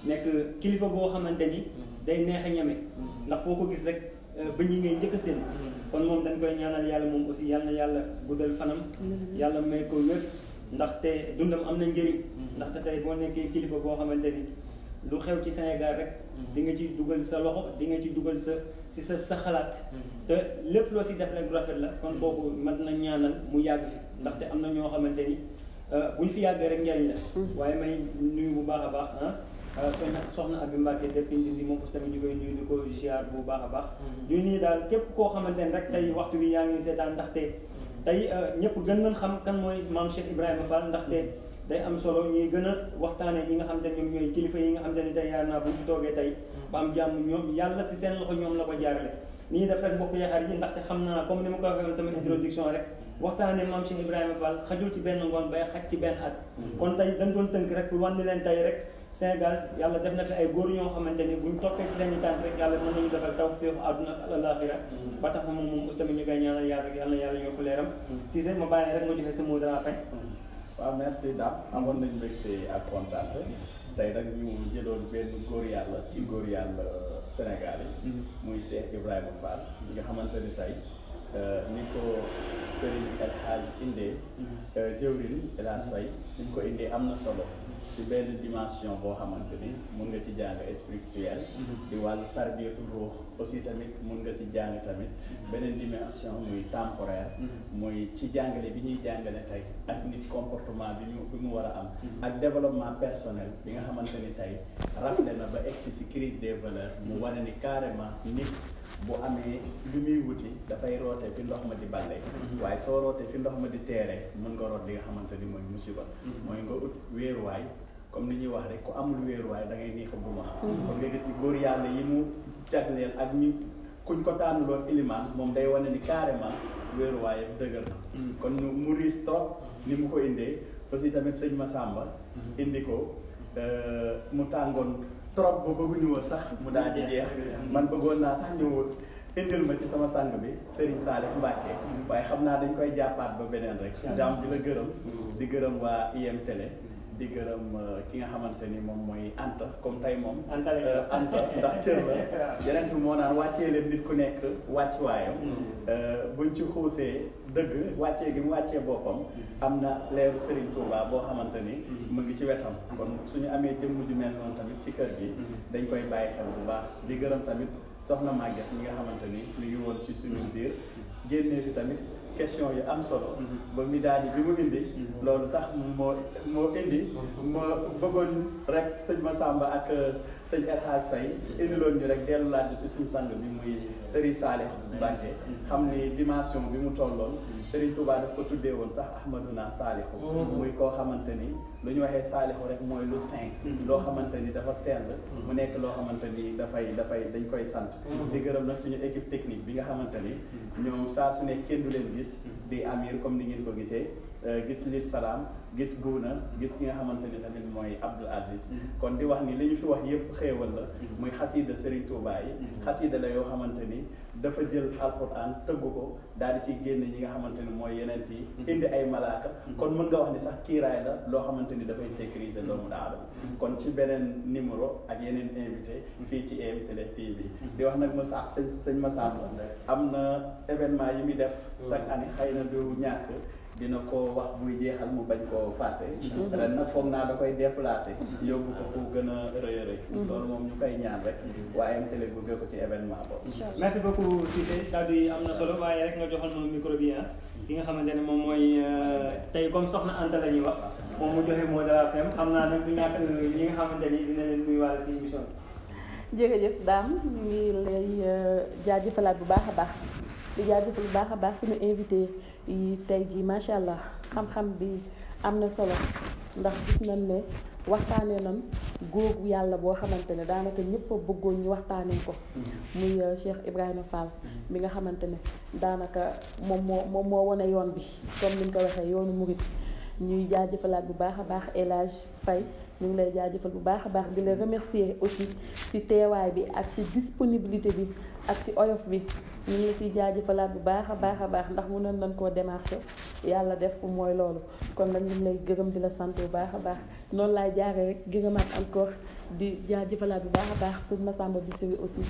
nekk kilifa goo xamante ni day neex a ñeme ndax foo ko gis rek ba ñi ngay njëkk seen kon moom dañ koy ñaanal yàlla moom aussi yal na yàlla guddal fanam yàlla may ko wér ndaxte dundam am na njëriñ ndaxte tey boo nekkee kilifa boo xamante ni lu xew ci Sénégal rek di nga ci dugal sa loxo di nga ci dugal sa xalaat te lépp loo si def rek rafet la kon kooku mat na ñaanal mu yàgg fi ndaxte am na ñoo xamante ni buñ fi yàggee rek njëriñ la waaye may nuyu bu baax a baax soxna Abi Mbacke depuis Ndindi moom aussi tamit ñu koy nuyu di ko ziar bu baax a baax ñu nii daal képp koo xamante ne rek tey waxtu bi yaa ngi seetaan ndaxte tey ñëpp gën nañ xam kan mooy maam Cheikh Ibrahima Fall ndaxte day am solo ñuy gën a waxtaanee ñi nga xamante ne ñoom ñooy kilifa yi nga xamante ne tey yaar naa bu ñu fi toogee tey ba am jàmm ñoom yàlla si seen loxo ñoom la ko jaarale ni ñuy def rek mbokk yaakaar yi ndaxte xam naa comme ni ma ko waxee woon sama introduction rek waxtaanee maam Cheikh Ibrahima Fall xajul ci benn ngoon bay xaj ci benn at kon tey dañ doon tënk rek pour wàññi leen tey rek Sénégal yàlla def na fi ay góor ñoo xamante ni buñ toppee si seen i tànk rek yàlla mën nañu defal tawfiix àdduna ak alaaxira ba tax na moom aussi tamit ñu koy ñaanal yàlla yokk leeram si ma bàyyi rek ma joxe sa mot de la fin. waaw merci Dame amoon nañu mbégte ak kontaan tey nag ñu jëloon benn góor yàlla ci góor yàlla Sénégal yi muy Cheikh Ibrahima Fall nga xamante ni tey ni ko Serigne El Hadj indee jëwriñ El Hadj Faye ni ko indee am na solo ci benn dimension boo xamante ni mun nga ci jàng spirituel di wàllu tarbiyatu ruux aussi tamit mun nga ci jàng tamit beneen dimension muy temporaire muy ci jàngale bi ñuy jàngale tey ak nit comportement bi mu war a am ak développement personnel bi nga xamante ni tey rafle na ba egsi ci crise des valeurs mu wane ni carrément nit bu amee lu muy wuti dafay roote fi ndox ma di balle waaye soo rootee fi ndox ma di teeree mën nga root li nga xamante ni mooy musiba mooy nga ut wéeruwaay comme ni ñuy wax rek ku amul wéeruwaay da ngay neex a bu ma kon nga gis ni góor yàlla yi mu jagleel ak ñu kuñ ko tànnuloon ilimaan moom day wane ni carrément wéeruwaayam dëgër na kon mu riis trop ni mu ko indee aussi tamit sëñ Massamba indi ko mu tàngoon trop ba bëgguñu woon sax mu daal di jeex man bëggoon naa sax ñëw indil ma ci sama sang bi Serigne Salih Mbacke waaye xam naa dañ koy jàppaat ba beneen rek daam di la gërëm di gërëm waa IM Télé di gërëm ki nga xamante ni moom mooy Anta comme tey moom Anta ndax cër la yeneen bi moo naan wàccee leen nit ku nekk wàcc waayam buñ ci xuusee dëgg wàccee gi mu wàccee boppam am na leeru Serigne Touba boo xamante ni mu ngi ci wetam kon suñu amee jëmm ju mel noonu tamit ci kër gi dañ koy bàyyi xel bu baax di gërëm tamit soxna Maguette mi nga xamante ni mi ngi woon ci suñu biir génnee fi tamit question yu am solo ba mi daal bi mu indi loolu sax moo indi ma bëggoon rek sëñ Massamba ak sëñ El Hadj Faye indiloon ñu rek delluwaat si suñu sang bi muy Serigne Salih Mbacké xam ni dimension bi mu tolloon Serigne Touba daf ko tuddee woon sax Ahmadouna Salihu muy koo xamante ni lu ñu waxee Salihu rek mooy lu saint loo xamante ni dafa sell mu nekk loo xamante ni dafay dañ koy sant di gërëm nag suñu équipe technique bi nga xamante ni ñoom saa su nekk kenn du leen gis di Amir comme ni ngeen ko gisee gis li salaam gis Guuna gis ki nga xamante ni tamit mooy Abdou Aziz kon di wax ni li ñu fi wax yëpp xéewal la muy xasida Serigne Touba yi xasida la yoo xamante ni dafa jël alquran tëgg ko daal di ciy génne ñi nga xamante ni mooy yeneen yi indi ay malaaka kon mën nga wax ni sax kiiraay la loo xamante ni dafay sécuriser doomu aadama kon ci beneen numéro ak yeneen invité fii ci EM Télé TV di wax nag Moussa sëñ Massamba am na événement yi muy def chaque année xëy na du ñàkk dina ko wax buy jeexal mu bañ koo fàtte ren nag foog naa da koy déplacé yóbbu ko fu gën a rëy a rëy loolu moom ñu koy ñaan rek waaye am télé gunge ko ci événement boobu merci beaucoup Cissé kàddu yi am na solo waaye rek nga joxal moom micro bi ki nga xamante ne moom mooy tey comme soxna Anta la ñuy wax moom mu joxe mot de la fin xam naa nag du ñàkk ñi nga xamante ni dina leen nuyuwaale si émission bi jërëjëf Dame ñu ngi lay jaajëfalaat bu baax a baax di jaajëfal bu baax a baax suñu invité yi tey jii macha allah xam-xam bi am na solo ndax gis nañ ne waxtaanee nañ góogu yàlla boo xamante ne daanaka ñëpp a bëggoon ñu waxtaanee ko muy Cheikh Ibrahima Fall mi nga xamante ne daanaka moom moo wane yoon bi comme ni ñu ko waxee yoonu murit ñuy jaajëfalaat bu baax a baax El Hadj Faye ñu ngi lay jaajëfal bu baax a baax di la remercier aussi ci teewaay bi ak ci disponibilité bi ak ci oyof bi ñu ngi la ciy jaajëfalaat bu baax a baax ndax mënoon nañ koo démarché yàlla def ko mooy loolu kon nag ñu ngi lay gërëm di la sant bu baax a baax noonu laay jaaree rek gërëmaat encore di jaajëfalaat bu baax a baax sëñ Massamba Bissiri aussi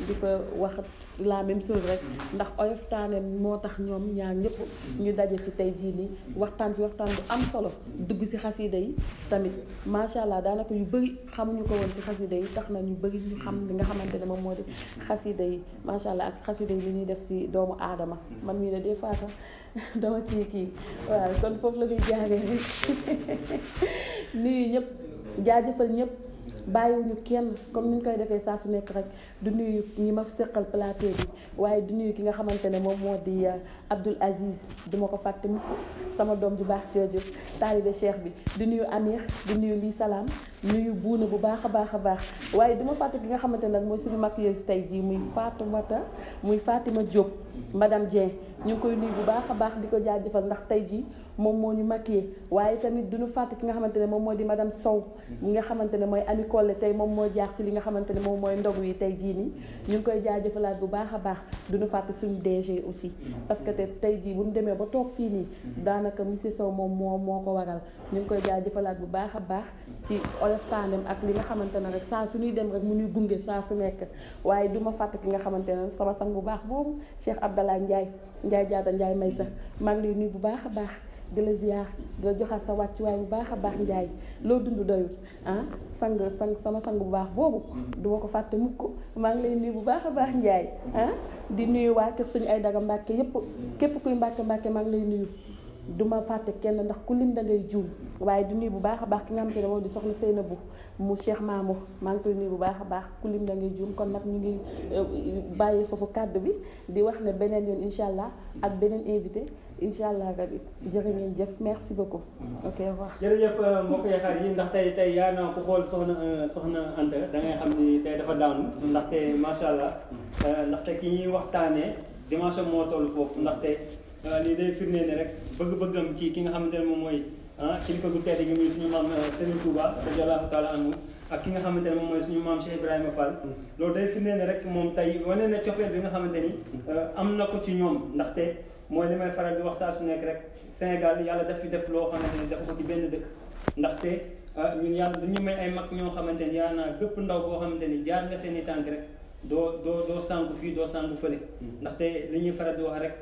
di ko wax la même chose rek ndax oyof taane moo tax ñoom ñaar ñëpp ñu daje fi tey jii nii waxtaan bu am solo dugg ci xasida yi tamit macha allah daanaka yu bëri xamuñu ko woon ci xasida yi tax na ñu bëri ñu xam li nga xamante ne moom moo di xasida yi macha allah ak xasida yi li ñuy def ci doomu aadama man mii ne des fois sax dama ci kii waaw kon foofu la ñuy jaaree rek nuyu ñëpp jaajëfal ñëpp bàyyiwuñu kenn comme ni ñu koy defee saa su nekk rek du nuyu ñi ma seqal plateau bi waaye du nuyu ki nga xamante ne moom moo di Abdoul Aziz duma ko fàtte mukk sama doom ju baax jooju taalibe Cheikh bi du nuyu Amir du nuyu lii salaam nuyu buuna bu baax a baax waaye duma fàtte ki nga xamante ne nag mooy suñu maquilleuse tey jii muy Fatima Diop madame Dieng ñu ngi koy nuyu bu baax a baax di ko jaajëfal ndax tey jii moom moo ñu maquillé waaye tamit duñu fàtte ki nga xamante ne moom moo di madame Sow mi nga xamante ne mooy Ami Collé tey moom moo jaar ci li nga xamante ne moom mooy ndogu yi tey jii nii ñu ngi koy jaajëfalaat bu baax a baax duñu fàtte suñu DG aussi parce que tey jii bu ñu demee ba toog fii nii daanaka monsieur Sow moom moo ko waral ñu ngi koy jaajëfalaat bu baax a baax ci oyof tandem ak li nga xamante ne rek saa suñuy dem rek mu ñuy gunge saa su nekk waaye du ma fàtte ki nga xamante ne sama sang bu baax boobu Cheikh Abdallah Ndiaye jaata Ndiaye may sax maa ngi lay nuyu bu baax a baax di la ziar di la joxal sa wàccuwaay bu baax a baax Ndiaye loo dund doyul sama sang bu baax boobu du ma ko fàtte mukk maa ngi lay nuyu bu baax a baax Ndiaye di nuyu waa kër Sëñ Aïdara Mbàkke yépp képp kuy Mbàkke maa ngi lay nuyu du ma fàtte kenn ndax ku lim da ngay juum waaye di nuyu bu baax a baax ki nga xamante ne moom di soxna Seynabou mu Cheikh Mamour maa ngi koy nuyu bu baax a baax ku lim da ngay juum kon nag ñu ngi bàyyi foofu kàddu bi di wax ne beneen yoon incha allah ak beneen invité incha allah rabi jërë ngeen jëf merci beaucoup. ok au revoir. jërëjëf mbokk yi xarit yi ndax tey yaa naa ko xool soxna Anta da ngay xam ni tey dafa daanu ndaxte macha allah ndaxte ki ñuy waxtaanee dimension moo toll foofu ndaxte lii day firndee ne rek bëgg-bëggam ci ki nga xamante ne moom mooy kilifa gu tedd gi muy suñu maam Serigne Touba radiyallahu taala anhu ak ki nga xamante ne moom mooy suñu maam Cheikh Ibrahima Fall loolu day firndee ne rek moom tey wane na cofeel bi nga xamante ni am na ko ci ñoom ndaxte mooy li may faral di wax saa su nekk rek Sénégal yàlla daf fi def loo xamante ni def ko ci benn dëkk ndaxte ñun yàlla dañu may ay mag ñoo xamante ni yaa naa bépp ndaw boo xamante ni jaar nga seen i tànk rek doo sànku fii doo sànku fële ndaxte li ñuy faral di wax rek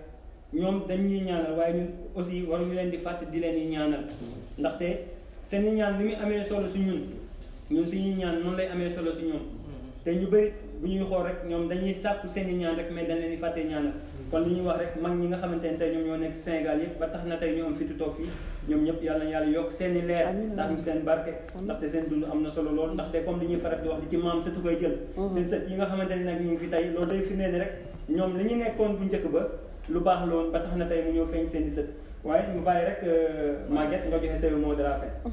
ñoom dañuy ñaanal waaye ñun aussi waruñu leen di fàtte di leen di ñaanal ndaxte seen i ñaan li muy amee solo si ñun suñuy ñaan noonu lay amee solo si ñoom te ñu bëri bu ñuy xool rek ñoom dañuy sàkku seen i ñaan rek mais dañ leen di fàtte ñaanal kon li ñuy wax rek mag ñi nga xamante ne tey ñoom ñoo nekk Sénégal yëpp ba tax na tey ñu am fitu toog fii ñoom ñëpp yàlla na yàlla yokk seeni leer ndax ñu seen barke ndaxte seen dund am na solo lool ndaxte comme li ñuy faral di wax di ci maam sëtu koy jël seen sët yi nga xamante ne nag ñu ngi fi tey loolu day firndeel ni rek ñoom li ñu nekkoon bu njëkk ba lu baax loolu ba tax na tey mu ñëw feeñ seen i sët waaye mu bàyyi rek Maguette nga joxe sa mot de la fin.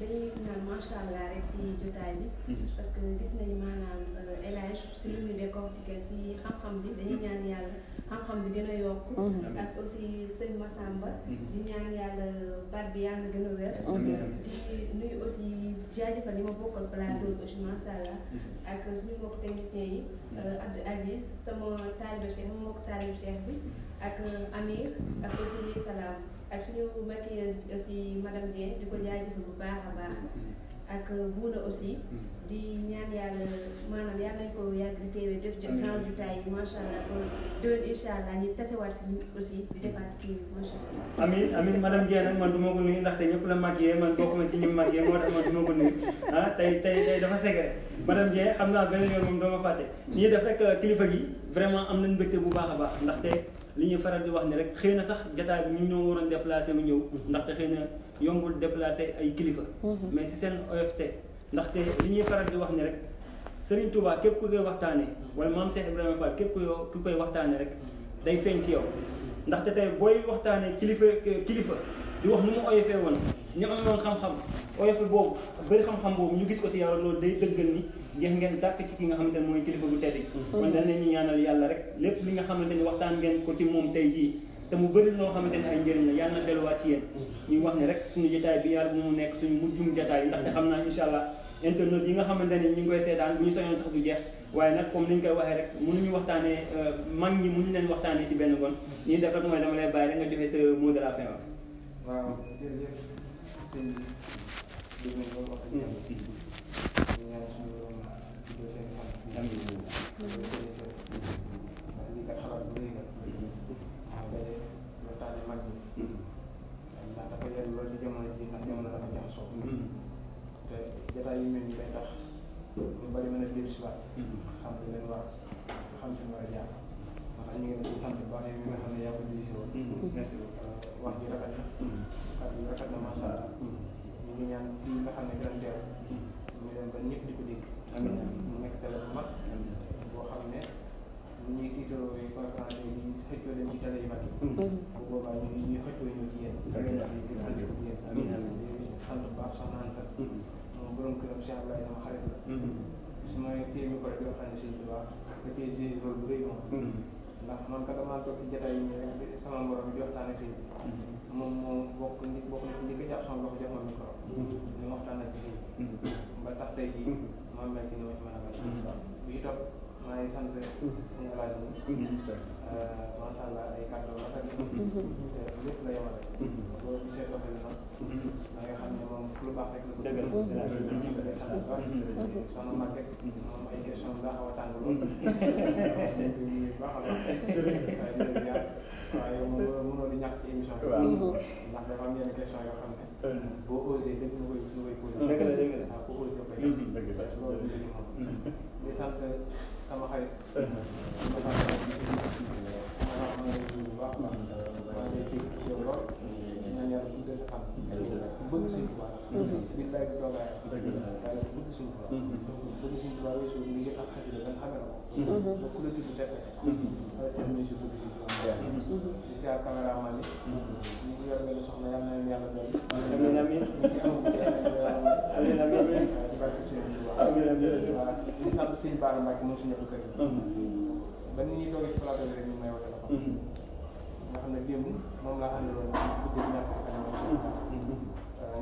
dañuy naan macha allah rek si jotaay bi. parce que gis nañu maanaam El Hadj si lu ñu décortiquer si xam-xam bi dañuy ñaan yàlla xam-xam bi gën a yokk. ak aussi sëñ Massamba. di ñaan yàlla baat bi yàlla gën a wér. di nuyu aussi jaajëfal li ma bokkal plateau bi aussi macha allah ak suñu mbokk technicien yi. Abdou Aziz sama taalibe Cheikh sama mbokk taalibe Cheikh bi ak Amir ak aussi Salam. ak suñu maquilleuse aussi madame Dieng di ko jaajëfal bu baax a baax ak buuna aussi di ñaan yàlla maanaam yàlla nañ ko yàgg di teewee def genre jotaay yi macha allah kon déwén incha allah ñu tasewaat fi aussi di defaat kii bi macha allah. amiin madame Dieng nag man du ma ko nuyu ndaxte ñëpp la maquillé man bokk ma ci ñi maquillé moo tax man du ma ko nuyu tey dafa secret madame Dieng xam naa beneen yoon moom doo ma fàtte. ñuy def rek kilifa gi vraiment am nañ mbégte bu baax a baax ndaxte. li ñuy faral di wax ni rek xëy na sax jotaay bi ñu ñoo waroon déplacé mu ñëw ndaxte xëy na yombul déplacé ay kilifa mais si seen OFT ndaxte li ñuy faral di wax ni rek Serigne Touba képp ku koy waxtaanee wala maam Cheikh Ibrahima Fall képp ku koy waxtaanee rek day feeñ ci yow ndaxte tey booy waxtaanee kilifa di wax nu mu oyofee woon ñu amoon xam-xam oyofe boobu bëri xam-xam boobu ñu gis ko si yow loolu day dëggal ni jeex ngeen dàkk ci ki nga xamante ne mooy kilifa bu tedd gi kon dañ leen ñu ñaanal yàlla rek lépp li nga xamante ni waxtaan ngeen ko ci moom tey jii te mu bëri loo xamante ni ay njëriñ la yàlla na delluwaat ci yéen ñuy wax ne rek suñu jotaay bi yàlla bu mu nekk suñu mujjum jotaay ndaxte xam naa incha allah internet yi nga xamante ne ñu ngi koy seetaan bu ñu soñoon sax du jeex waaye nag comme ni ñu koy waxee rek mënuñu waxtaanee mag ñi mënuñu leen waxtaanee ci benn gon ñuy def rek mooy dama lay bàyyi rek nga joxe sa mot de la fin waaw jërëjëf sëñ bi dégg nañ loolu wax dëgg ñaan suñu tuddee seen xam ndax lii kat xalaat bu rëy la waaw day waxtaane mag ñi ndax dafa yel loolu ci jamono ji ndax jamono dafa jaxasoo te jotaay yu mel ni day tax ñu bari mën a dellu si waat xam li leen war xam fi mu war a jaar moo tax ñu ngi leen di sant bu baax yi nga xam ne yaa ko dirigé woon merci wax ji rafet na kàddu yi rafet na macha allah ñu ngi ñaan fii nga xam ne gën a teew ñu dem ba ñëpp di ko dégg mu nekk télé bu mag boo xam ne lu ñuy tiitaroo conférence yi ñu xëccoo leen ci télé yu mag yi bu boobaa ñu ñuy xëccoo ñëw ci yéen andi ko ci yéen sant bu baax soxna Anta moom borom këram Cheikh Abdoulaye sama xarit la su ma téye mi ko rek di waxtaane sëñ bi baax da cee joué rôle bu rëy moom ndax man ka damaa toog ci jotaay yi rek sama borom di waxtaane sëñ bi moom moo bokk na njëkk a jàpp sama loxo jox ma micro ñu waxtaanal ci sëñ bi ba tax tey jii ma mel ci ni ma ci mën a mel bi topp maa ngi sant suñu alaaj ni macha allah ay kàddu rafet te lépp la yemale boo gisee doxali na da nga xam ne moom lu baax rek la ko dëggal soxna Maguette moom ay question daa xaw a tàng lool baax a baax waaye moom mënoo di ñàkk ci émission bi ndax dafa am yenn question yoo xam ne boo osé dëgg nga koy posé waaw boo osé koy loolu ñu moom di sant sama xarit bu baax maa ngi ci yow lool ñaan yàlla tuddee sa xam bëgg suñu tubaab bi lay bi toogaay waaye bëgg suñu tubaab bëgg suñu tubaab yi suñu liggéey ak xasida dañ xamee na ko ba ku la tudd teg ay terminé si bëgg suñu tubaab di siyaar caméraman yi ñu ko yor nga soxna yàlla na leen yàlla doy amiin amiin ci amiin amiin di bàyyi suñu tubaab amiin amiin voilà di sant sëñ Bara Mbacke moom suñu kër ba nit ñi toogee ci plateau bi rek ñu may woo téléphone nga xam ne démb moom laa àndaloon guddi ñàkk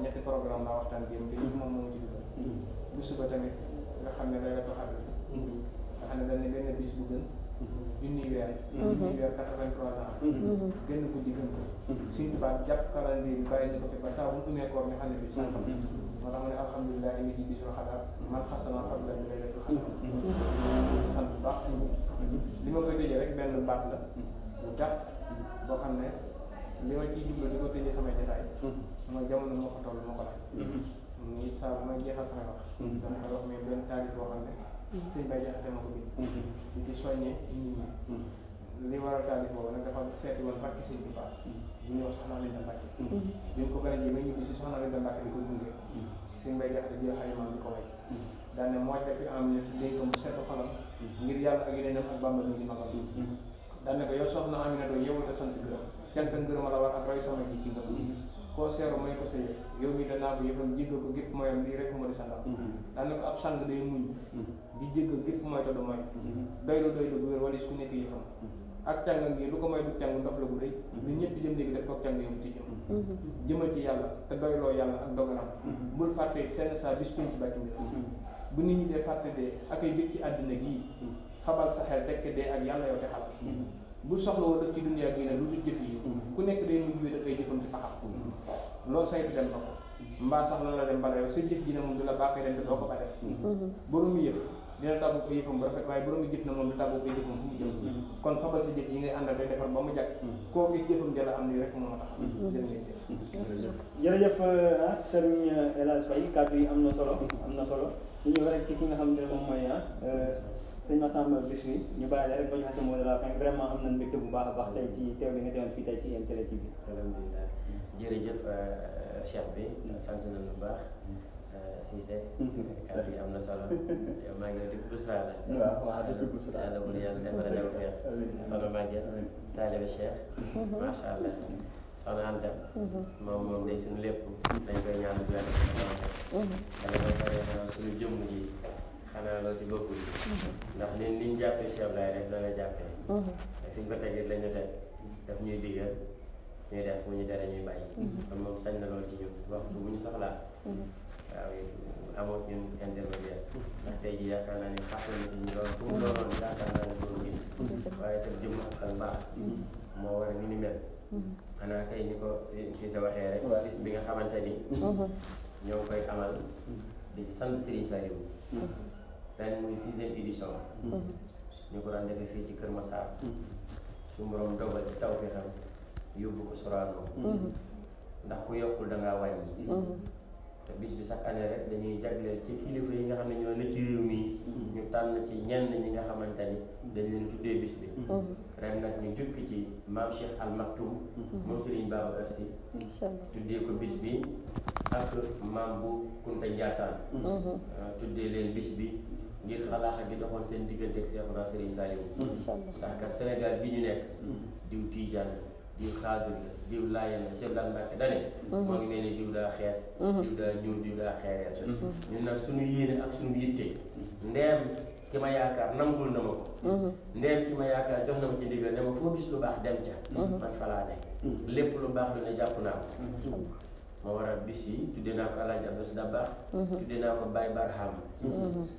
ñetti programme laa waxtaan démb bi moom moo ci dugal bu suba tamit nga xam ne day la toxal nga xam ne dañ ne benn bis bu gën junni weer 83 ans gën guddi gën ko suñu tubaab jàpp calendrier bi bàyyi ñu ko fi ba saa bu ñu umee koor nga xam ne bi sànq moo tax ma ne alhamdulilah indi ji bisul xadaar man xasana fadla bi lay def xadaar sant bu baax li ma koy tëjee rek benn baat la bu gàtt boo xam ne li ma ciy jublu di ko tëjee samay jotaay sama jamono moo ko toll moo ko laaj muy saa bu may jeexal samay wax dama koy wax mais benn taarif boo xam ne sëñ bay jaxate ma ko bind di ci soññee nit ñi li waral taalif boobu nag dafa seeti woon Mbàkke Sëñ Tuubaa bu ñuy wax soxna Aminta Mbàkke bi ñu ko gën a ji ba ñibbi si soxna Aminta Mbàkke di ko gunge suñu mbay jaxate jël xalimaam di ko way daane moo def fi am ne léegi ko mu seetu xolam ngir yàlla ak yeneenam ak Bàmba mi di magal daane ko yow soxna Amina doo yow te sant gërëm cant ngërëm la war ak roy sama ji ci ngëm koo seeru may ko sa yëf yow mi danaa ko yëfam jéggal ko gépp mooyam lii rek moo di sandal daane ko ab sang day muñ di jéggal gépp mooy te du mooy doylu bu wér walis ku nekk yëfam ak càng ngi lu ko may du càng ndox la bu rëy lu ñëpp jëm léegi def ko càng yow ci jëm jëmal ci yàlla te doyloo yàlla ak dogalam bul fàtte seen sa bis pinc bàcc bi bu nit ñi dee fàtte dee ak ay bég ci àddina gii fabal sa xel tekk dee ak yàlla yow te xalaat bu soxla woo def ci dunya gi ne lu dul jëf yi ku nekk day mujj wéet ak ay jëfam ci paxam loolu saytu dem ba ko mbaa sax la dem bala yow sa jëf ji ne moom du la baaxee dem te doo ko ba def borom yëf dina tàggu ko yëfam bu rafet waaye borom jëf na moom du tàggu ko jëfam fu mu jëm kon fabal sa jëf yi ngay àndal day defar ba mu jàkk koo gis jëfam jëla am nii rek moo tax jërë ngeen jëf jërëjëf Serigne El Hadj Faye kàddu yi am na solo ñu ñëw rek ci ki nga xamante ne moom mooy sëñ Massamba Bichri ñu bàyyi la rek ba ñu xasee mot de la fin vraiment am nañ mbégte bu baax a baax tey ci teew bi nga teewoon fii tey ci IM Télé TV. alhamdulilah jërëjëf Cheikh bi sant nañu bu baax Cissé kàddu yi am na solo yow maa ngi dégg Bousra la waaw dëgg Bousra yàlla bu yàlla defal la dem feex soxna Maguette taalibe Cheikh macha allah soxna Anta moom day suñu lépp dañ koy ñaan bu yàlla dana ko pare suñu jëmm ji xanaa loo ci bokkul ndax liñ jàppee Cheikh Baye rek la nga jàppee suñ ko tegee lañu teg daf ñuy digal ñuy def bu ñu tere ñuy bàyyi kon moom sañ na loolu ci ñun waxtu bu ñu soxlaa waaw amoon ñun intermédiaire ndax tey ji yaakaar naa ne xaasal na ci ñu doon fu mu doonoon yaakaar naa ne doo gis waaye sa jëmm ak sa mbaax moo war a ni mel xanaa kay ni ko si sa waxee rek bis bi nga xamante ni ñoo koy amal di sant Serigne Saliou ren muy 6e édition ñu ko daan defee fii ci Kër Massar su borom dogal ci taw fi xam yóbbu ko Sorano ndax ku yokkul da ngaa wàññi te bis bi chaque année rek dañuy jagleel ci kilifa yi nga xam ne ñoo ne ci réew mi ñu tànn ci ñenn ñi nga xamante ni dañ leen tuddee bis bi ren nag ñu jukki ci maam Cheikh Al Maktoum moom Serigne Babacar Sy tuddee ko bis bi ak maam bu Kunta Ndiassane tuddee leen bis bi ngir xalaaxa gi doxoon seen diggante ak Seexuna Serigne Saliou ndax kat Sénégal bi ñu nekk diw Tijaan diw xaadir la diw Laayeen la Cheikh Dane Mbacke dane moo ngi mel ni diw daa xees diw daa ñuul diw daa xeereer ñun nag suñu yéene ak suñu yitte ndeem ki ma yaakaar nangul na ma ko ndeem ki ma yaakaar jox na ma ci ndigal ne ma foo gis lu baax dem ca man falaa ne lépp lu baax lu ne jàpp naa ko moo waral bis yi tuddee naa ko Alaaji Abdou Dabakh tuddee naa ko Baye Barham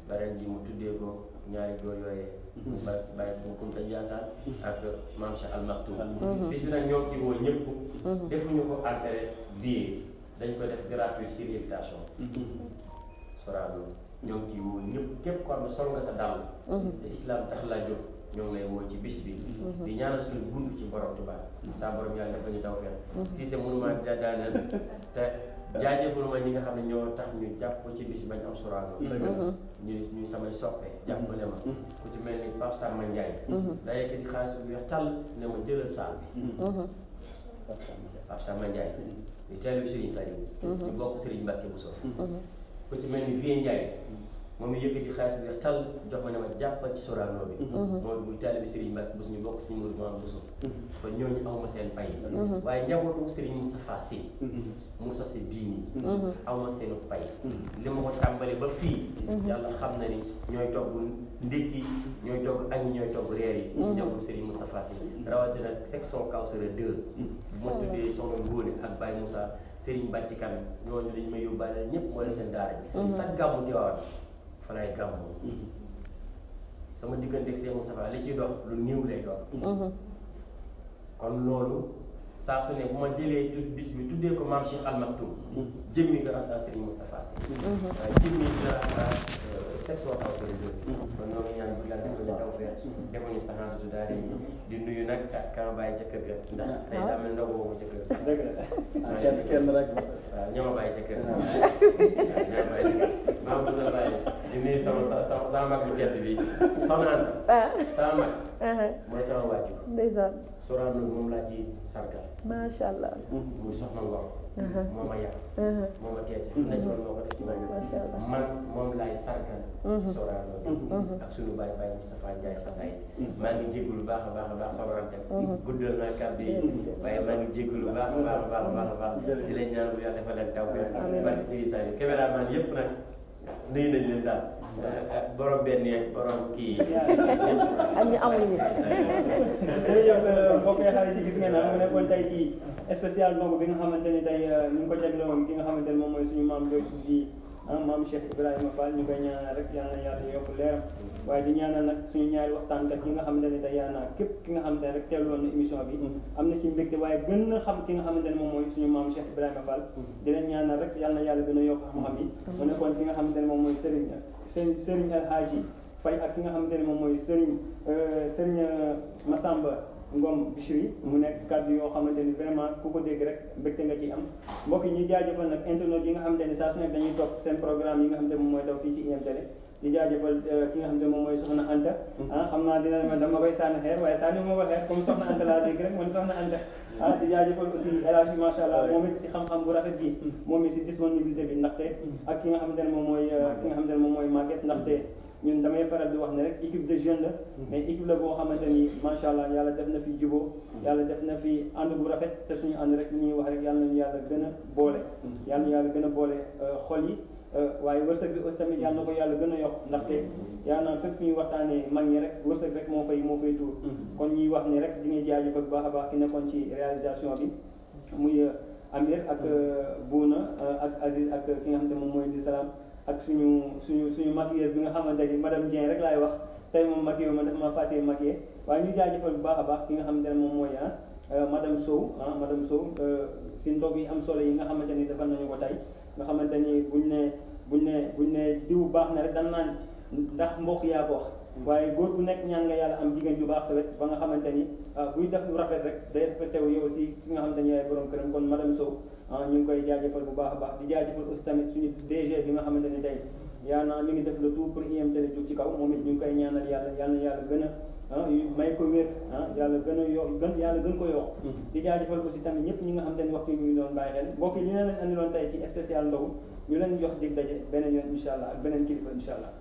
baren ji mu tuddee ko ñaari góor yooyee Baye bu Kunta Ndiassane ak Maam Cheikh Al Maktoum bis bi nag ñoo ci woo ñëpp defuñu ko entrée billet dañ ko def gratuit sur invitation Sorano ñoo ngi ciy woo ñëpp képp ko xam ne sol nga sa dàll te islam tax laa jóg ñoo ngi lay woo ci bis bi di ñaanal suñu bund ci borom Tuubaa saa borom yàlla dafa ñu taw feex si c'est mënuma daaneel te jaajëfal ma ñi nga xam ne ñoo tax ñu jàpp ci bis bañ am Sorano ñu samay soppe jàppale ma ku ci mel ni Pape Samba Ndiaye daa yëkkati xaalis bu weex tàll ne ma jëlal saal bi Pape Samba Ndiaye di teel bi Serigne Saliou ñu bokk Serigne Mbacke Bousso ku ci mel ni Vieux Ndiaye moom yëkkati xaalis bi weex tàll jox ma ne ma jàppal ci Sorano bi moom muy taalibe Serigne Mbacke Bousso ñu bokk Serigne Mourou Mame Bousso kon ñooñu awma seen pay waaye njabootu Serigne Moustapha Sy Moussa Sy diini awma seen pay li ma ko tàmbali ba fii yàlla xam na ni ñooy togg ndékki ñooy togg añ ñooy togg reer yi njabootu Serigne Moustapha Sy rawatina section Kawsara 2 bu ma tuddee soxna Ngóone ak Baye Moussa Serigne Bàcci Kan ñooñu dañ may yóbbaale ñëpp moo leen seen daara bi sax gàmmu Tiwaawan falaay gàmmu sama digganteeg Cheikh Moustapha li ci dox lu néew lay doon kon loolu saa su ne bu ma jëlee bis bi tuddee ko maam Cheikh Al Maktoum jëmmi grâce à Serigne Moustapha Sy waaye jëmmi grâce à section taw Serigne kon ñoo ngi ñaan bu la defuñu taw feex defuñu saxaantu daare di nuyu nag kama bàyyi ca kër ga ndax tey daa mel ndogu boobu ca kër dëgg la kenn rek waaw ñoo ma bàyyi ca kër ñoo ma bàyyi maa ngi sa bàyyi di nuyu sama mag bu tedd bi soxna Anta sama mag mooy sama wàccu ndeysaan Sorano moom laa ci sargal macha allah muy soxna Ngor moo ma yar moo ma teete nañ loolu moo ko def ci macha allah man moom laay sargal Sorano ak sunu baay baay Moustapha Ndiaye Fassay maa ngi jéggu lu baax a baax a baax Sorante guddal naa kàddu yi waaye maa ngi jéggu lu baax a baax a baax a baax a baax di leen ñaan bu yàlla defal leen taw barke Sëriñ Saliou caméraman yëpp nag nuyu nañ leen daal borom benn yeeg borom kii ak ñu amul ñi jërëjëf mbokk yi xarit yi gis ngeen mu nekkoon tey ci spécial ndogu bi nga xamante ni tey ñu ngi ko jaglewoon ki nga xamante ni moom mooy suñu maam di maam Cheikh Ibrahima Fall ñu koy ñaanal rek yal na yàlla yokk leeram waaye di ñaanal nag suñu ñaari waxtaankat yi nga xamante ne tey yaa naa képp ki nga xamante ne rek teewlu woon na émission bi am na ci mbégte waaye gën na xam ki nga xamante ne moom mooy suñu maam Cheikh Ibrahima Fall di leen ñaanal rek yal na yàlla gën a yokk xam-xam yi mu nekkoon ki nga xamante ne moom mooy Serigne El Hadji Faye ak ki nga xamante ne moom mooy Serigne Massamba Ngom Bichri mu nekk kàddu yoo xamante ni vraiment ku ko dégg rek mbégte nga ciy am mbokk yi ñuy jaajëfal nag internet yi nga xamante ni saa su nekk dañuy topp seen programme yi nga xamante ne moom mooy daw fii ci IM Télé di jaajëfal ki nga xamante ne moom mooy soxna Anta xam naa dama koy sànni xeer waaye sànni moo ko xeer comme soxna Anta laa dégg rek man soxna Anta di jaajëfal aussi El Hadji macha allah moom it si xam-xam bu rafet bi moom it si disponibilité bi ndaxte ak ki nga xamante ne moom mooy Maguette ndaxte ñun damay faral di wax ne rek équipe de jeunes la mais équipe la boo xamante ni macha allah yàlla def na fi jubóo yàlla def na fi ànd bu rafet te suñu ànd rek li ñuy wax rek yàlla nañu yàlla gën a boole yàlla na yàlla gën a boole xol yi waaye wërsëg bi aussi tamit yàlla na ko yàlla gën a yokk ndaxte yaa naan fépp fu ñuy waxtaanee mag ñi rek wërsëg rek moo fay tuur kon ñuy wax ni rek di nga jaajëfal bu baax a baax ki nekkoon ci réalisation bi muy Amir ak Bouna ak Aziz ak ki nga xam te moom mooy di salaam ak suñu maquilleuse bi nga xamante ni madame Dieng rek laay wax tey moom maquillé ma daf ma fàttee maquillé waaye ñu jaajëfal bu baax a baax ki nga xamante ne moom mooy madame Sow madame Sow si ndog yi am solo yi nga xamante ni defal nañu ko tey nga xamante ni buñ ne diw baax na rek dan naan ndax mbokk yaa ko wax waaye góor bu nekk ñaan nga yàlla am jigéen ju baax sa wet ba nga xamante ni buy def lu rafet rek day respecté wu yow aussi si nga xamante ni yaay borom këram kon madame Sow ñu ngi koy jaajëfal bu baax a baax di jaajëfal aussi tamit suñu DG bi nga xamante ni tey yaa naa mi ngi def le tout pour IM Télé jóg ci kaw moom it ñu ngi koy ñaanal yàlla gën a may ko wér yàlla gën a yàlla gën ko yokk di jaajëfal aussi tamit ñëpp ñi nga xamante ni waxtu yi ñu ngi doon bàyyi xel mbokk yi li na leen andiloon tey ci spécial ndogu ñu leen jox dig daje beneen yoon incha allah ak beneen kilifa incha allah